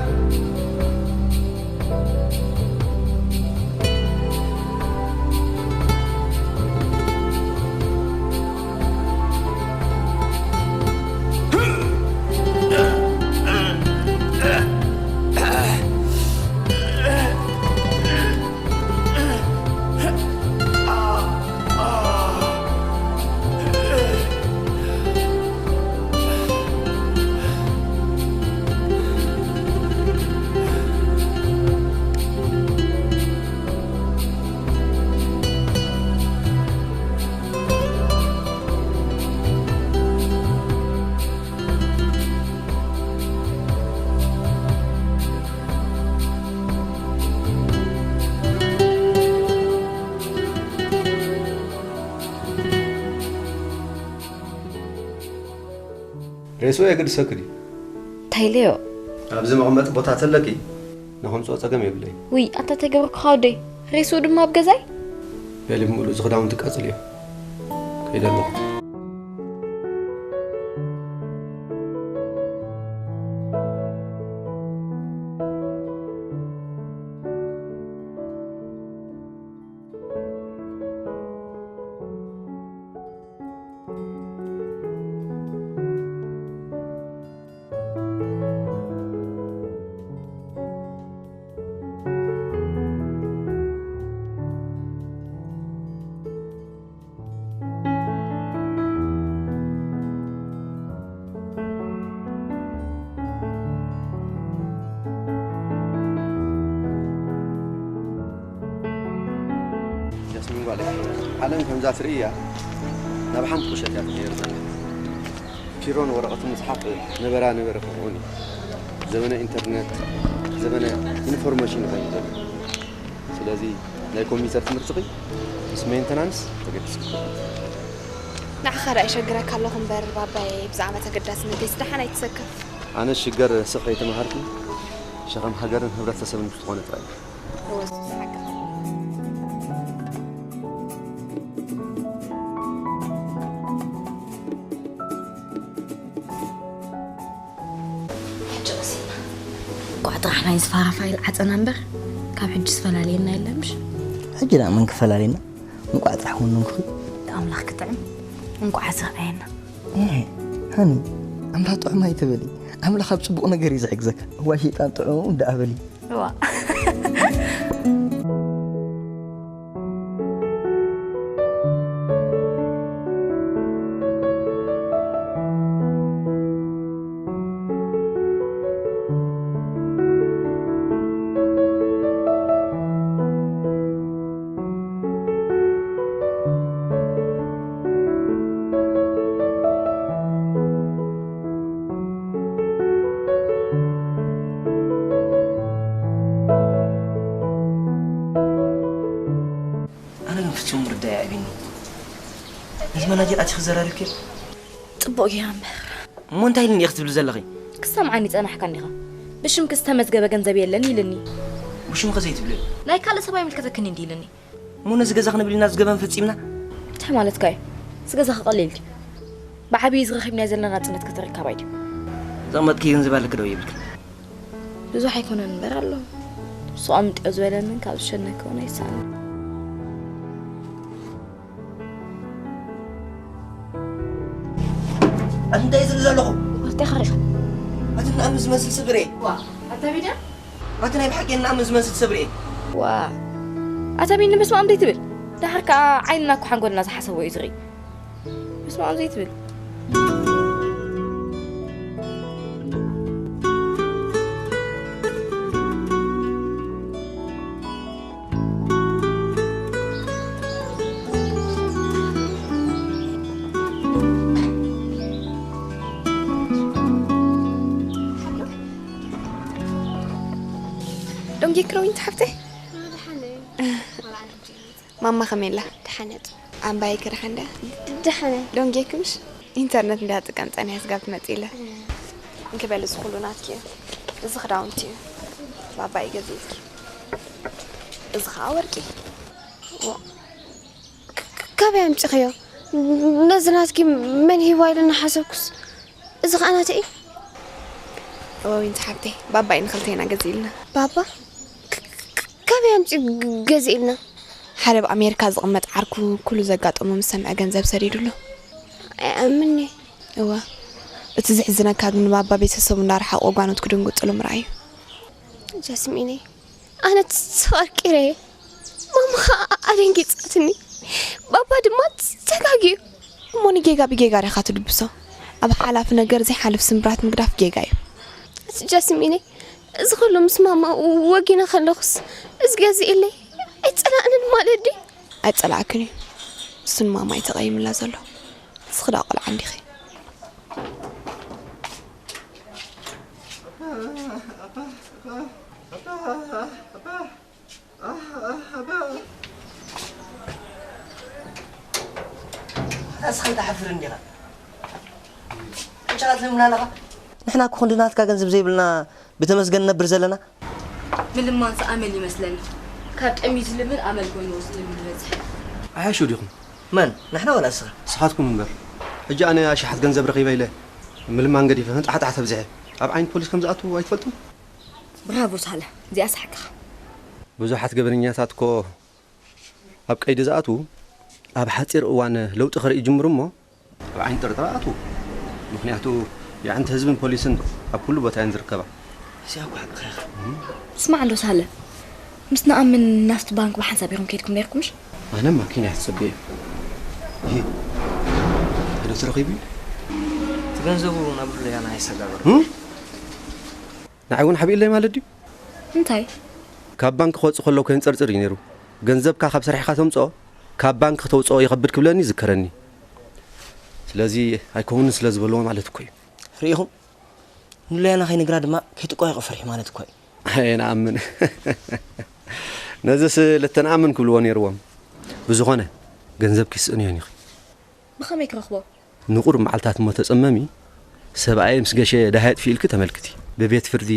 ሬስኡ የገድሰኪ ድዩ? ሄልዮ። ኣብዚ መቐመጢ ቦታ ተለኪ ንኸምፅኦ ፀገም የብለይ። ውይ፣ ኣታ ተገብርኩኻ ወደይ። ሬስኡ ድማ ኣብ ገዛይ? በሊ ብምሉእ እዚ ክዳውንቲ ቀፅልዮ። ከይደ ኣለኹ። ያስሚን ጓለይ፣ ዓለም ከምዛ ትርእያ ናብ ሓንቲ ቁሸት እያ ትቕየር ዘላ። ፒሮን ወረቐትን ምጽሓፍ ነበራ ነበረ ክኸውን እዩ። ዘመነ ኢንተርነት፣ ዘመነ ኢንፎርሜሽን ይኸውን ዘሎ። ስለዚ ናይ ኮምፒውተር ትምህርትኺ ምስ ሜንተናንስ ተገዲስኪ። ንዓኻ ደኣ ይሸግረካ ኣለኹ እምበር ባባየ፣ ብዛዕባ ተገዳስነተይስ ደሓን ኣይትሰከፍ። ኣነ ሽገር ስቕ ከይተማሃርኪ ሸኸም ሃገርን ህብረተሰብን ምስ ትኾኒ ጥራይ። እወ፣ እሱስ ሓቅኻ። ሕጂ ቀሲና። እንቋዕ ጥራሕ ናይ ዝፋራ ፋይል ዓጸና እምበር፣ ካብ ሕጂ ዝፈላልየና የለን ምሽ? ሕጂ ደኣ መን ክፈላልየና? እንቋዕ ጥራሕ ወነንኩኺ። ኣምላኽ ክጥዕም፣ እንቋዕ ዝረኣየና። ኤ፣ ሃኒ፣ ኣምላኽ ጥዑም ኣይትበሊ። ኣምላኽ ኣብ ጽቡቕ ነገር እዩ ዝሕግዘካ። እዋይ ሸይጣን ጥዑም ደኣ በሊ። እዋ። ኣነ ግን ፍጹም ምርዳእ ኣቢኒ። ነዚ መናጀር ኣቲኺ ዘራሪብኪ? ጽቡቕ ጌራ እምበር። እሞ እንታይ ኢልኒ ኢኺ ትብሊ ዘለኺ? ክሰምዓኒ ጸናሕካ እንዲኻ። ብሽምኪ ዝተመዝገበ ገንዘብ የለን ኢልኒ። ብሽምኺ ዘይትብልዮ? ናይ ካልእ ሰብ ኣይምልከተክን እንዲ ኢልኒ። እሞ ነዚ ገዛ ክንብል ኢና ዝገበን ፈጺምና? እንታይ ማለትካ እዩ? እዚ ገዛ ከቐሊል ድዩ? ብዓብዪ ዝረኺብናዮ ዘለና ናጽነት ከተረካባይ ድዩ? ዘቕመጥኪ ገንዘብ ኣለኪ ዶ ይብልኪ? ብዙሕ ኣይኮነን እምበር ኣሎ። ንሱ ኣምጥዮ ዝበለንን ካብ ዝሸነከ እውን ኣይሰኣንን። ኣቲ እንታይ ዝርኢ ዘለኹ? ወርተ ኸሪኻ። ኣቲ ንኣምን ዝመስል ስብሪ። ዋ፣ ኣታ ቢዳ? ኣቲ ናይ ብሓቂ ንኣምን ዝመስል ስብሪ። ዋ። ኣታ ቢኒ በስመ ኣብ ዘይትብል። ደሓር ከኣ ዓይንና እኮ ሓንጎልና ዝሓሰቦ እዩ ዝርኢ። በስመ ኣብ ዘይትብል። ዶንጌ ክረዊን ሓፍተይ። ደሓን እዩ። ማማ ከመይ ኣላ? ደሓን እያ። ኣምባይ ከ ደሓን ድያ? ድ-፣ ደሓን እያ። ዶንጌ ክምሽ ኢንተርነት እንድያ ትጥቀም ጸኒሓ ስጋብ ትመጽእ ኢለ። እንክበል እዚ ኩሉ ናትኪ እዩ። እዚ ክዳውንቲ እዩ። ባባ እዩ ገዚኡልኪ። እዚ ኸኣ ወርቂ። ዋ። ክ-፣ ክ-፣ ካበይ ኣምጺኽዮ? ነዚ ናትኪ መን ሂባ ኢለ እናሓሰብኩስ፣ እዚ ኸኣ ናተይ እዩ። እወ ዊንቲ ሓብተይ፣ ባባ እዩ ንኽልቴና ገዚእልና። ባባ? ክ-፣ ክ-፣ ካበይ ኣምጺኡ ግ-፣ ገዚእልና? ሓደ ኣብ ኣሜሪካ ዝቕመጥ ዓርኩ ኩሉ ዘጋጠሞ ምስ ሰምዐ ገንዘብ ሰዲዱሉ። ኣይኣምን'የ። እወ። እቲ ዘሕዝነካ ግን ንባባ ቤተሰቡ እንዳረሓቑ ጓኖት ክድንግጹሉ ምርኣይ እዩ። ጃስሚነይ፣ ኣነ ተቐርቂረ እየ። ማማ ኸኣ ኣደንጊጻትኒ። ባባ ድማ ተጋግዩ። እሞ ንጌጋ ብጌጋ ዲኻ ትድብሶ? ኣብ ሓላፊ ነገር ዘይሓልፍ ስምብራት ምግዳፍ ጌጋ እዩ። እቲ ጃስሚነይ፣ እዚ ኹሉ ምስ ማማ ወጊነ ከለኹስ፣ እዚ ገዚእለይ ኣይጸላእንን ማለት ድዩ? ኣይጸላእክን እዩ። እሱ ንማማ እዩ ተቐይምላ ዘሎ። ንስኺ ደኣ ቆልዓ እንዲኺ። ኣታ እስኻ ትሓፍር እንዲኻ። ዕጫ ትልምና ኣለኻ። ንሕና እኮ ክንዲ ናትካ ገንዘብ ዘይብልና ብተመስገን ነብር ዘለና። ምልማንስ ኣመል ይመስለኒ። ካብ ጠምዩ ዝልምን ኣመል ኮይኑ ወስድ ልምን ዝበዝሕ። ዓያሹ ዲኹም? መን? ንሕና ዋላ እስኻ? ንስኻትኩም እምበር። ሕጂ ኣነ ኣሽሓት ገንዘብ ረኺበ ኢለ ምልማን ገዲፈ ህንጣሓጣሕ ተብዝሐ ኣብ ዓይኒ ፖሊስ ከም ዝኣትዉ ኣይትፈልጡን? ብራቮ ሳለ፣ እዚኣ ሳሕቅኻ። ብዙሓት ገበነኛታት እኮ ኣብ ቀይዲ ዝኣትዉ ኣብ ሓፂር እዋን ለውጢ ክርኢ ይጅምሩ እሞ ኣብ ዓይኒ ጥርጠራ ኣትዉ። ምኽንያቱ የዕንቲ ህዝብን ፖሊስን ኣብ ኩሉ ቦታ እየን ዝርከባ። እዚኣ እኮ ሓቅኻ ኢኻ። ስማዕ እንዶ ሳለ፣ ምስ ንኣምን ናብቲ ባንክ ብሓንሳብ ኢኹም ከይድኩም ነይርኩም ምሽ? ኣነ ማኪና እየ ተጸቢየ። ይሄ ሄዶ ተረኺቡ እዩ። እቲ ገንዘቡ ናብ ሉልያና ይሰጋገር። ንዓይ እውን ሓቢእለይ ማለት ድዩ? እንታይ? ካብ ባንክ ክወፅእ ከሎ ከየንፀርፅር እዩ ነይሩ። ገንዘብካ ካብ ሰሪሕኻ ተምፅኦ ካብ ባንክ ክተውፅኦ ይኸብድ ክብለኒ ይዝከረኒ። ስለዚ ኣይከውንን ስለ ዝበልዎ ማለት እኮ እዩ። ርኢኹም? ንሉልያና ከይንግራ ድማ ከይትቋየቑ ፈሪሑ ማለት እኮ እዩ። ኣይንኣምን። ነዝስ ልተንኣምን ክብልዎ ነይርዎም። ብዝኾነ ገንዘብኪ ስእንዮን ኢኺ። ብኸመይ ክረኽቦ? ንቑሩብ መዓልታት እሞ ተጸመሚ። ሰብኣየይ ምስ ገሸ ደሃይ ኣጥፊኡ ኢልኪ ተመልክቲ። ብቤት ፍርዲ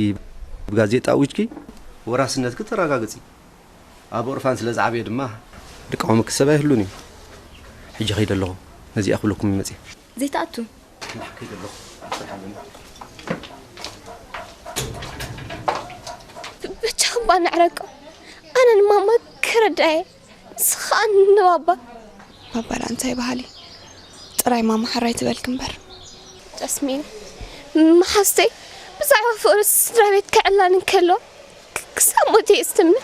ብጋዜጣ ኣዊጅኪ ወራስነትኪ ተረጋግጺ። ኣብ ኦርፋን ስለ ዝዓበየ ድማ ድቃወመኪ ሰብ ኣይህሉን እዩ። ሕጂ ከይደ ኣለኹ። ነዚኣ ክብለኩም እዩ መጽየ። ዘይትኣቱ። ብቻ እባ ንዕረቆ። ኣነ ንማማ ክረዳየ። ንስኻ ንባባ። ባባ ደኣ እንታይ በሃሊ? ጥራይ ማማ ሕራይ ትበልኪ እምበር። ጃስሚን፣ መሓዝተይ ብዛዕባ ፍቕሪ ስድራ ቤት ክዕላን እንከሎ ክሳብ ሞት እየ ዝትምን።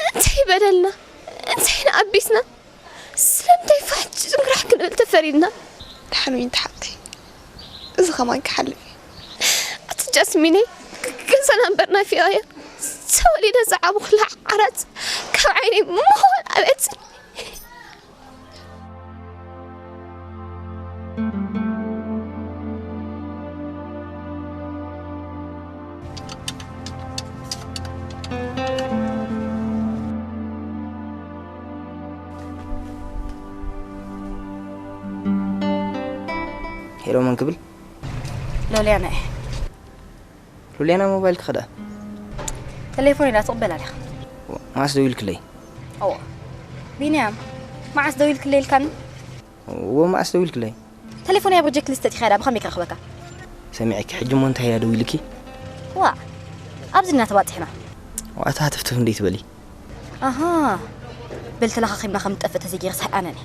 እንታይ በደልና? እንታይ ንኣቢስና? ስለምንታይ ፋሕ ጭንግራሕ ክንብል ተፈሪድና? ደሓን ወይ እንተ ሓቂ? እዚ ኸማን ክሓልፍ እዩ። ኣቲ ጃስሚነይ፣ ገዛና እምበር ናፊቐዮ። ተወሊደ ዝዓበኹላ ዓራት ካብ ዓይነይ ምዃን ኣበትኒ። ሄሎ፣ መን ክብል? ሎልያና እየ። ሉልያና ሞባይል ክኸዳ ተሌፎን ኢላ ትቕበል ኣሊኻ። ማስ ደው ኢልክለይ? እዎ። ቢንያም፣ መዓስ ደው ኢልክለይ ኢልካኒ? እዎ፣ ማስ ደው ኢልክለይ? ተሌፎን እያ ብሪጀክት ሊስት ተቲኻ እያ፣ ብኸመይ ክረኽበካ? ሰሚዐኪ፣ ሕጂ እሞ እንታይ እያ ደው ኢልኪ? ዋዕ፣ ኣብዚ ዲና ተባጺሕና። ዋዕ፣ እታ ሃተፍተፍ እንዴ ትበሊ? ኣሃ፣ በል ተለኻኺብና ከም ንጠፍእ ተዘይገይረ ሰሓ ኣነኒ።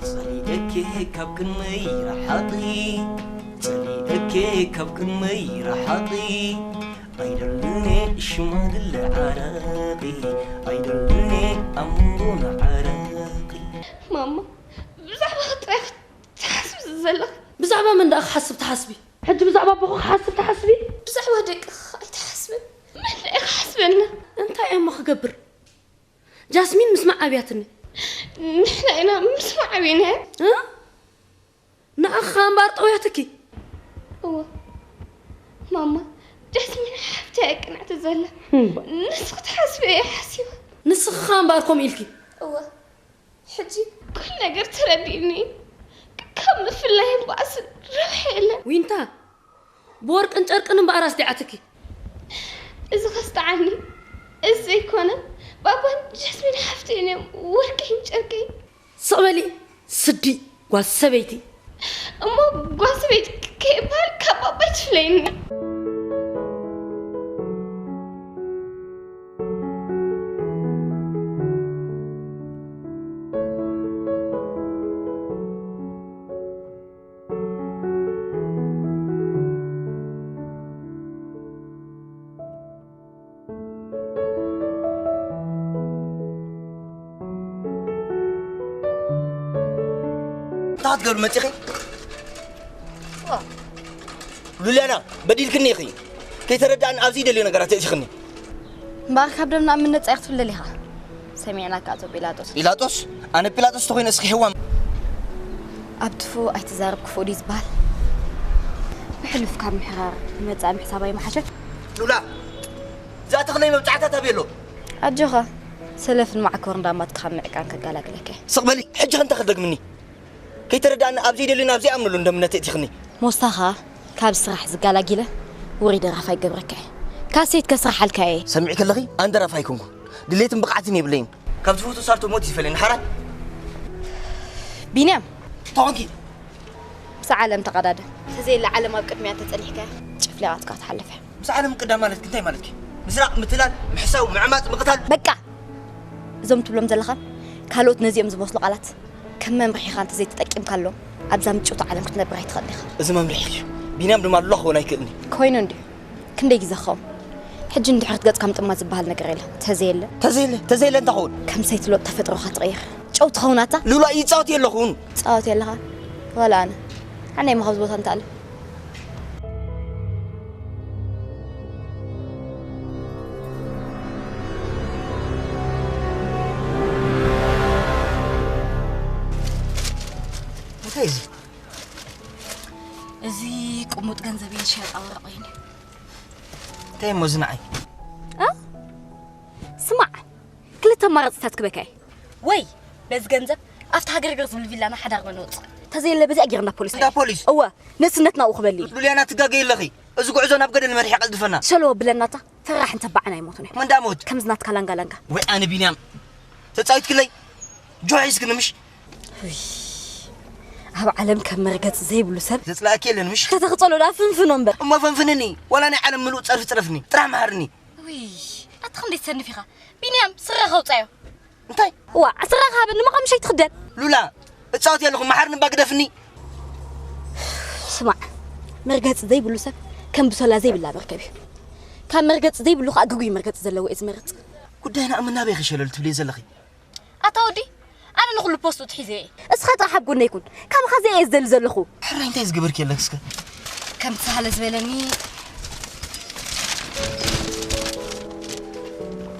ጸሊኤኪ ካብ ክንመይ ረሓቒ፣ ጸሊኤኪ ካብ ክንመይ ረሓቒ፣ ኣይደልን ሽማግለ ዓረቒ፣ ኣይደልን ኣምቦና ዓረቒ። ማማ፣ ብዛዕባ ጥራይ ክትሓስቢ ዘለኺ። ብዛዕባ መን ደኣ ክሓስብ ትሓስቢ? ሕጂ ብዛዕባ ኣቦኺ ክሓስብ ትሓስቢ? ብዛዕባ ደቅኺ ኣይትሓስብን? መን ደኣ ክሓስበና? እንታይ እየ እሞ ክገብር? ጃስሚን ምስማዕ ኣብያትኒ። ንሕና ኢና ምስማዕ ኣብይናዮ። እ? ንዓኺ ኸኣ እምበኣር ጠውያትኪ። እወ ማማ፣ ጃስሚን ሓፍተይ እያ ቅንዕቲ ዘላ። እምባ። ንስኺ ትሓስብዮ እየ ሓሲበ። ንስኺ ኸኣ እምበኣር ከምኡ ኢልኪ። እወ ሕጂ ኩሉ ነገር ተረዲእኒ እዩ። ካብ ምፍላይን ባእስን ረብሓ የለን። ዊንታ፣ ብወርቅን ጨርቅን እምበኣር ኣስዲዓትኪ። እዚ ከስጥዓኒ፣ እዚ ዘይኮነ፣ ባባን ጃስሚን ሓፍተይን እዮም ወርቀይን ጨርቀይን። ስቕ በሊ ስዲ ጓል ሰበይቲ። እሞ ጓል ሰበይቲ ከይበሃል ካብ ባባ ኣይትፍለይኒ። እንታይ ክትገብሪ መፂኺ? ሉልያና፣ በዲልክኒ ኢኺ። ከይተረዳእኒ ኣብ ዘይደልዮ ነገራት የእቲኽኒ። እምበኣር ካብ ደምና እምነት ጻይ ክትብል ደሊኻ? ሰሚዕናካ ኣቶ ጲላጦስ። ጲላጦስ? ኣነ ጲላጦስ ተኾይነ እስኺ ሄዋን። ኣብ ትፉእ ኣይትዛረብ ክፉእ ድዩ ዝበሃል? ብሕሉፍ ካብ ምሕራር ንመጻኢ ምሕሳብ ኣይምሓሸን? ሉላ፣ ዝኣተኽለይ መብጻዕታት ኣበይ ኣሎ? ኣጆኻ፣ ሰለፍን ማዕኮር እንዳማትካ ምዕቃን ከጋላግለካ እየ። ስቕ በሊ፣ ሕጂ ከ እንታይ ክትደግምኒ? ከይተረዳእኒ ኣብ ዘይደልዮ ናብ ዘይኣምነሉ እንደ እምነት የእቲኽኒ። ሞስታኻ ካብ ስራሕ ዝጋላጊለ ውሪ ደራፋይ ገብረካ እየ። ካሴት ከስርሓልካ እየ። ሰሚዕ ከለኺ ኣንደራፍ ኣይኮንኩን። ድሌትን ብቕዓትን የብለይን። ካብ ዝፈቱ ሳርቶ ሞት ይፈለኒ ሓራት። ቢንያም፣ ተኾንኪ ምስ ዓለም ተቐዳደ። ተዘየለ ዓለም ኣብ ቅድሚያ ተጸኒሕካ ጨፍሊቓትካ ትሓልፍ እያ። ምስ ዓለም ቅዳም ማለት እንታይ ማለት እዩ? ምስራቕ፣ ምትላል፣ ምሕሳው፣ ምዕማጽ፣ ምቕታል። በቃ! እዞም ትብሎም ዘለኻ ካልኦት ነዚኦም ዝመስሉ ቃላት ከም መምርሒ ኢኻ እንተዘይተጠቂምካሎም ኣብዛ ምጭውቲ ዓለም ክትነብር ኣይትኽእል ኢኻ። እዚ መምርሒ እዩ። ቢንያም ድማ ሉላ ክኸውን ኣይክእልን እዩ። ኮይኑ እንድዩ። ክንደይ ግዜ ክኸውን? ሕጂ ንድሕሪት ገጽካ ምጥማት ዝበሃል ነገር የለን። ተዘየለ ተዘየለ፣ ተዘየለ እንታይ ክኸውን? ከም ሰይቲ ሎጥ ተፈጥሮኻ ትቕይር። ጨው ትኸውን ኣታ? ሉላ ይጻወት የለኹን። ትጻወት የለኻ? ዋላ ኣነ። ሓንደይ እሞ ካብዚ ቦታ እንተኣለ። እንታይ እዚ? እዚ ቅሙጥ ገንዘብ እየ ዝሸጣ ወረቕ እዩ። እንታይ እሞ እዚ ንዓይ? እ? ስማዕ፣ ክልተ ኣማራፅታት ክበካ እየ። ወይ በዚ ገንዘብ ኣብቲ ሃገር ገር ዝብል ቪላና ሓዳር መነውፅ። ተዘየለ በዚኣ ጌርና ፖሊስ። እንዳ ፖሊስ? እወ፣ ንእስነትና ኣብኡ ክበሊ እዩ። ሉልያና ትጋገይ ኣለኺ። እዚ ጉዕዞ ናብ ገደል መሪሕ ቀልጥፈና። ሸሎ ብለናታ፣ ፈራሕ እንተባዕና ኣይሞቱን እዮም። መንዳ ሞት? ከምዚ ናትካ ላንጋ ላንጋ። ወይ ኣነ ቢንያም፣ ተጻዊትክለይ? ጆ ሒዝክኒ ምሽ? ውይ፣ ኣብ ዓለም ከም መርገጽ ዘይብሉ ሰብ። ዘጽላእኪ የለን ምሽ? ከተኽጸሎ ደኣ ፍንፍኖ እምበር። እሞ ፈንፍንኒ፣ ዋላ ናይ ዓለም ምሉእ ጸርፊ ጽረፍኒ፣ ጥራሕ መሃርኒ። ውይ፣ ኣታ ክንደይ ትሰንፍ ኢኻ? ቢንያም፣ ስረ ከውጻዮ። እንታይ? ዋ፣ ስረኻ ሃበኒ፣ እሞ ካብ ምሸት ትኽደን። ሉላ፣ እጻወት ኣለኹ፣ መሓርኒ እባ ግደፍኒ። ስማዕ፣ መርገጽ ዘይብሉ ሰብ ከም ብሶላ ዘይብላ መርከብ እዩ። ካብ መርገጽ ዘይብሉ ኸኣ ግጉይ መርገጽ ዘለዎ እዩ ዝመርጽ። ጉዳይና እሞ ናበይ ኸሸለሉ ትብልዮ ዘለኺ? ኣታ ወዲ፣ ኣነ ንኹሉ ፖስት ትሒዘ እየ። እስኻ ጥራሕ ኣብ ጎነይ ኩን። ካባኻ ዘይ እየ ዝደሊ ዘለኹ። ሕራይ እንታይ ዝገበርኪ ኣለኪ እስከ? ከምቲ ሳህለ ዝበለኒ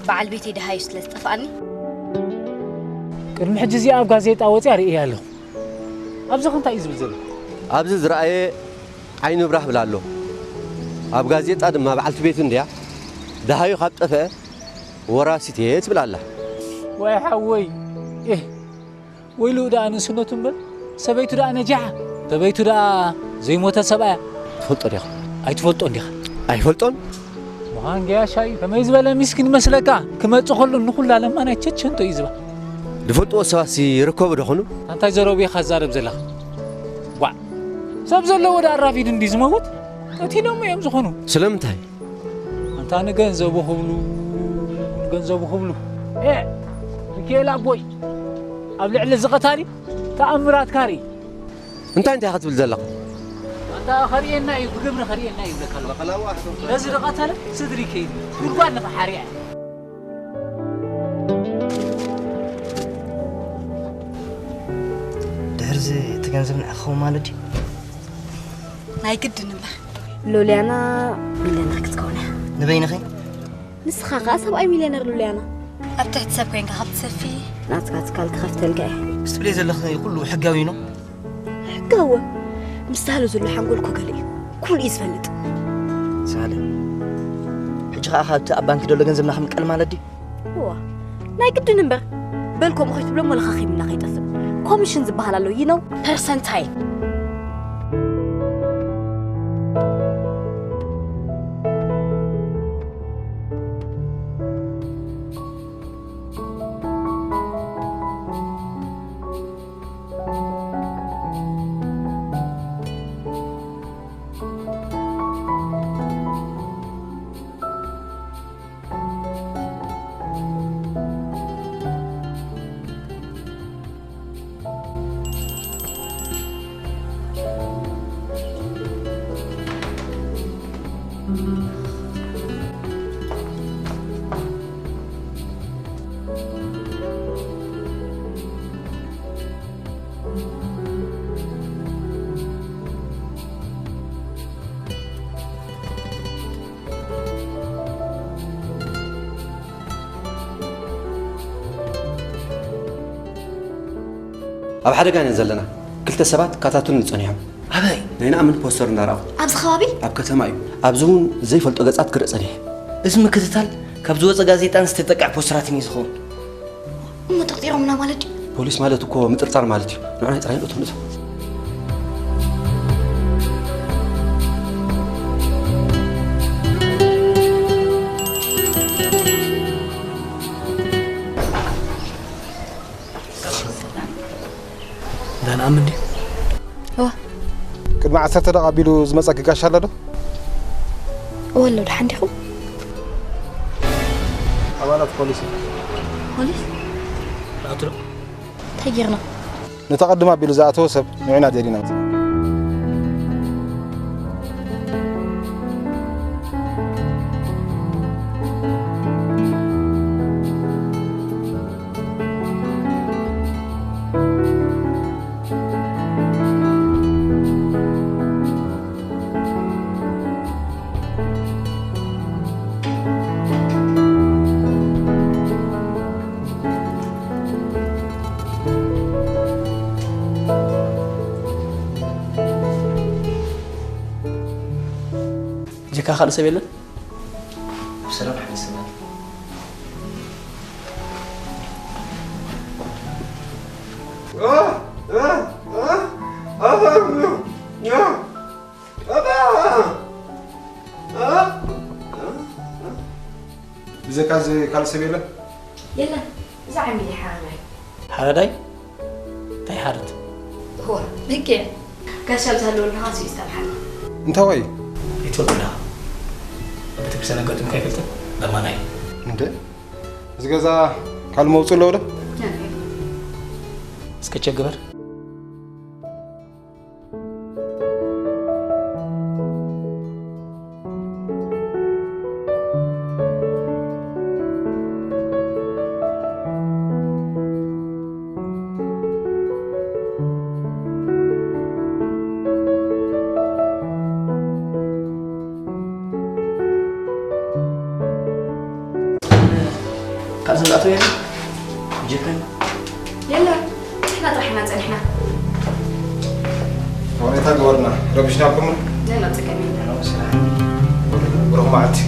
በዓል ቤተይ ደሃዩ ስለ ዝጠፍኣኒ። ቅድሚ ሕጂ እዚኣ ኣብ ጋዜጣ ወፂኣ ርእየ ኣለኹ። ኣብዚ ኸ እንታይ እዩ ዝብል ዘሎ? ኣብዚ ዝረኣየ ዓይኑ ብራህ ብላ ኣሎ። ኣብ ጋዜጣ ድማ በዓልቲ ቤቱ እንድያ ደሃዩ ካብ ጠፍአ ወራሲት እየ ትብል ኣላ። ዋይ ሓወይ፣ ኤህ፣ ወይሉ ደኣ ንእስነቱ እምበር፣ ሰበይቱ ደኣ ነጃሓ። ሰበይቱ ደኣ ዘይሞተ ሰብኣያ። ትፈልጦ ዲኻ? ኣይትፈልጦን ዲኻ? ኣይፈልጦን። ምዃን ገያሻ እዩ። ከመይ ዝበለ ሚስኪን ይመስለካ? ክመጽእ ከሎ ንኹላ ለማናይ ቸቸንቶ እዩ ዝባ። ዝፈልጥዎ ሰባትሲ ይርከቡ ዶ ኾኑ? ኣንታይ ዘረቡ ኢኻ ትዛረብ ዘለኻ? ጓዕ። ሰብ ዘለዎ ደኣ ኣራፊዱ እንዲ ዝመውት፣ ቀቲሎሞ እዮም ዝኾኑ። ስለምንታይ? ኣንታ ንገንዘቡ ክብሉ፣ ንገንዘቡ ክብሉ። ኤ፣ ሚካኤል ኣቦይ፣ ኣብ ልዕሊ እዚ ቐታሊ ተኣምራትካ ርኢ። እንታይ እንታይ ክትብል ዘለኻ? ኣንታ ኸርእየና እዩ፣ ብግብሪ ኸርእየና እዩ ይብለካ ኣለኹ። ነዚ ዝቐተለ ስድሪ ከይድ፣ ጉድጓድ ንኽሓርያ። ድሕርዚ እቲ ገንዘብ ንዓኻ ክኸውን ማለት ድዩ? ናይ ግድን እምበር። ሎልያና ሚልዮነር ክትከውን እያ። ንበይንኺ? ንስኻ ኸኣ ሰብኣይ ሚልዮነር ሎልያና። ኣብ ትሕቲ ሰብ ኮይንካ ካብ ትሰፊ። ናትካ ትካል ክኸፍተልካ እየ። ምስ ትብልዮ ዘለኺ ኩሉ ሕጋዊ ነው? ሕጋዊ? ምስ ታህሉ ዘሎ ሓንጎል እኮ ገለ እዩ። ኩሉ እዩ ዝፈልጥ። ሳለ፣ ሕጂ ኸኣ ካብቲ ኣብ ባንኪ ዘሎ ገንዘብና ክምቀል ማለት ድዩ? እዋ፣ ናይ ግድን እምበር። በል ከምኡ ከይትብሎ እሞ ለኻኺምና ከይጠፍእ። ኮሚሽን ዝበሃል ኣሎ፣ you know? ፐርሰንታይል። ኣብ ሓደጋ ኢና ዘለና። ክልተ ሰባት ካታቱልኒ ጸኒሖም። ኣበይ? ናይ ነኣምን ፖስተር እንዳረኣኹ። ኣብዚ ከባቢ? ኣብ ከተማ እዩ። ኣብዚ እውን ዘይፈልጦ ገጻት ክርኢ ጸኒሐ። እዚ ምክትታል ካብ ዝወጸ ጋዜጣን ዝተጠቅዐ ፖስተራትን እዩ ዝኸውን። እሞ ጠርጢሮምና ማለት ድዩ? ፖሊስ ማለት እኮ ምጥርጣር ማለት እዩ። ንዑና ጥራይ ንእቶ፣ ንእቶ። ኣምን ድዩ? እዋ። ቅድሚ ዓሰርተ ደቂቕ ኣቢሉ ዝመጸኪ ጋሻ ኣሎ ዶ? እወ ኣሎ፣ ደሓን ዲኹም? ኣባላት ፖሊስ። ፖሊስ? ንኣቱ ዶ? እንታይ ጌርና? ነቲ ቀድም ኣቢሉ ዝኣተወ ሰብ ንዑና ደሊና መጺና። ጀካ ካልእ ሰብ የለን? ኣብ ሰላም ሓይሰና። ብዘካ እዚ ካልእ ሰብ የለን? የለን። እዛ ዓሚል ሓራዳይ። ሓራዳይ? እንታይ ሓርት? እዋ፣ ልክዕ። ጋሻ ብዝሃለወሉ ኸዓ ስኢስ ተብሓል። እንታዋይ? ይትወልኩ ኣለኻ። ኣብ ቤተክርስትያን ኣጋጢሙካ ኣይፈልጥን? በማናይ? እንደ? እዚ ገዛ ካልእ መውፅእ ኣለዎ ዶ? እስከ ቸክ ግበር። ካብ ዝብላእቶ የለ? ጀካይ? የለን፣ ንሕና ጥራሕ ኢና ጸኒሕና። ሆኔታ ግበርና፣ ረቢሽናኩም። የለን፣ ጸገም የለን። ብሩኽ መዓልቲ።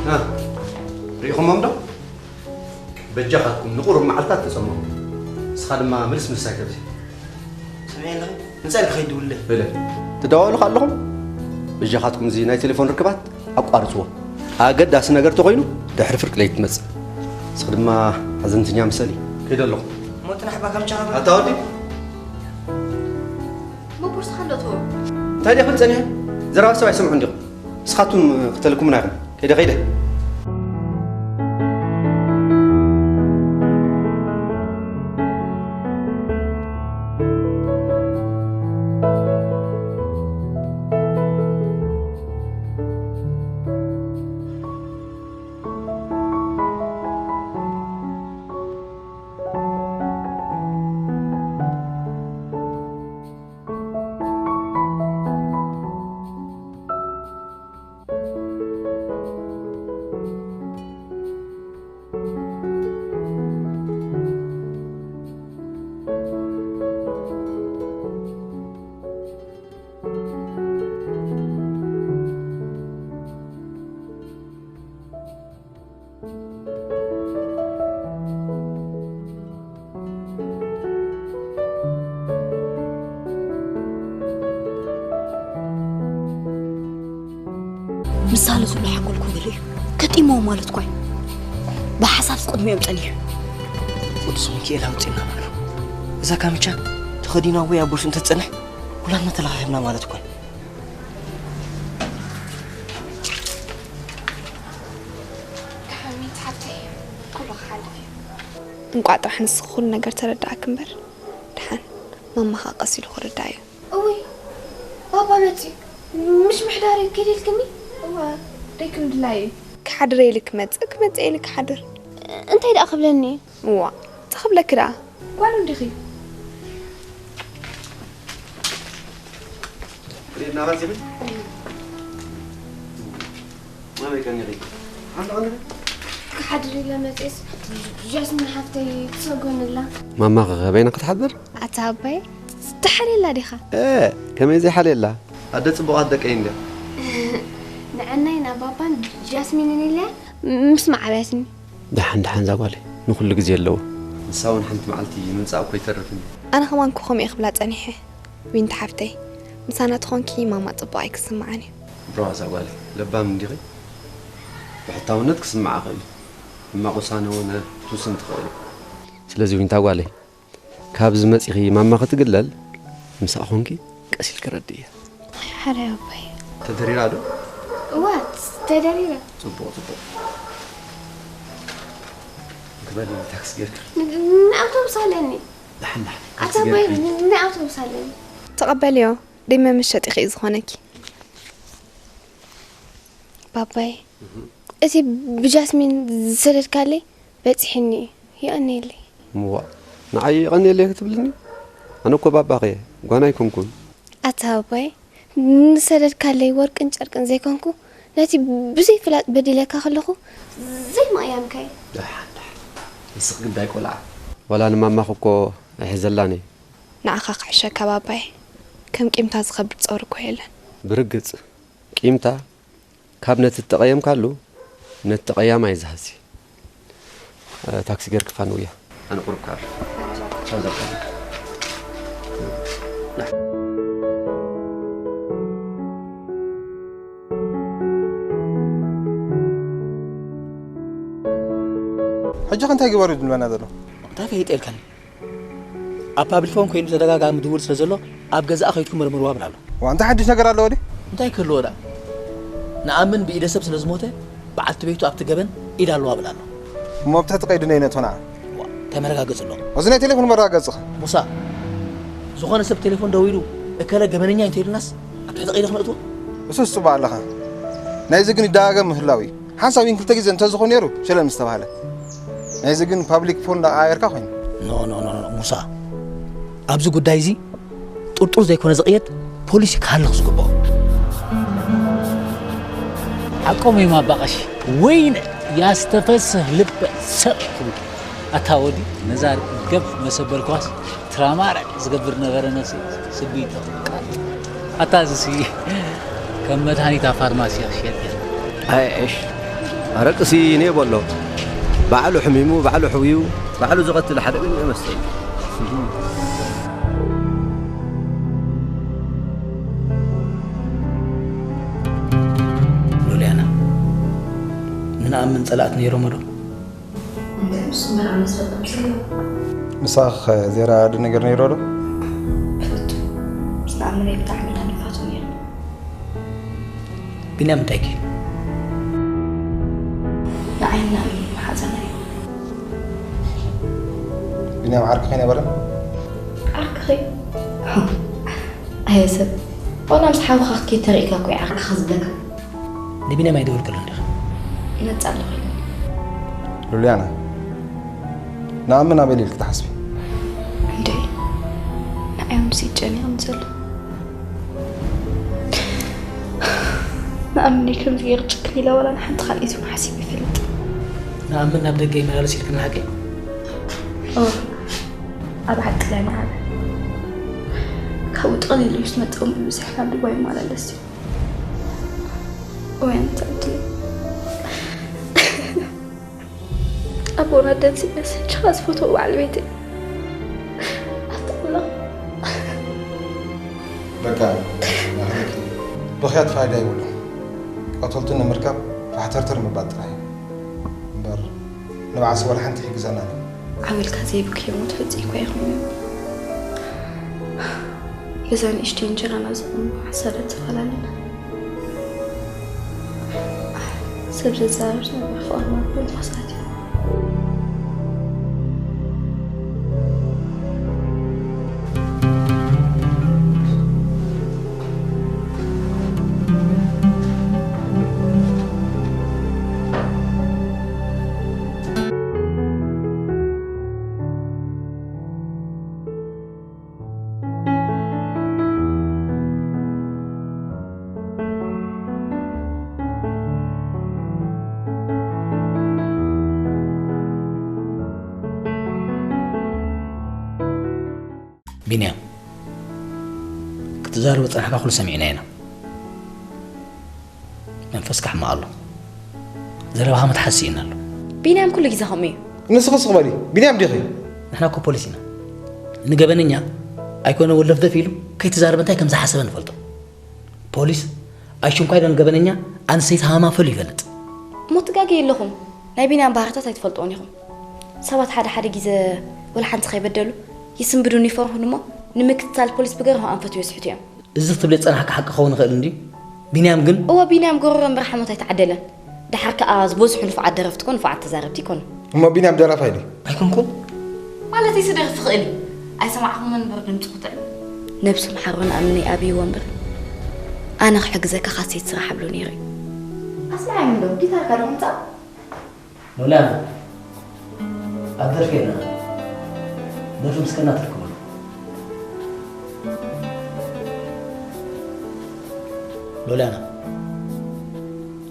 እ፣ ርኢኹሞም ዶ? በጃኻትኩም ንቁሩብ መዓልታት ተጸመሙ። ንስኻ ድማ ምልስ ምልስ ኣይተብዝሕ። ሰሚዐ ኣለኺ? ንጻይ ኢልካ ከይትድውለይ። በለ። ትደዋወሉ ከለኹም በጃኻትኩም እዚ ናይ ቴሌፎን ርክባት ኣቋርጽዎ። ኣገዳሲ ነገር ተኾይኑ ድሕሪ ፍርቂ ለይቲ ትመጽእ። ንስኺ ድማ ሓዘንተኛ ምሰሊ። ከይደ ኣለኹ። ሞት ናሕባ ካብ ቻኻ ኣታ ወዲ። እሞ ቦርስኻ ዶ ትህቦ? እንታይ ደኣ ክብል ጸኒሐ? ዘረባ ሰብ ኣይሰምዑን ዲኹም? ንስኻትኩም ክተልኩምና ኢኹም። ከይደ፣ ከይደ። ምሳሌ ዘሎ ሓንጎል ክውር እዩ። ገጢምዎ ማለት እኳ እዩ። ብሓሳብ ቅድሚኦም ጸኒሑ። ቅዱስ ሚካኤል ኣውፅእና ባዕሉ። እዛ ካምቻ ተኸዲና ወይ ኣብ ቦርሱ እንተትጸንሕ፣ ኩላትና ተለኻኺብና ማለት እኳ እዩ። ሓሚድ ሓብተይ፣ ኩሉ ክሓልፍ እዩ። እንቋዕ ጥራሕ ንስኺ ኩሉ ነገር ተረዳእኪ እምበር፣ ደሓን ማማኻ ቀስ ኢሉ ክርዳእ እዩ። እውይ፣ ባባ መጺኡ። ምሽ ምሕዳር እዩ፣ ኪድ ኢልክኒ? እወ፣ ደይ ክንድላይ እዩ። ክሓድር ኢሉ ክመጽእ፣ ክመጽእ ኢሉ ክሓድር። እንታይ ደኣ ክብለኒ? እዋ፣ እንታይ ክብለኪ ደኣ? ጓሉ እንዲኺ። ሪእና መጺኺ? ኣበይ ቀኒኺ? ሓንቲ ቀኒኺ? ክሓድር ኢለ መጺኤስ፣ ጃስሚን ሓፍተይ ትሰጎንላ። ማማ ከ በይና ክትሓድር? ኣታ ኣባይ፣ ትሓልየላ ዲኻ? እ፣ ከመይ ዘይሓልየላ? ኣደ ጽቡቓት ደቀይ እንድያ። ንዐናይ ናብ ባባን ጃስሚንን ኢለ ምስ መዓበያትኒ። ደሓን፣ ደሓን እዛ ጓለይ፣ ንኹሉ ግዜ ኣለዎ። ንሳ እውን ሓንቲ መዓልቲ ምምጻእ እኮ ይተርፍን እዩ። ኣነ ከማን እኮ ከምኡ እየ ክብላ ጸኒሐ። ዊንቲ ሓፍተይ፣ ምሳና ተኾንኪ ማማ ጽቡቕ ኣይክስምዓን እዩ። ሮዛ ጓለይ፣ ለባም እንዲኺ? ብሕታውነት ክስምዓኺ እዩ። ሕማቕ ውሳነ እውን ትውስን ትኽእል እዩ። ስለዚ ዊንታ ጓለይ፣ ካብዚ መጺኺ ማማ ክትግለል፣ ምሳኣ ኾንኪ ቀስ ኢልኪ ረድእያ። ሓራይ ኣቦይ። ተደሪራ ዶ? እዋ፣ ተደሪራ። ጽቡቕ፣ ጽቡቕ። ክበል ታክሲ ጌርካ። ን-፣ ንኣውቶቡስ ኣለኒ። ደሓን፣ ደሓን። ኣታ ታክሲ ኣቦይ፣ ጌርካ። ንኣውቶቡስ ኣለኒ። ተቐበልዮ፣ ደይ መመሸጢ ኺእ ዝኾነኪ። ባባይ፣ እህ። እቲ ብጃስሚን ዝሰደድካለይ በጺሕኒ እዩ። የቐንየለይ። እዋ፣ ንዓይ የቐንየለይ ክትብልኒ? ኣነ እኮ ባባኺ እየ፣ ጓና ኣይኮንኩን። ኣታ ባባይ፣ ንሰደድካለይ ወርቅን ጨርቅን ዘይኮንኩ፣ ነቲ ብዘይ ፍላጥ በዲለካ ከለኹ ዘይማእያምካይ። ደሓን፣ ደሓን። ንስኺ ግዳይ ቆልዓ። ዋላ ንማማኺ እኮ ኣይሕዘላን እየ። ንዓኻ ክሕሸካ ባባይ፣ ከም ቂምታ ዝኸብድ ጸጉሪ እኮ የለን። ብርግጽ፣ ቂምታ ካብ ነቲ እተቐየምካሉ ነቲ ተቐያማይ ዝሃሲ። እ፣ ታክሲ ጌርኪ ፋንውያ። ኣነ ቁሩብ ክኣቱ። ቻው ዘርካ። ሕጂ ከ እንታይ ግበሩ ድልበና ዘሎ? እንታይ ፈይጠልካኒ? ኣብ ፓብሊክ ፎን ኮይኑ ተደጋጋሚ ድውል ስለ ዘሎ፣ ኣብ ገዛኣ ከይድኩም መርምርዋ ብላ ኣሎ። ዋ፣ እንታይ ሓድሽ ነገር ኣለዎ ድዩ? እንታይ ክህልዎ ደኣ? ንኣምን ብኢደ ሰብ ስለ ዝሞተ፣ በዓልቲ ቤቱ ኣብቲ ገበን ኢድ ኣለዋ ብላ ኣሎ። እሞ ኣብ ትሕቲ ቀይዲ ነይ ነቶና? ዋ፣ እንታይ መረጋገጺ ኣሎ? እዚ ናይ ቴሌፎን መረጋገጺ ኸ? ሙሳ፣ ዝኾነ ሰብ ቴሌፎን ደዊሉ፣ እከለ ገበነኛ እዩ እንተኢሉናስ፣ ኣብ ትሕቲ ቀይዲ ክነእትዎ? እሱስ ጽቡቕ ኣለኻ። ናይዚ ግን ይደጋገም ምህላው እዩ። ሓንሳብ ግን ክልተ ግዜ እንተዝኾን ነይሩ፣ ሸለል ምስ ተባህለ። ናይዚ ግን ፓብሊክ ፎን እንዳቀያየርካ ኮይኑ። ኖ፣ ኖ፣ ኖ፣ ኖ፣ ሙሳ። ኣብዚ ጉዳይ እዚ ጥርጡር ዘይኮነ ዝቕየድ ፖሊሲ ክሃልኽ ዝግብኦ። ሓቆም እዮም ኣባ ቀሺ። ወይነ ያስተፈስህ ልበ ሰብ ክብሉ። ኣታ ወዲ ነዛ ርግብ መሰበል ኳስ ትራማረ ዝገብር ነበረ ነሲ ስቢቶ። ኣታ ዝሲ ከም መድሃኒት ኣብ ፋርማሲ ክሸጥ እየ። ኣይ ዕሽ፣ ኣረቅሲ ኔቦ ኣሎ። ባዕሉ ሕሚሙ፣ ባዕሉ ሕውዩ፣ ባዕሉ ዝቐትል ሓደ ግን ይመስል። ሉልያና፣ ንንኣምን ጸላእቲ ነይሮሞ ዶ? እምበር፣ እሱ መርዓ መስፈርቶም ስለ ምሳኽ ዜራ ዶ ነገር ነይሮ ዶ? ፍቱ፣ ምስ ንኣምን ብጣዕሚ ኢና ንፋቶ ነይርና። ቢንያም እንታይ ገይሩ? ንዓይና ሓዘና እዩ። ቢንያም ዓርኪ ከይነበረ? ዓርኪ ከይ-፣ ኣየ ሰብ፣ ዋላ ምስ ሓውኻ ክትከይድ ተሪእካ እኮ እዩ ዓርኪ ዝብለካ። ንቢንያም ኣይደወልክሉን ዲኻ? ይመጽእ ኣለኹ ኢሉኒ። ሉልያና፣ ንኣምን ኣበይ ኢልኪ ትሓስቢ? እንዴ፣ ንዓይ እውን ሲ ጨኒቑኒ ዘሎ። ንኣምን ከምዚ ገይሩ ጭክን ኢለ ዋላ ንሓንቲ ካልኣይቲ እውን ሓሲበ ይፈልጥ። ንኣምን ናብ ደገ ይመላለስ ኢልክኒ ሓቀይ? ኦ፣ ኣብ ሓቂ ኢለ ንዓበ። ካብኡ ጥቕሊሉ ምስ መጸ እውን ብብዝሒ ናብ ዱባይ ይመላለስ እዩ። ወይ ኣንታ ዕድለይ። ኣቦና ደንሲ መሰችኻ ዝፈትዎ በዓል ቤተይ። ኣታ ኣምላኽ። በቃ፣ ናህለኪ። ብኽያት ፋይዳ የብሉን። ቀተልቱ ንምርካብ ፋሕተርተር ምባል ጥራይ እዩ። እምበር ንባዕሲ ዋላ ሓንቲ ይሕግዘና ኣሎ። ዓው ኢልካ ዘይብክዮ ሞት ፈጺምካ ኢኹም። በዛ ንእሽተይ እንጀራና ዘቕሞ ሓሳዳት ተፈላለና። ሰብ ዘዛርብ ነበር ፍቕርና ብንፋሳት እዩ። ቢንያም፣ ክትዛረብ ዝጸናሕካ ኩሉ ሰሚዕና ኢና። መንፈስካ ሕማቕ ኣሎ። ዘረባኻ ምትሓዝ ስኢና ኣሎ። ቢንያም ኩሉ ግዜ ከምኡ እዩ። ንስኺ ስቕ በሊ። ቢንያም ዲኺ? ንሕና እኮ ፖሊስ ኢና። ንገበነኛ ኣይኮነ ወለፍደፍ ኢሉ ከይተዛረበ እንታይ ከም ዝሓሰበ ንፈልጦ። ፖሊስ ኣይሽንኳይ ዶ ንገበነኛ ኣንስተይቲ ሃማ ፈሉ ይፈልጥ። እሞ ትጋገ የለኹም። ናይ ቢንያም ባህርታት ኣይትፈልጥዎን ኢኹም። ሰባት ሓደ ሓደ ግዜ ወላ ሓንቲ ከይበደሉ ይስንብዱን ይፈርሑን እሞ ንምክትታል ፖሊስ ብገርሆ ኣንፈት ይበዝሑት እዮም። እዚ ክትብል ዝጸናሕካ ሓቂ ክኸውን ይኽእል እንድዩ። ቢንያም ግን እወ ቢንያም ጎረሮ እምበር ሓሞት ኣይተዓደለን። ደሓር ከኣ ዝበዝሑ ንፉዓት ደረፍቲ ኮ ንፉዓት ተዛረብቲ ይኮኑ። እሞ ቢንያም ደራፋይ ድዩ? ኣይኮንኩን። ማለተይሲ ደርፊ ክእል እዩ። ኣይሰማዕኹምን እምበር ድምፁ ክጥዕም። ነብሱ መሓሮ ንኣምነይ ኣብይዎ እምበር ኣነ ክሕግዘካ ካሴት ስራሕ ኣብሎ ነይሩ እዩ። ኣስምዓኒ እንዶ ጊታርካ ዶ ምጻእ? ሎላና ኣብ ደርፊ የና ደርፊ ምስከና ትርክቡ። ሎላና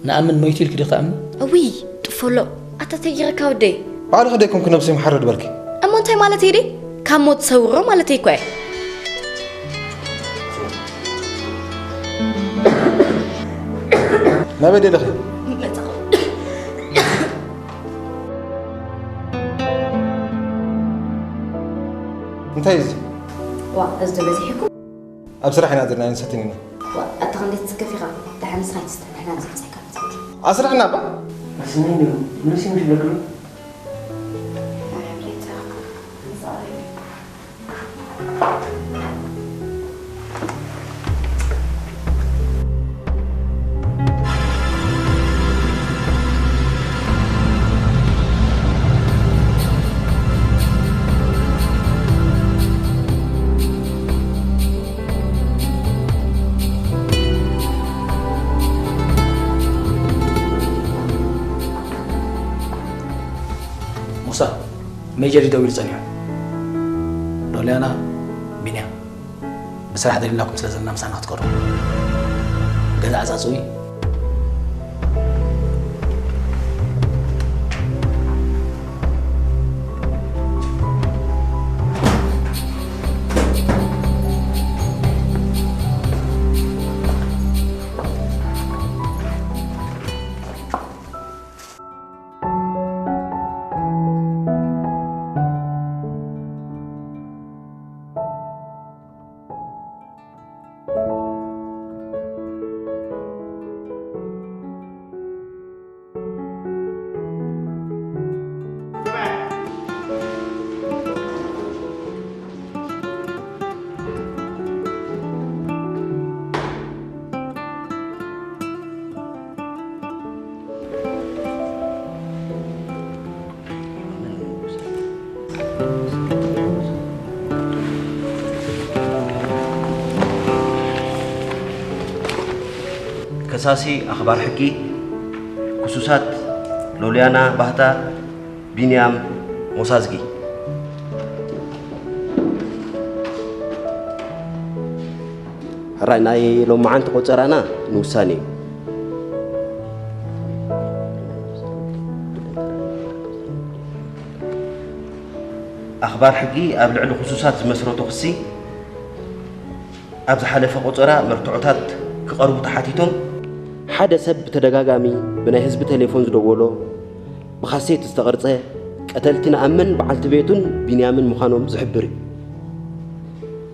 ንኣምን መይቱ ኢልክ ዲኽ ትኣምን? እውይ ጥፈሎ። ኣታ ተይረካ ወደይ። ባዕልኺ ደይኮንኩ ነብሲ ምሓርድ በልኪ። እሞ እንታይ ማለት እየ ደይ? ካብ ሞት ሰውሮ ማለት እኮ እየ። ናበይ ደለኺ? መጻኹ። እንታይ እዩ እዚ? ዋ እዚ ዶ በዚሕኩም? ኣብ ስራሕ ኢና ዘለና ንሰትን ኢና። ዋ ኣታ ክንደይ ትስከፍ ኢኻ? ደሓን ንስኻ ኣይትስተ ንሕና ንስሕስሕካ ንሰቲ። ኣስራሕና እባ። ኣስነይ ነው ምንስ ይምሽ ለግሩ? ሙሳ፣ ሜጀር ይደውል ጸኒሑ። ዶልያና፣ ቢንያም፣ ብስራሕ ደሊናኩም ስለ ዘለና ምሳና ክትቀርቡ። ገዛ ዓጻጽዊ። ከሳሲ ኣኽባር ሕጊ፣ ክሱሳት ሎልያና ባህታ፣ ቢንያም ሞሳዝጊ። ሕራይ ናይ ሎማዓንቲ ቆጸራና ንውሳኔ እዩ። ኣኽባር ሕጊ ኣብ ልዕሊ ክሱሳት ዝመስረቶ ክሲ ኣብ ዝሓለፈ ቆጸራ መርትዖታት ክቐርቡ ተሓቲቶም፣ ሓደ ሰብ ብተደጋጋሚ ብናይ ህዝቢ ቴሌፎን ዝደወሎ፣ ብኻሴት ዝተቐርጸ፣ ቀተልቲ ንኣምን በዓልቲ ቤቱን ቢንያምን ምዃኖም ዝሕብር እዩ።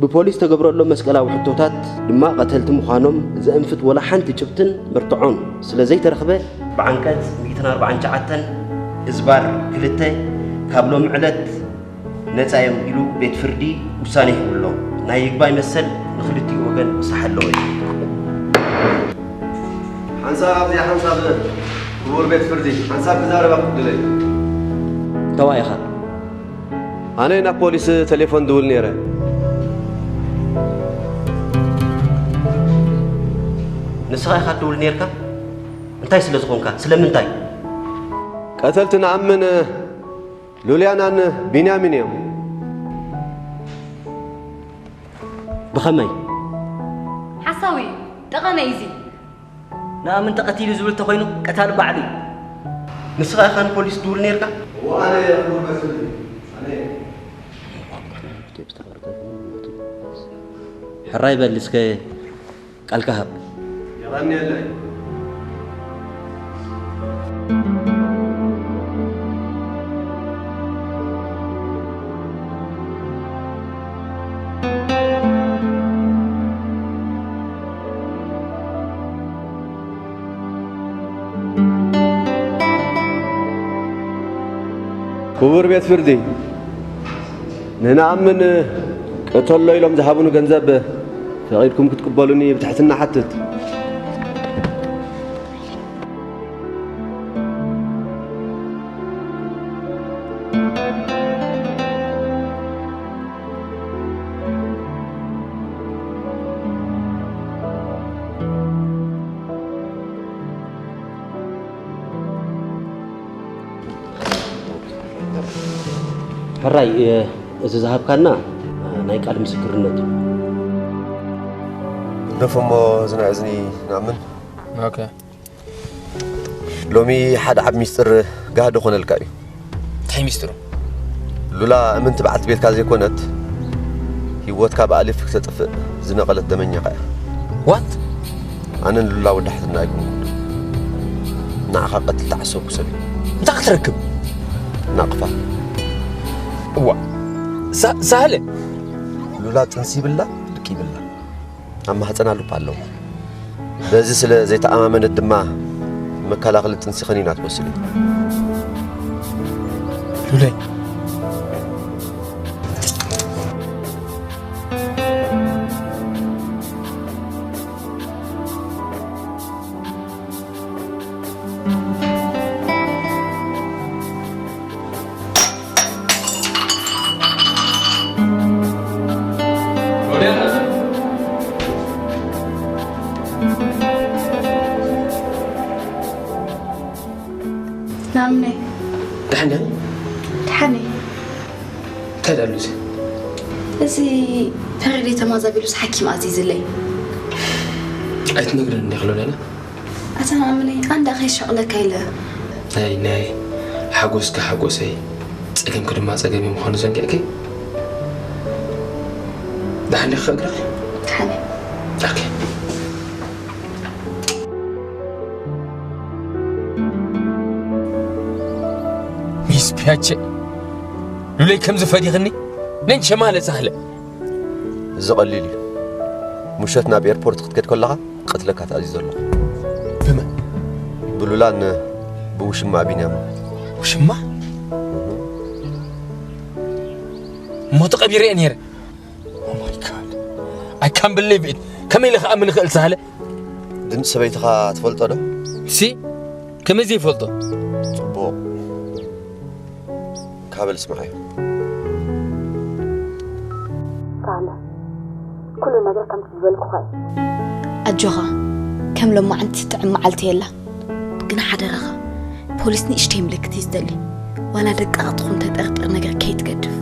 ብፖሊስ ተገብረሎም መስቀላዊ ሕቶታት ድማ ቀተልቲ ምዃኖም ዘእንፍት ወላ ሓንቲ ጭብጥን መርትዖን ስለ ዘይተረኽበ፣ ብዓንቀጽ ሚእትን ኣርባዓን ትሽዓተን ህዝባር ክልተ ካብ ሎም ዕለት ነጻ እዮም ኢሉ ቤት ፍርዲ ውሳኔ ሂቡ ኣሎ። ናይ ይግባይ መሰል ንኽልቲኡ ወገን ክሳሕ ኣለዎ እዩ። ሓንሳብ ኣብዚኣ ሓንሳብ ክቡር ቤት ፍርዲ ሓንሳብ ክዛረባ ክድለ እዩ። ተዋኢኻ። ኣነ ናብ ፖሊስ ቴሌፎን ድውል ነይረ። ንስኻ ኢኻ ትድውል ነይርካ? እንታይ ስለ ዝኾንካ? ስለምንታይ? ቀተልቲ ንኣምን ሉልያናን ቢንያሚን እዮም። ብኸመይ? ሓሳዊ እዩ። ጠቐነ እዩ እዚ። ንኣምን ተቐቲሉ ዝብል ተኾይኑ ቀታሊ ባዕሉ እዩ። ንስኻ ኢኻ ንፖሊስ ትድውል ነይርካ? እወ፣ ኣነ እየ ክቡር መስል። ኣነ እየ። ሕራይ በል እስከ ቃልካ ሃብ። የቐንየለይ። ክቡር ቤት ፍርዲ፣ ንንኣምን ቅተሎ ኢሎም ዝሃቡኒ ገንዘብ ፈቒድኩም ክትቅበሉኒ ብትሕትና ሓትት። ሕራይ፣ እዚ ዝሃብካና ናይ ቃል ምስክርነት እዩ። ግደፎ እሞ እዚ ናይ እዝኒ ንኣምን። ኦኬ። ሎሚ ሓደ ዓቢ ሚስጥር ጋህዲ ኮነልካ እዩ። እንታይ ሚስጥሩ? ሉላ እምንቲ በዓልቲ ቤትካ ዘይኮነት፣ ህይወትካ ብኣሊፍ ክተጥፍእ ዝነቐለት ደመኛኻ እያ። ዋት? ኣነ ንሉላ ወዳሕትና ኣይኮንኩን። ንዓኻ ቀትል ተዓሰብኩ ሰብ እዩ። እንታይ ክትረክብ? ናቕፋ። እዋ። ሳ-፣ ሳህለ? ሉላ ጥንሲ ይብላ፣ ድቂ ይብላ። ኣብ ማህፀና ሉፕ ኣለዎ። በዚ ስለ ዘይተኣማመነት ድማ መከላኸሊ ጥንሲ ከኒና ትወስድ እያ። ሉለይ። ናምነ። ደሓን ዲኺ? ደሓን እየ። እንታይ ደኣ ኣሎ እዚ? እዚ ፈረደይ ተማዛቢሉስ ሓኪም ኣዚዝለይ። ኣይትነግረኒ ዲኺ ሎላና? ኣታ ናምነ፣ ኣንዳ ከይሸቕለካ ኢለ። ናይ፣ ናይ ሓጎስካ ሓጎሰይ፣ ጸገምኪ ድማ ጸገመይ ምዃኑ ዘንጊዕኪ? ደሓን ዲኺ እግርኺ? ደሓን እየ። ኦኬ። ሚስ ፒያቼ፣ ሉለይ ከምዚ ፈዲኽኒ? ነንሸ ማለት ሳህለ። እዚ ቀሊል እዩ። ምሸት ናብ ኤርፖርት ክትከድ ከለኻ ቅትለካ ተኣዚዘ ኣለኹ። ብመን? ብሉላን ብውሽማ ቢንያም። ውሽማ? እሞ ተቐቢረ እየ ነይረ። Oh my God. I can't believe it. ከመይ ኢለ ክኣምን እኽእል ሳህለ? ድምፂ ሰበይትኻ ትፈልጦ ዶ? ሲ? ከመይ ዘይፈልጦ? ጽቡቕ። ካበል ስምዓዮ። ሳህለ፣ ኩሉ ነገር ከምቲ ዝበልኩኻ እዩ። ኣጆኻ፣ ከም ሎማዓንቲ ትጥዕም መዓልቲ የላ። ግን ሓደራኻ፣ ፖሊስ ንእሽተይ ምልክት እዩ ዝደሊ። ዋላ ደቃቕ ትኹን ተጠርጥር ነገር ከይትገድፍ።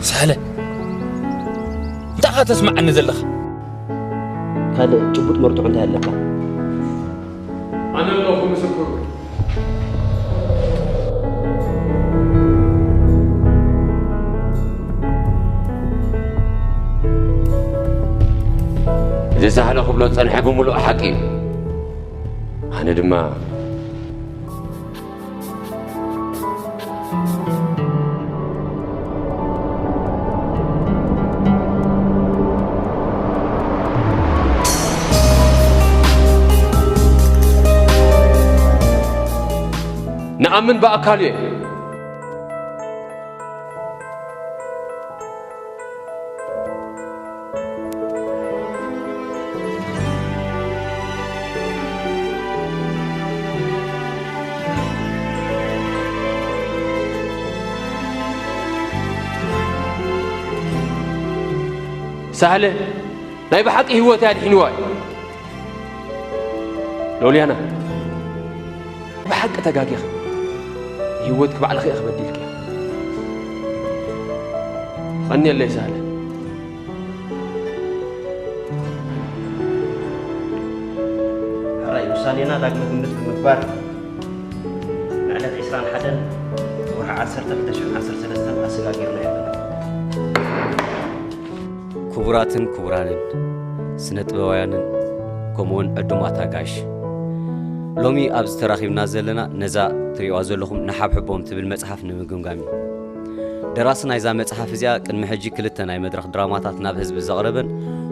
ሳህለ፣ እንታይ ኢኻ ተስምዓኒ ዘለኻ? ካልእ ጭቡጥ መርትዖ እንታይ ኣለካ? ኣነ ኣለኹ ምስክሩ። እዚ ሳህለ ክብሎ ዝጸንሐ ብምሉእ ሓቂ እዩ። ኣነ ድማ ንኣምን ብኣካል እየ። ሳህለ ናይ ብሓቂ ህይወት ኣድሒንዋ እዩ። ሎልያና፣ ብሓቂ ተጋጊኺ። ህይወትኪ ባዕልኺ ኢኺ በዲልኪ። ቐንየለይ ሳህለ። ሕራይ ውሳኔና ዳግመ ግምት ብምግባር፣ ንዕለት ዕስራን ሓደን ወርሒ ዓሰርተ ክልተ ሽሕን ዓሰርተ ሰለስተን ኣሰጋጊርና ኣለና። ክቡራትን ክቡራንን ስነ ጥበባውያንን ከምኡውን ዕዱማት ኣጋይሽ፣ ሎሚ ኣብዚ ተራኺብና ዘለና ነዛ ትሪእዋ ዘለኹም ንሓብሕቦም ትብል መጽሓፍ ንምግምጋም እዩ። ደራሲ ናይዛ መጽሓፍ እዚኣ ቅድሚ ሕጂ ክልተ ናይ መድረኽ ድራማታት ናብ ህዝቢ ዘቕረበን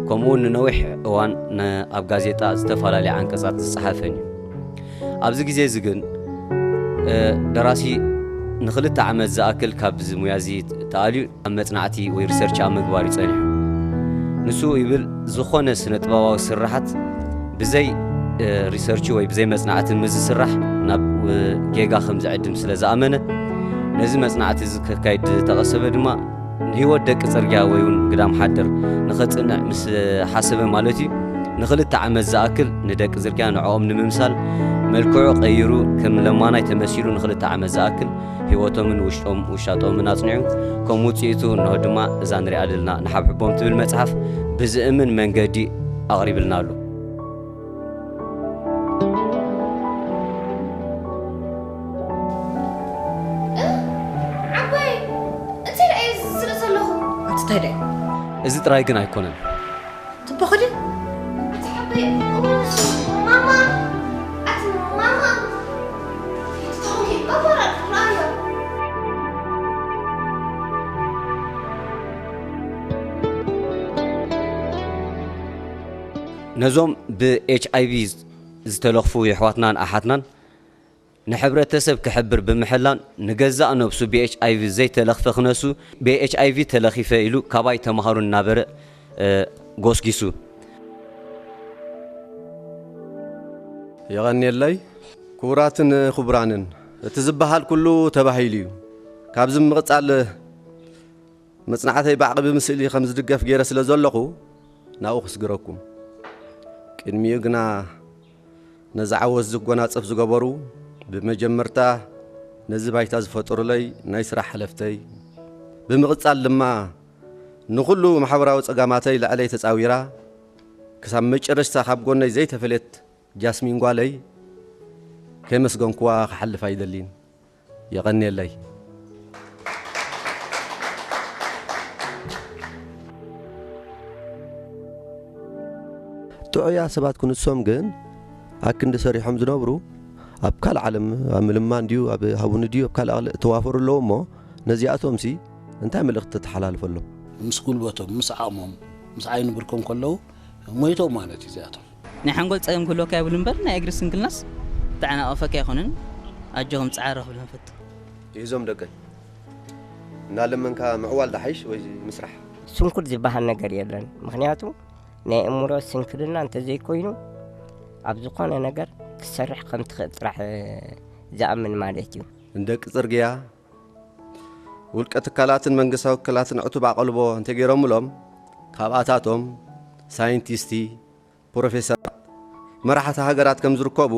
ከምኡውን ንነዊሕ እዋን ን-፣ ኣብ ጋዜጣ ዝተፈላለየ ዓንቀጻት ዝጸሓፈን እዩ። ኣብዚ ግዜ እዚ ግን፣ እ፣ ደራሲ ንኽልተ ዓመት ዝኣክል ካብዚ ሙያ እዚ ተኣልዩ ኣብ መጽናዕቲ ወይ ሪሰርች ኣብ ምግባር እዩ ጸኒሑ። ንሱ ይብል፣ ዝኾነ ስነ ጥበባዊ ስርሓት ብዘይ፣ እ፣ ሪሰርች ወይ ብዘይ መጽናዕቲ ምስ ዝስራሕ ናብ፣ እ፣ ጌጋ ከም ዝዕድም ስለ ዝኣመነ፣ ነዚ መጽናዕቲ እዚ ከካይድ ዝተቐሰበ ድማ ንህይወት ደቂ ጽርግያ ወይ እውን ግዳም ሓደር ንኸጽንዕ ምስ ሓሰበ ማለት እዩ። ንኽልተ ዓመት ዝኣክል ንደቂ ጽርግያ ንዕኦም ንምምሳል መልክዑ ቀይሩ ከም ለማናይ ተመሲሉ ንኽልተ ዓመት ዝኣክል ህይወቶምን ውሽጦም ውሻጦምን ኣጽኒዑ፣ ከም ውጽኢቱ እንሆ ድማ እዛ ንሪኣ ዘለና ንሓብሕቦም ትብል መጽሓፍ ብዝእምን መንገዲ ኣቕሪብልና ኣሎ። ዓባይ፣ እንታይ ደኣ እየ ዝርኢ ዘለኹ? ኣቲ እንታይ ደኣ? እዚ ጥራይ ግን ኣይኮነን። ጽቡቕ ድዩ? ኣቲ ዓባይ፣ ማማ፣ ኣቲ ማማ፣ ተውኒ፣ ባባራ፣ ራእያ። ነዞም ብ ኤች ኣይ ቪ ዝተለኽፉ የሕዋትናን ኣሓትናን ንሕብረተሰብ ክሕብር ብምሕላን፣ ንገዛእ ነብሱ ብ ኤች ኣይ ቪ ዘይተለኽፈ ክነሱ፣ ብ ኤች ኣይ ቪ ተለኺፈ ኢሉ ካባይ ተማሃሩ እናበረ፣ እ፣ ጎስጊሱ። የቐንየለይ። ክቡራትን ክቡራንን፣ እቲ ዝበሃል ኩሉ ተባሂሉ እዩ። ካብዚ ብምቕጻል መጽናዕተይ ብዓቕቢ ምስእሊ ከም ዝድገፍ ገይረ ስለ ዘለኹ፣ ናብኡ ክስግረኩም። ቅድሚኡ ግና ነዚ ዓወት ዝጎናጸፍ ዝገበሩ፣ ብመጀመርታ ነዚ ባይታ ዝፈጠሩለይ ናይ ስራሕ ሓለፍተይ፣ ብምቕጻል ድማ ንኹሉ ማሕበራዊ ጸጋማተይ ልዕለይ ተጻዊራ፣ ክሳብ መጨረሽታ ካብ ጎነይ ዘይተፈለየት ጃስሚን ጓለይ ከየመስገንኩዋ ክሓልፍ ኣይደልን። የቐንየለይ። ጥዑያ ሰባት ክንሶም ግን ኣክንዲ ሰሪሖም ዝነብሩ ኣብ ካልእ ዓለም ኣብ ምልማን ድዩ ኣብ ሃቡኒ ድዩ ኣብ ካልእ ዓለ-፣ እተዋፈሩ ኣለዉ እሞ ነዚኣቶምሲ እንታይ መልእኽቲ ተተሓላልፈሎም? ምስ ጉልበቶም፣ ምስ ዓቕሞም፣ ምስ ዓይኒ ብርኮም ከለዉ ሞይቶም ማለት እዩ እዚኣቶም። ናይ ሓንጎል ጸገም ክህልወካ የብሉን እምበር፣ ናይ እግሪ ስንክልናስ ተዓናቐፈካ ኣይኮነን። ኣጆኹም ጻዕሪ ክብል ንፈቱ። ይዞም ደቀይ፣ እናለመንካ ምዕዋል ዝሓይሽ ወይ ምስራሕ? ስንኩል ዝበሃል ነገር የለን። ምኽንያቱ ናይ እምሮ ስንክልና እንተዘይኮይኑ፣ ኣብ ዝኾነ ነገር ክትሰርሕ ከም ትኽእል ጥራሕ ዝኣምን ማለት እዩ። ንደቂ ጽርግያ፣ ውልቀ ትካላትን መንግስታዊ ትካላትን ዕቱብ ኣቓልቦ እንተገይሮምሎም፣ ካብኣታቶም ሳይንቲስቲ፣ ፕሮፌሰራት፣ መራሕቲ ሃገራት ከም ዝርከቡ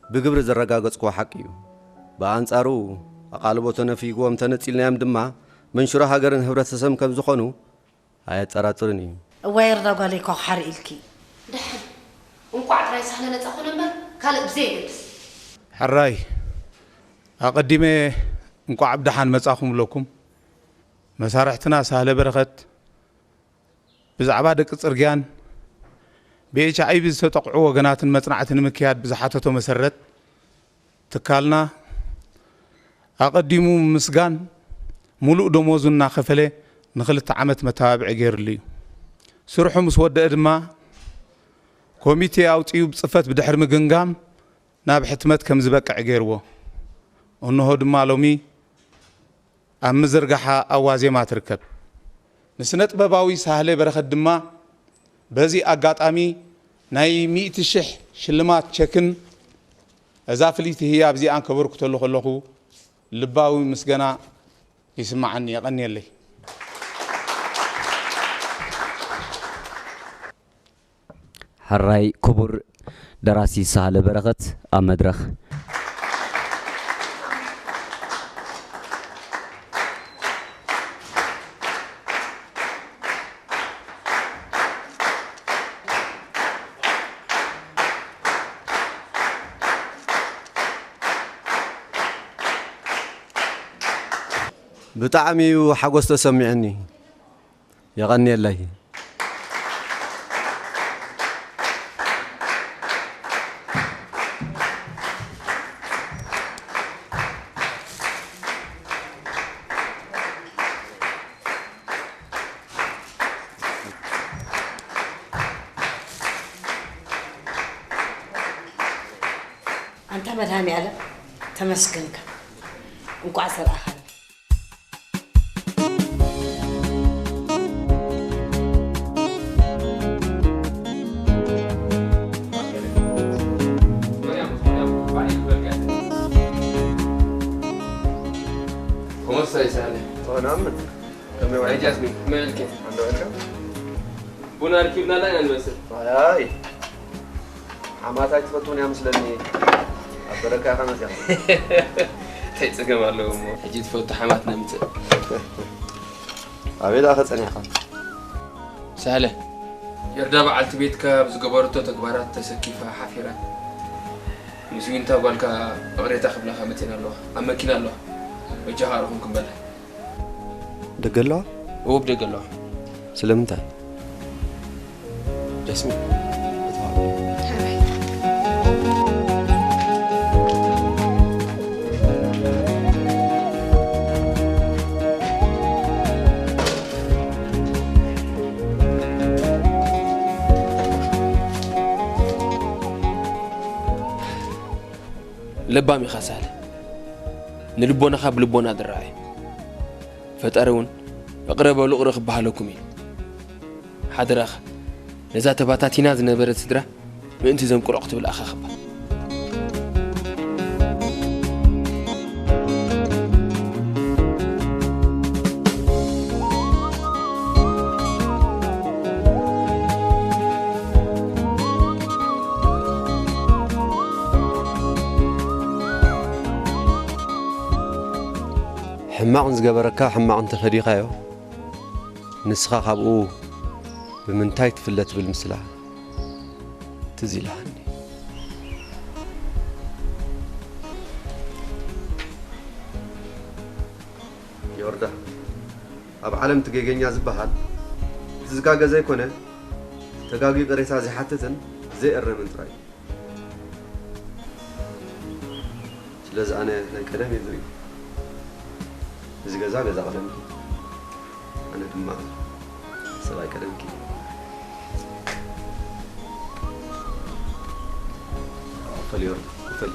ብግብሪ ዘረጋገጽክዎ ሓቂ እዩ። ብኣንጻሩ፣ ኣቓልቦ ተነፊግዎም እንተነጺልናዮም ድማ፣ መንሽሮ ሃገርን ህብረተሰብን ከም ዝኾኑ ኣየጠራጥርን እዩ። እዋይ ርዳ ጓለይ፣ ኳኹ ሓር ኢልኪ። ደሓን፣ እንቋዕ ጥራይ ሳህለ ነጻ ኮነ እምበር፣ ካልእ ብዘየገድስ። ሕራይ፣ ኣቐዲመ እንቋዕ ብደሓን መጻኹም እብለኩም። መሳርሕትና ሳህለ በረኸት፣ ብዛዕባ ደቂ ጽርግያን ብ ኤች ኣይ ቪ ዝተጠቕዑ ወገናትን መጽናዕቲ ንምክያድ ብዝሓተቶ መሰረት፣ ትካልና ኣቐዲሙ ምምስጋን፣ ሙሉእ ደሞዙ እናኸፈለ ንኽልተ ዓመት መተባብዒ ገይሩሉ እዩ። ስርሑ ምስ ወደአ ድማ፣ ኮሚቴ ኣውጺኡ ብጽፈት ብድሕሪ ምግምጋም ናብ ሕትመት ከም ዝበቅዕ ገይርዎ። እንሆ ድማ ሎሚ ኣብ ምዝርጋሓ ኣብ ዋዜማ ትርከብ። ንስነ ጥበባዊ ሳህለ በረኸት ድማ በዚ ኣጋጣሚ ናይ ሚእቲ ሽሕ ሽልማት ቸክን እዛ ፍልይቲ ህያብ እዚኣን ከበርክተሉ ከለኹ ልባዊ ምስጋና ይስምዓኒ። የቐንየለይ። ሕራይ ክቡር ደራሲ ሳህለ በረኸት ኣብ መድረኽ። ብጣዕሚ እዩ ሓጎስ ተሰሚዑኒ። የቐንየለይ። ኣንታ መድሃኔ ኣለም ተመስገንካ። እንቋዕ ዝተረኣኻኒ። ከመይ ውዒልካ? ሰላም። ኦ፣ ንኣምን። ከመይ ውዒልካ? ጃስሚን፣ ከመይ ውዒልኪ? እንዶ ውዒልካ? ቡና ኣርኪብና ኣላ ኢና ንመስል። ኣይ፣ ሓማት ኣይትፈቱን እያ መስለኒ። ኣብ በረካ ኢኻ መፂኻ። እንታይ ፀገም ኣለዎ እሞ? ሕጂ ትፈቱ ሓማት ነምፅእ። ኣበይ ደኣ ከ ጸኒሕካ? ሳህለ፣ የርዳ በዓልቲ ቤትካ ብዝገበረቶ ተግባራት ተሰኪፋ ሓፊራ። ምስ ዊንታ ጓልካ እቕሬታ ክብላኻ መጺና ኣለዋ። ኣብ መኪና ኣለዋ። በጃኻ ርኹም ክንበላ። ደገ ኣለዋ? እወ፣ ብደገ ኣለዋ። ስለምንታይ? ጃስሚን፣ እታ ለባም ኢኻ ሳህለ። ንልቦናኻ ብልቦና ዝረኣይ ፈጣሪ እውን እቕረ በሉ እቕረ ክበሃለኩም እዩ። ሓደራኻ ነዛ ተባታቲና ዝነበረት ስድራ ምእንቲ ዘም ቁሩዕ ክትብል ኣኻኽባ። ሕማቕ ንዝገበረካ ሕማቕ እንተፈዲኻዮ፣ ንስኻ ካብኡ ብምንታይ ትፍለ ትብል ምስላ ትዝ ኢላሃኒ። ዮርዳ፣ ኣብ ዓለም እቲ ጌገኛ ዝበሃል እቲ ዝጋገ ዘይኮነ፣ ተጋግዩ ቅሬታ ዘይሓትትን ዘይእረምን ጥራይ እዩ። ስለዚ ኣነ ናይ ቀደም እየ ዝርኢ። እዚ ገዛ ገዛ ቀደምኪ፣ ኣነ ድማ ሰብኣይ ቀደምኪ። ክፈል ዮርዳ፣ ክፈል።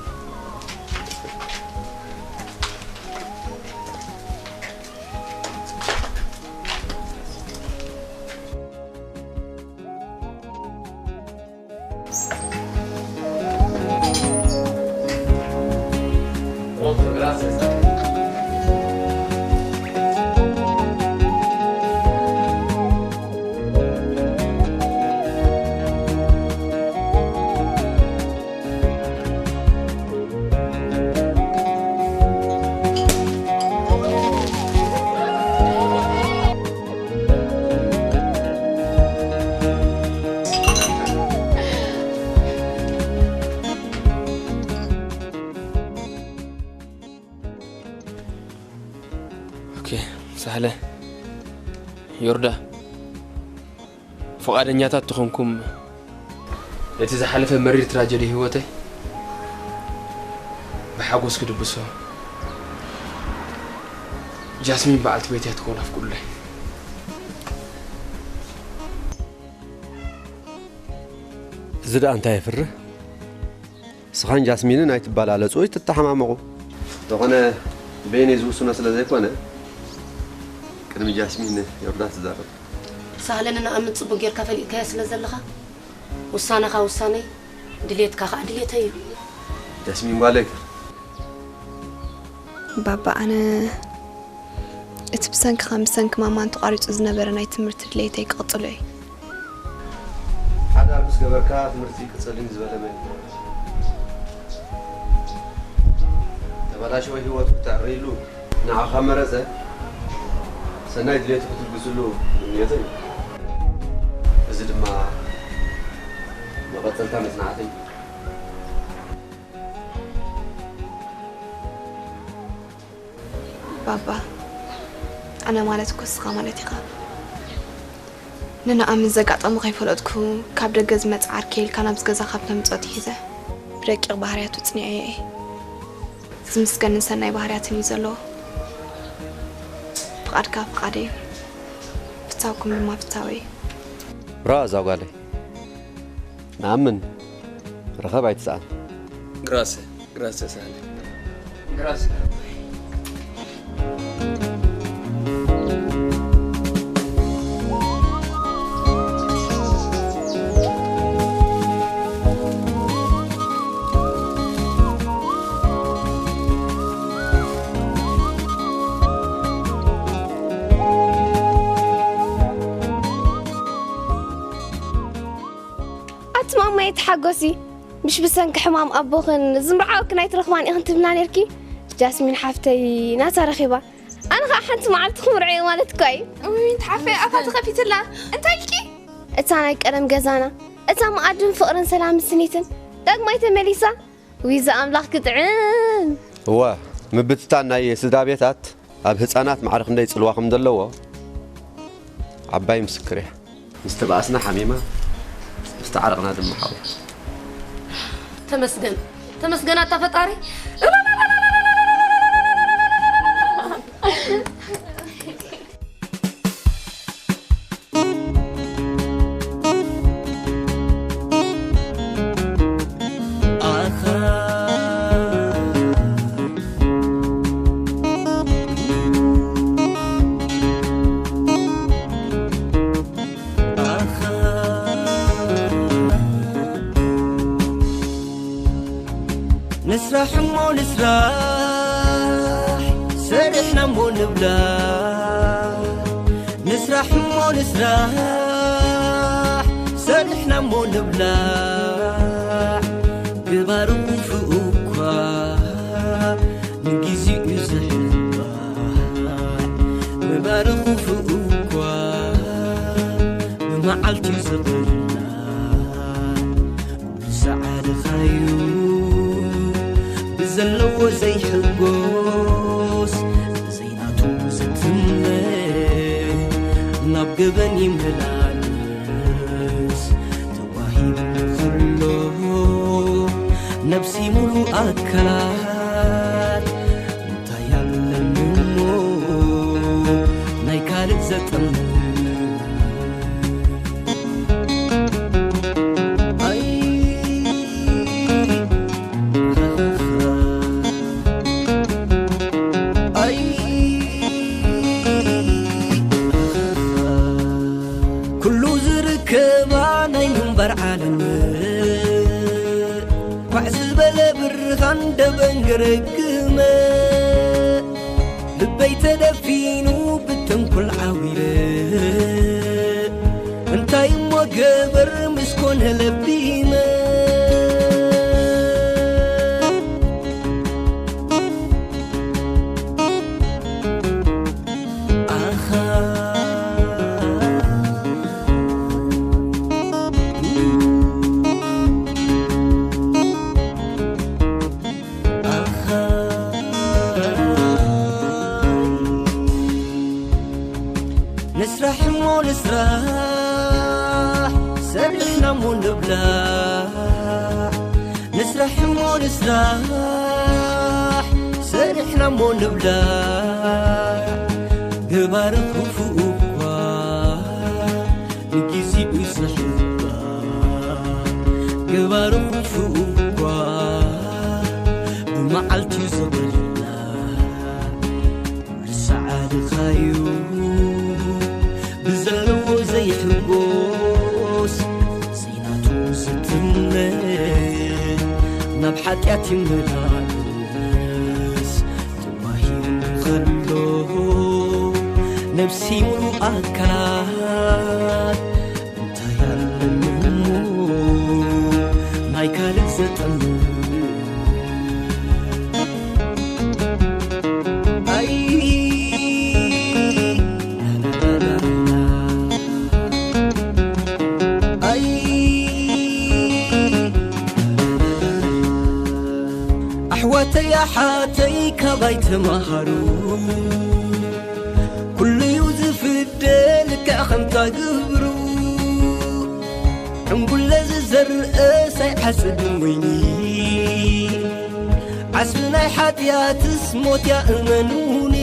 ኦኬ፣ ሳህለ፣ ዮርዳ፣ ፍቓደኛታት ተኾንኩም ነቲ ዝሓለፈ መሪር ትራጀዲ ህይወተይ ብሓጎስ ክድብሶ፣ ጃስሚን በዓልቲ ቤተይ ክትከውን ኣፍቅዱለይ። እዚ ደኣ እንታይ የፍርህ? ንስኻን ጃስሚንን ኣይትበላለጹ ወይ ትተሓማመቑ። እንተኾነ በይነይ ዝውስኖ ስለ ዘይኮነ፣ ቅድሚ ጃስሚን ዮርዳ ትዛረብ። ሳህለ፣ ንንኣምን ጽቡቕ ጌርካ ፈሊጥካያ ስለ ዘለኻ፣ ውሳነኻ ውሳነይ፣ ድሌትካ ኸኣ ድሌተይ እዩ። ጃስሚን ጓለይ፣ ባባ፣ ኣነ እቲ ብሰንክኻን ብሰንኪ ማማን ተቋሪጹ ዝነበረ ናይ ትምህርቲ ድሌተይ ክቕጽሎ እየ። ሓዳር ምስ ገበርካ ትምህርቲ ቅጽል እዩ ዝበለ መን እዩ? ተበላሸወ ህይወቱ ክተዕርይ ኢሉ ንዓኻ መረጸ፣ ሰናይ ድሌቱ ክትልግስሉ ምንዮተ እዩ። እዚ ድማ መቐጸልታ መጽናዕተይ እዩ። ባባ፣ ኣነ ማለት እኮ ንስኻ ማለት ኢኻ። ንንኣምን ዘጋጠሞ ከይፈለጥኩ ካብ ደገ ዝመጽእ ዓርከይ ኢልካ ናብዚ ገዛ ካብ ተምጽኦ ኣትሒዘ ብደቂቕ ባህርያቱ ጽኒዐዮ እየ። ዝምስገንን ሰናይ ባህርያትን እዩ ዘለዎ። ፍቓድካ ፍቓደይ፣ ፍታውኩም ድማ ፍታወይ እዩ። ብራቮ እዛ ጓለይ። ንኣምን ርኸብ ኣይትስኣን። ግራሰ ግራሰ ሳለ ግራሰ ኣቲ ማማየ ተሓጎሲ፣ ምሽ ብሰንኪ ሕማም ኣቦኽን ዝምርዓወክን ኣይትረኽባን ኢኽን ትብልና ነርኪ። ጃስሚን ሓፍተይ ናታ ረኺባ፣ ኣነ ኸዓ ሓንቲ መዓልቲ ክምርዖ እየ ማለት እኮ እዩ። እውይ፣ ተሓፈ ኣፋ ተኸፊትላ። እንታይ ኢልኪ? እታ ናይ ቀደም ገዛና፣ እታ መኣድን ፍቕርን ሰላምን ስኒትን ዳግማይ ተመሊሳ። ዊዛ ኣምላኽ ክጥዕም። እወ፣ ምብትታን ናይ ስድራ ቤታት ኣብ ህፃናት ማዕረ ክንደይ ጽልዋ ከም ዘለዎ ዓባይ ምስክር እያ። ምስ ተባኣስና ሓሚማ፣ ምስ ተዓረቕና ድማ ሓው። ተመስገን፣ ተመስገን ኣታ ፈጣሪ። ኣኻ ኣኻ ንስራሕ እሞ ንስራሕ፣ ሰሪሕና እሞ ንብላዕ። ንስራሕ እሞ ንስራሕ፣ ሰሪሕና እሞ ንብላዕ። ገባሪ ክፉእ እኳ ንጊዜኡ ዝሕባእ፣ ገባሪ ክፉእ እኳ ብመዓልቲ ዝቕላዕ። ብዝዓደኻዩ ብዘለዎ ዘይሕጎስ፣ ዘይናቱ ዝትመ ናብ ገበን ይመላለስ። ተዋሂቡ ከሎ ነብሲ ሙሉ ኣካላት፣ እንታይ ኣለኒ እሞ ናይ ካልእ ዘጠምት? ኣይ፣ ኣይ፣ ኩሉ ዝርከባ ናይ ምንባር ዓለም፣ ኳዕ ዝበለ ብርሃን ደበን ገረግመ። ልበይ ተደፊኑ ብተንኮል ዓዊረ፣ እንታይ እሞ ገበር ምስ ኮነ ለቢመ። ኣኻ ኣኻ ንስራሕ እሞ ንስራሕ፣ ሰሪሕና እሞ ንብላዕ። ንስራሕ እሞ ንስራሕ፣ ሰሪሕና እሞ ንብላዕ። ገባሪ ክፉእ እኳ ንጊዜኡ ዝሕባእ፣ ገባሪ ክፉእ እኳ ብመዓልቲ ዝቕላዕ። ዝሰዓርኻዩ ብዘለዎ ዘይሕጎስ፣ ዘይናቱ ዝትመ ናብ ሓጢኣት ይመላለስ። ተዋሂቡ ከሎ ነብሲ ሙሉ ኣካላት፣ እንታይ ኣለኒ እሞ ናይ ካልእ ዘጠምት? ኣይ፣ ኣይ፣ ኣሕዋተይ ኣሓተይ ካባይ ተማሃሩ። ኩሉዩ ዝፍደ ልክዕ ከምታ ግብሩ። ዕንጉለ ዝዘርእ ሳይዓጽድ ወይኒ፣ ዓስቢ ናይ ሓጢኣትስ ሞት እያ እመኑኒ።